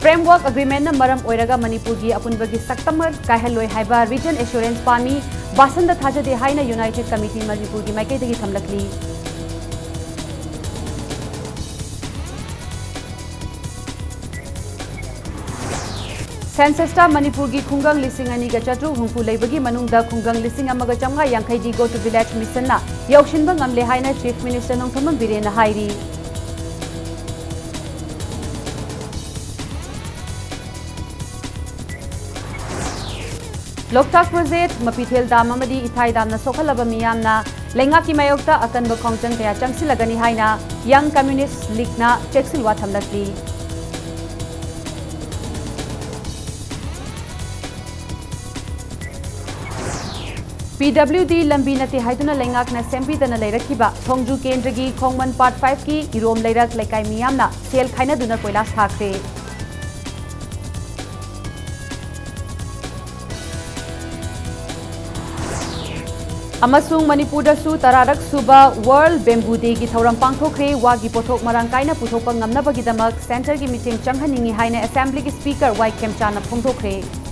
ꯐ꯭ꯔꯦꯝꯋꯔꯛ ꯑꯦꯒ꯭ꯔꯤꯃꯦꯟꯠꯅ ꯃꯔꯝ ꯑꯣꯏꯔꯒ ꯃꯅꯤꯄꯨꯔꯒꯤ ꯑꯄꯨꯟꯕꯒꯤ ꯁꯛꯇꯝ ꯀꯥꯏꯍꯜꯂꯣꯏ ꯍꯥꯏꯕ ꯔꯤꯇꯟ ꯑꯦꯁꯨꯔꯦꯟꯁ ꯄꯥꯝꯃꯤ, ꯕꯥꯁꯟꯗ ꯊꯥꯖꯗꯦ ꯍꯥꯏꯅ ꯌꯨꯅꯥꯏꯇꯦꯗ ꯀꯃꯤꯇꯤ ꯃꯅꯤꯄꯨꯔꯒꯤ ꯃꯥꯏꯀꯩꯗꯒꯤ ꯊꯝꯂꯛꯂꯤ꯫ ꯁꯦꯟꯁꯁꯇ ꯃꯅꯤꯄꯨꯔꯒꯤ ꯈꯨꯡꯒꯪ ꯂꯤꯁꯤꯡ ꯑꯅꯤꯒ ꯆꯥꯇ꯭ꯔꯨꯛ ꯍꯨꯝꯐꯨ ꯂꯩꯕꯒꯤ ꯃꯅꯨꯡꯗ ꯈꯨꯡꯒꯪ ꯂꯤꯁꯤꯡ ꯑꯃꯒ ꯆꯥꯝꯃꯉꯥ ꯌꯥꯡꯈꯩꯗꯤ Go to Village Missionꯅ ꯌꯧꯁꯤꯟꯕ ꯉꯝꯂꯦ ꯍꯥꯏꯅ Chief Minister ꯅꯣꯡꯊꯣꯝꯕꯝ ꯕꯤꯔꯦꯟꯅ ꯍꯥꯏꯔꯤ꯫ ꯂꯣꯛꯇꯥꯛ ꯄ꯭ꯔꯣꯖꯦꯛ, ꯃꯄꯤꯊꯦꯜ ꯗꯥꯝ ꯑꯃꯗꯤ ꯏꯊꯥꯏ ꯗꯥꯝꯅ ꯁꯣꯛꯍꯜꯂꯕ ꯃꯤꯌꯥꯝꯅ ꯂꯩꯉꯥꯛꯀꯤ ꯃꯥꯌꯣꯛꯇ ꯑꯀꯟꯕ ꯈꯣꯡꯖꯪ ꯀꯌꯥ ꯆꯪꯁꯤꯜꯂꯒꯅꯤ ꯍꯥꯏꯅ Young Communist Leagueꯅ ꯆꯦꯛꯁꯤꯜꯋꯥ ꯊꯝꯂꯛꯂꯤ꯫ ꯄꯤ ꯗꯕ꯭ꯂꯤꯎ ꯗꯤ ꯂꯝꯕꯤ ꯅꯠꯇꯦ ꯍꯥꯏꯗꯨꯅ ꯂꯩꯉꯥꯛꯅ ꯁꯦꯝꯕꯤꯗꯅ ꯂꯩꯔꯛꯈꯤꯕ ꯊꯣꯡꯖꯨ ꯀꯦꯟꯗ꯭ꯔꯒꯤ ꯈꯣꯡꯃꯟ Part fiveꯀꯤ ꯏꯔꯣꯝ ꯂꯩꯔꯛ ꯂꯩꯀꯥꯏ ꯃꯤꯌꯥꯝꯅ ꯁꯦꯜ ꯈꯥꯏꯅꯗꯨꯅ ꯀꯣꯏꯂꯥꯁ ꯊꯥꯈ꯭ꯔꯦ꯫ ꯑꯃꯁꯨꯡ ꯃꯅꯤꯄꯨꯔꯗꯁꯨ ꯇꯔꯥꯔꯛ ꯁꯨꯕ World Bamboo Dayꯒꯤ ꯊꯧꯔꯝ ꯄꯥꯡꯊꯣꯛꯈ꯭ꯔꯦ꯫ ꯋꯥꯒꯤ ꯄꯣꯠꯊꯣꯛ ꯃꯔꯥꯡ ꯀꯥꯏꯅ ꯄꯨꯊꯣꯛꯄ ꯉꯝꯅꯕꯒꯤꯗꯃꯛ centreꯒꯤ ꯃꯤꯠꯌꯦꯡ ꯆꯪꯍꯟꯅꯤꯡꯏ ꯍꯥꯏꯅ Assemblyꯒꯤ Speaker ꯋꯥꯏ ꯈꯦꯝꯆꯥꯅ ꯐꯣꯡꯗꯣꯛꯈ꯭ꯔꯦ꯫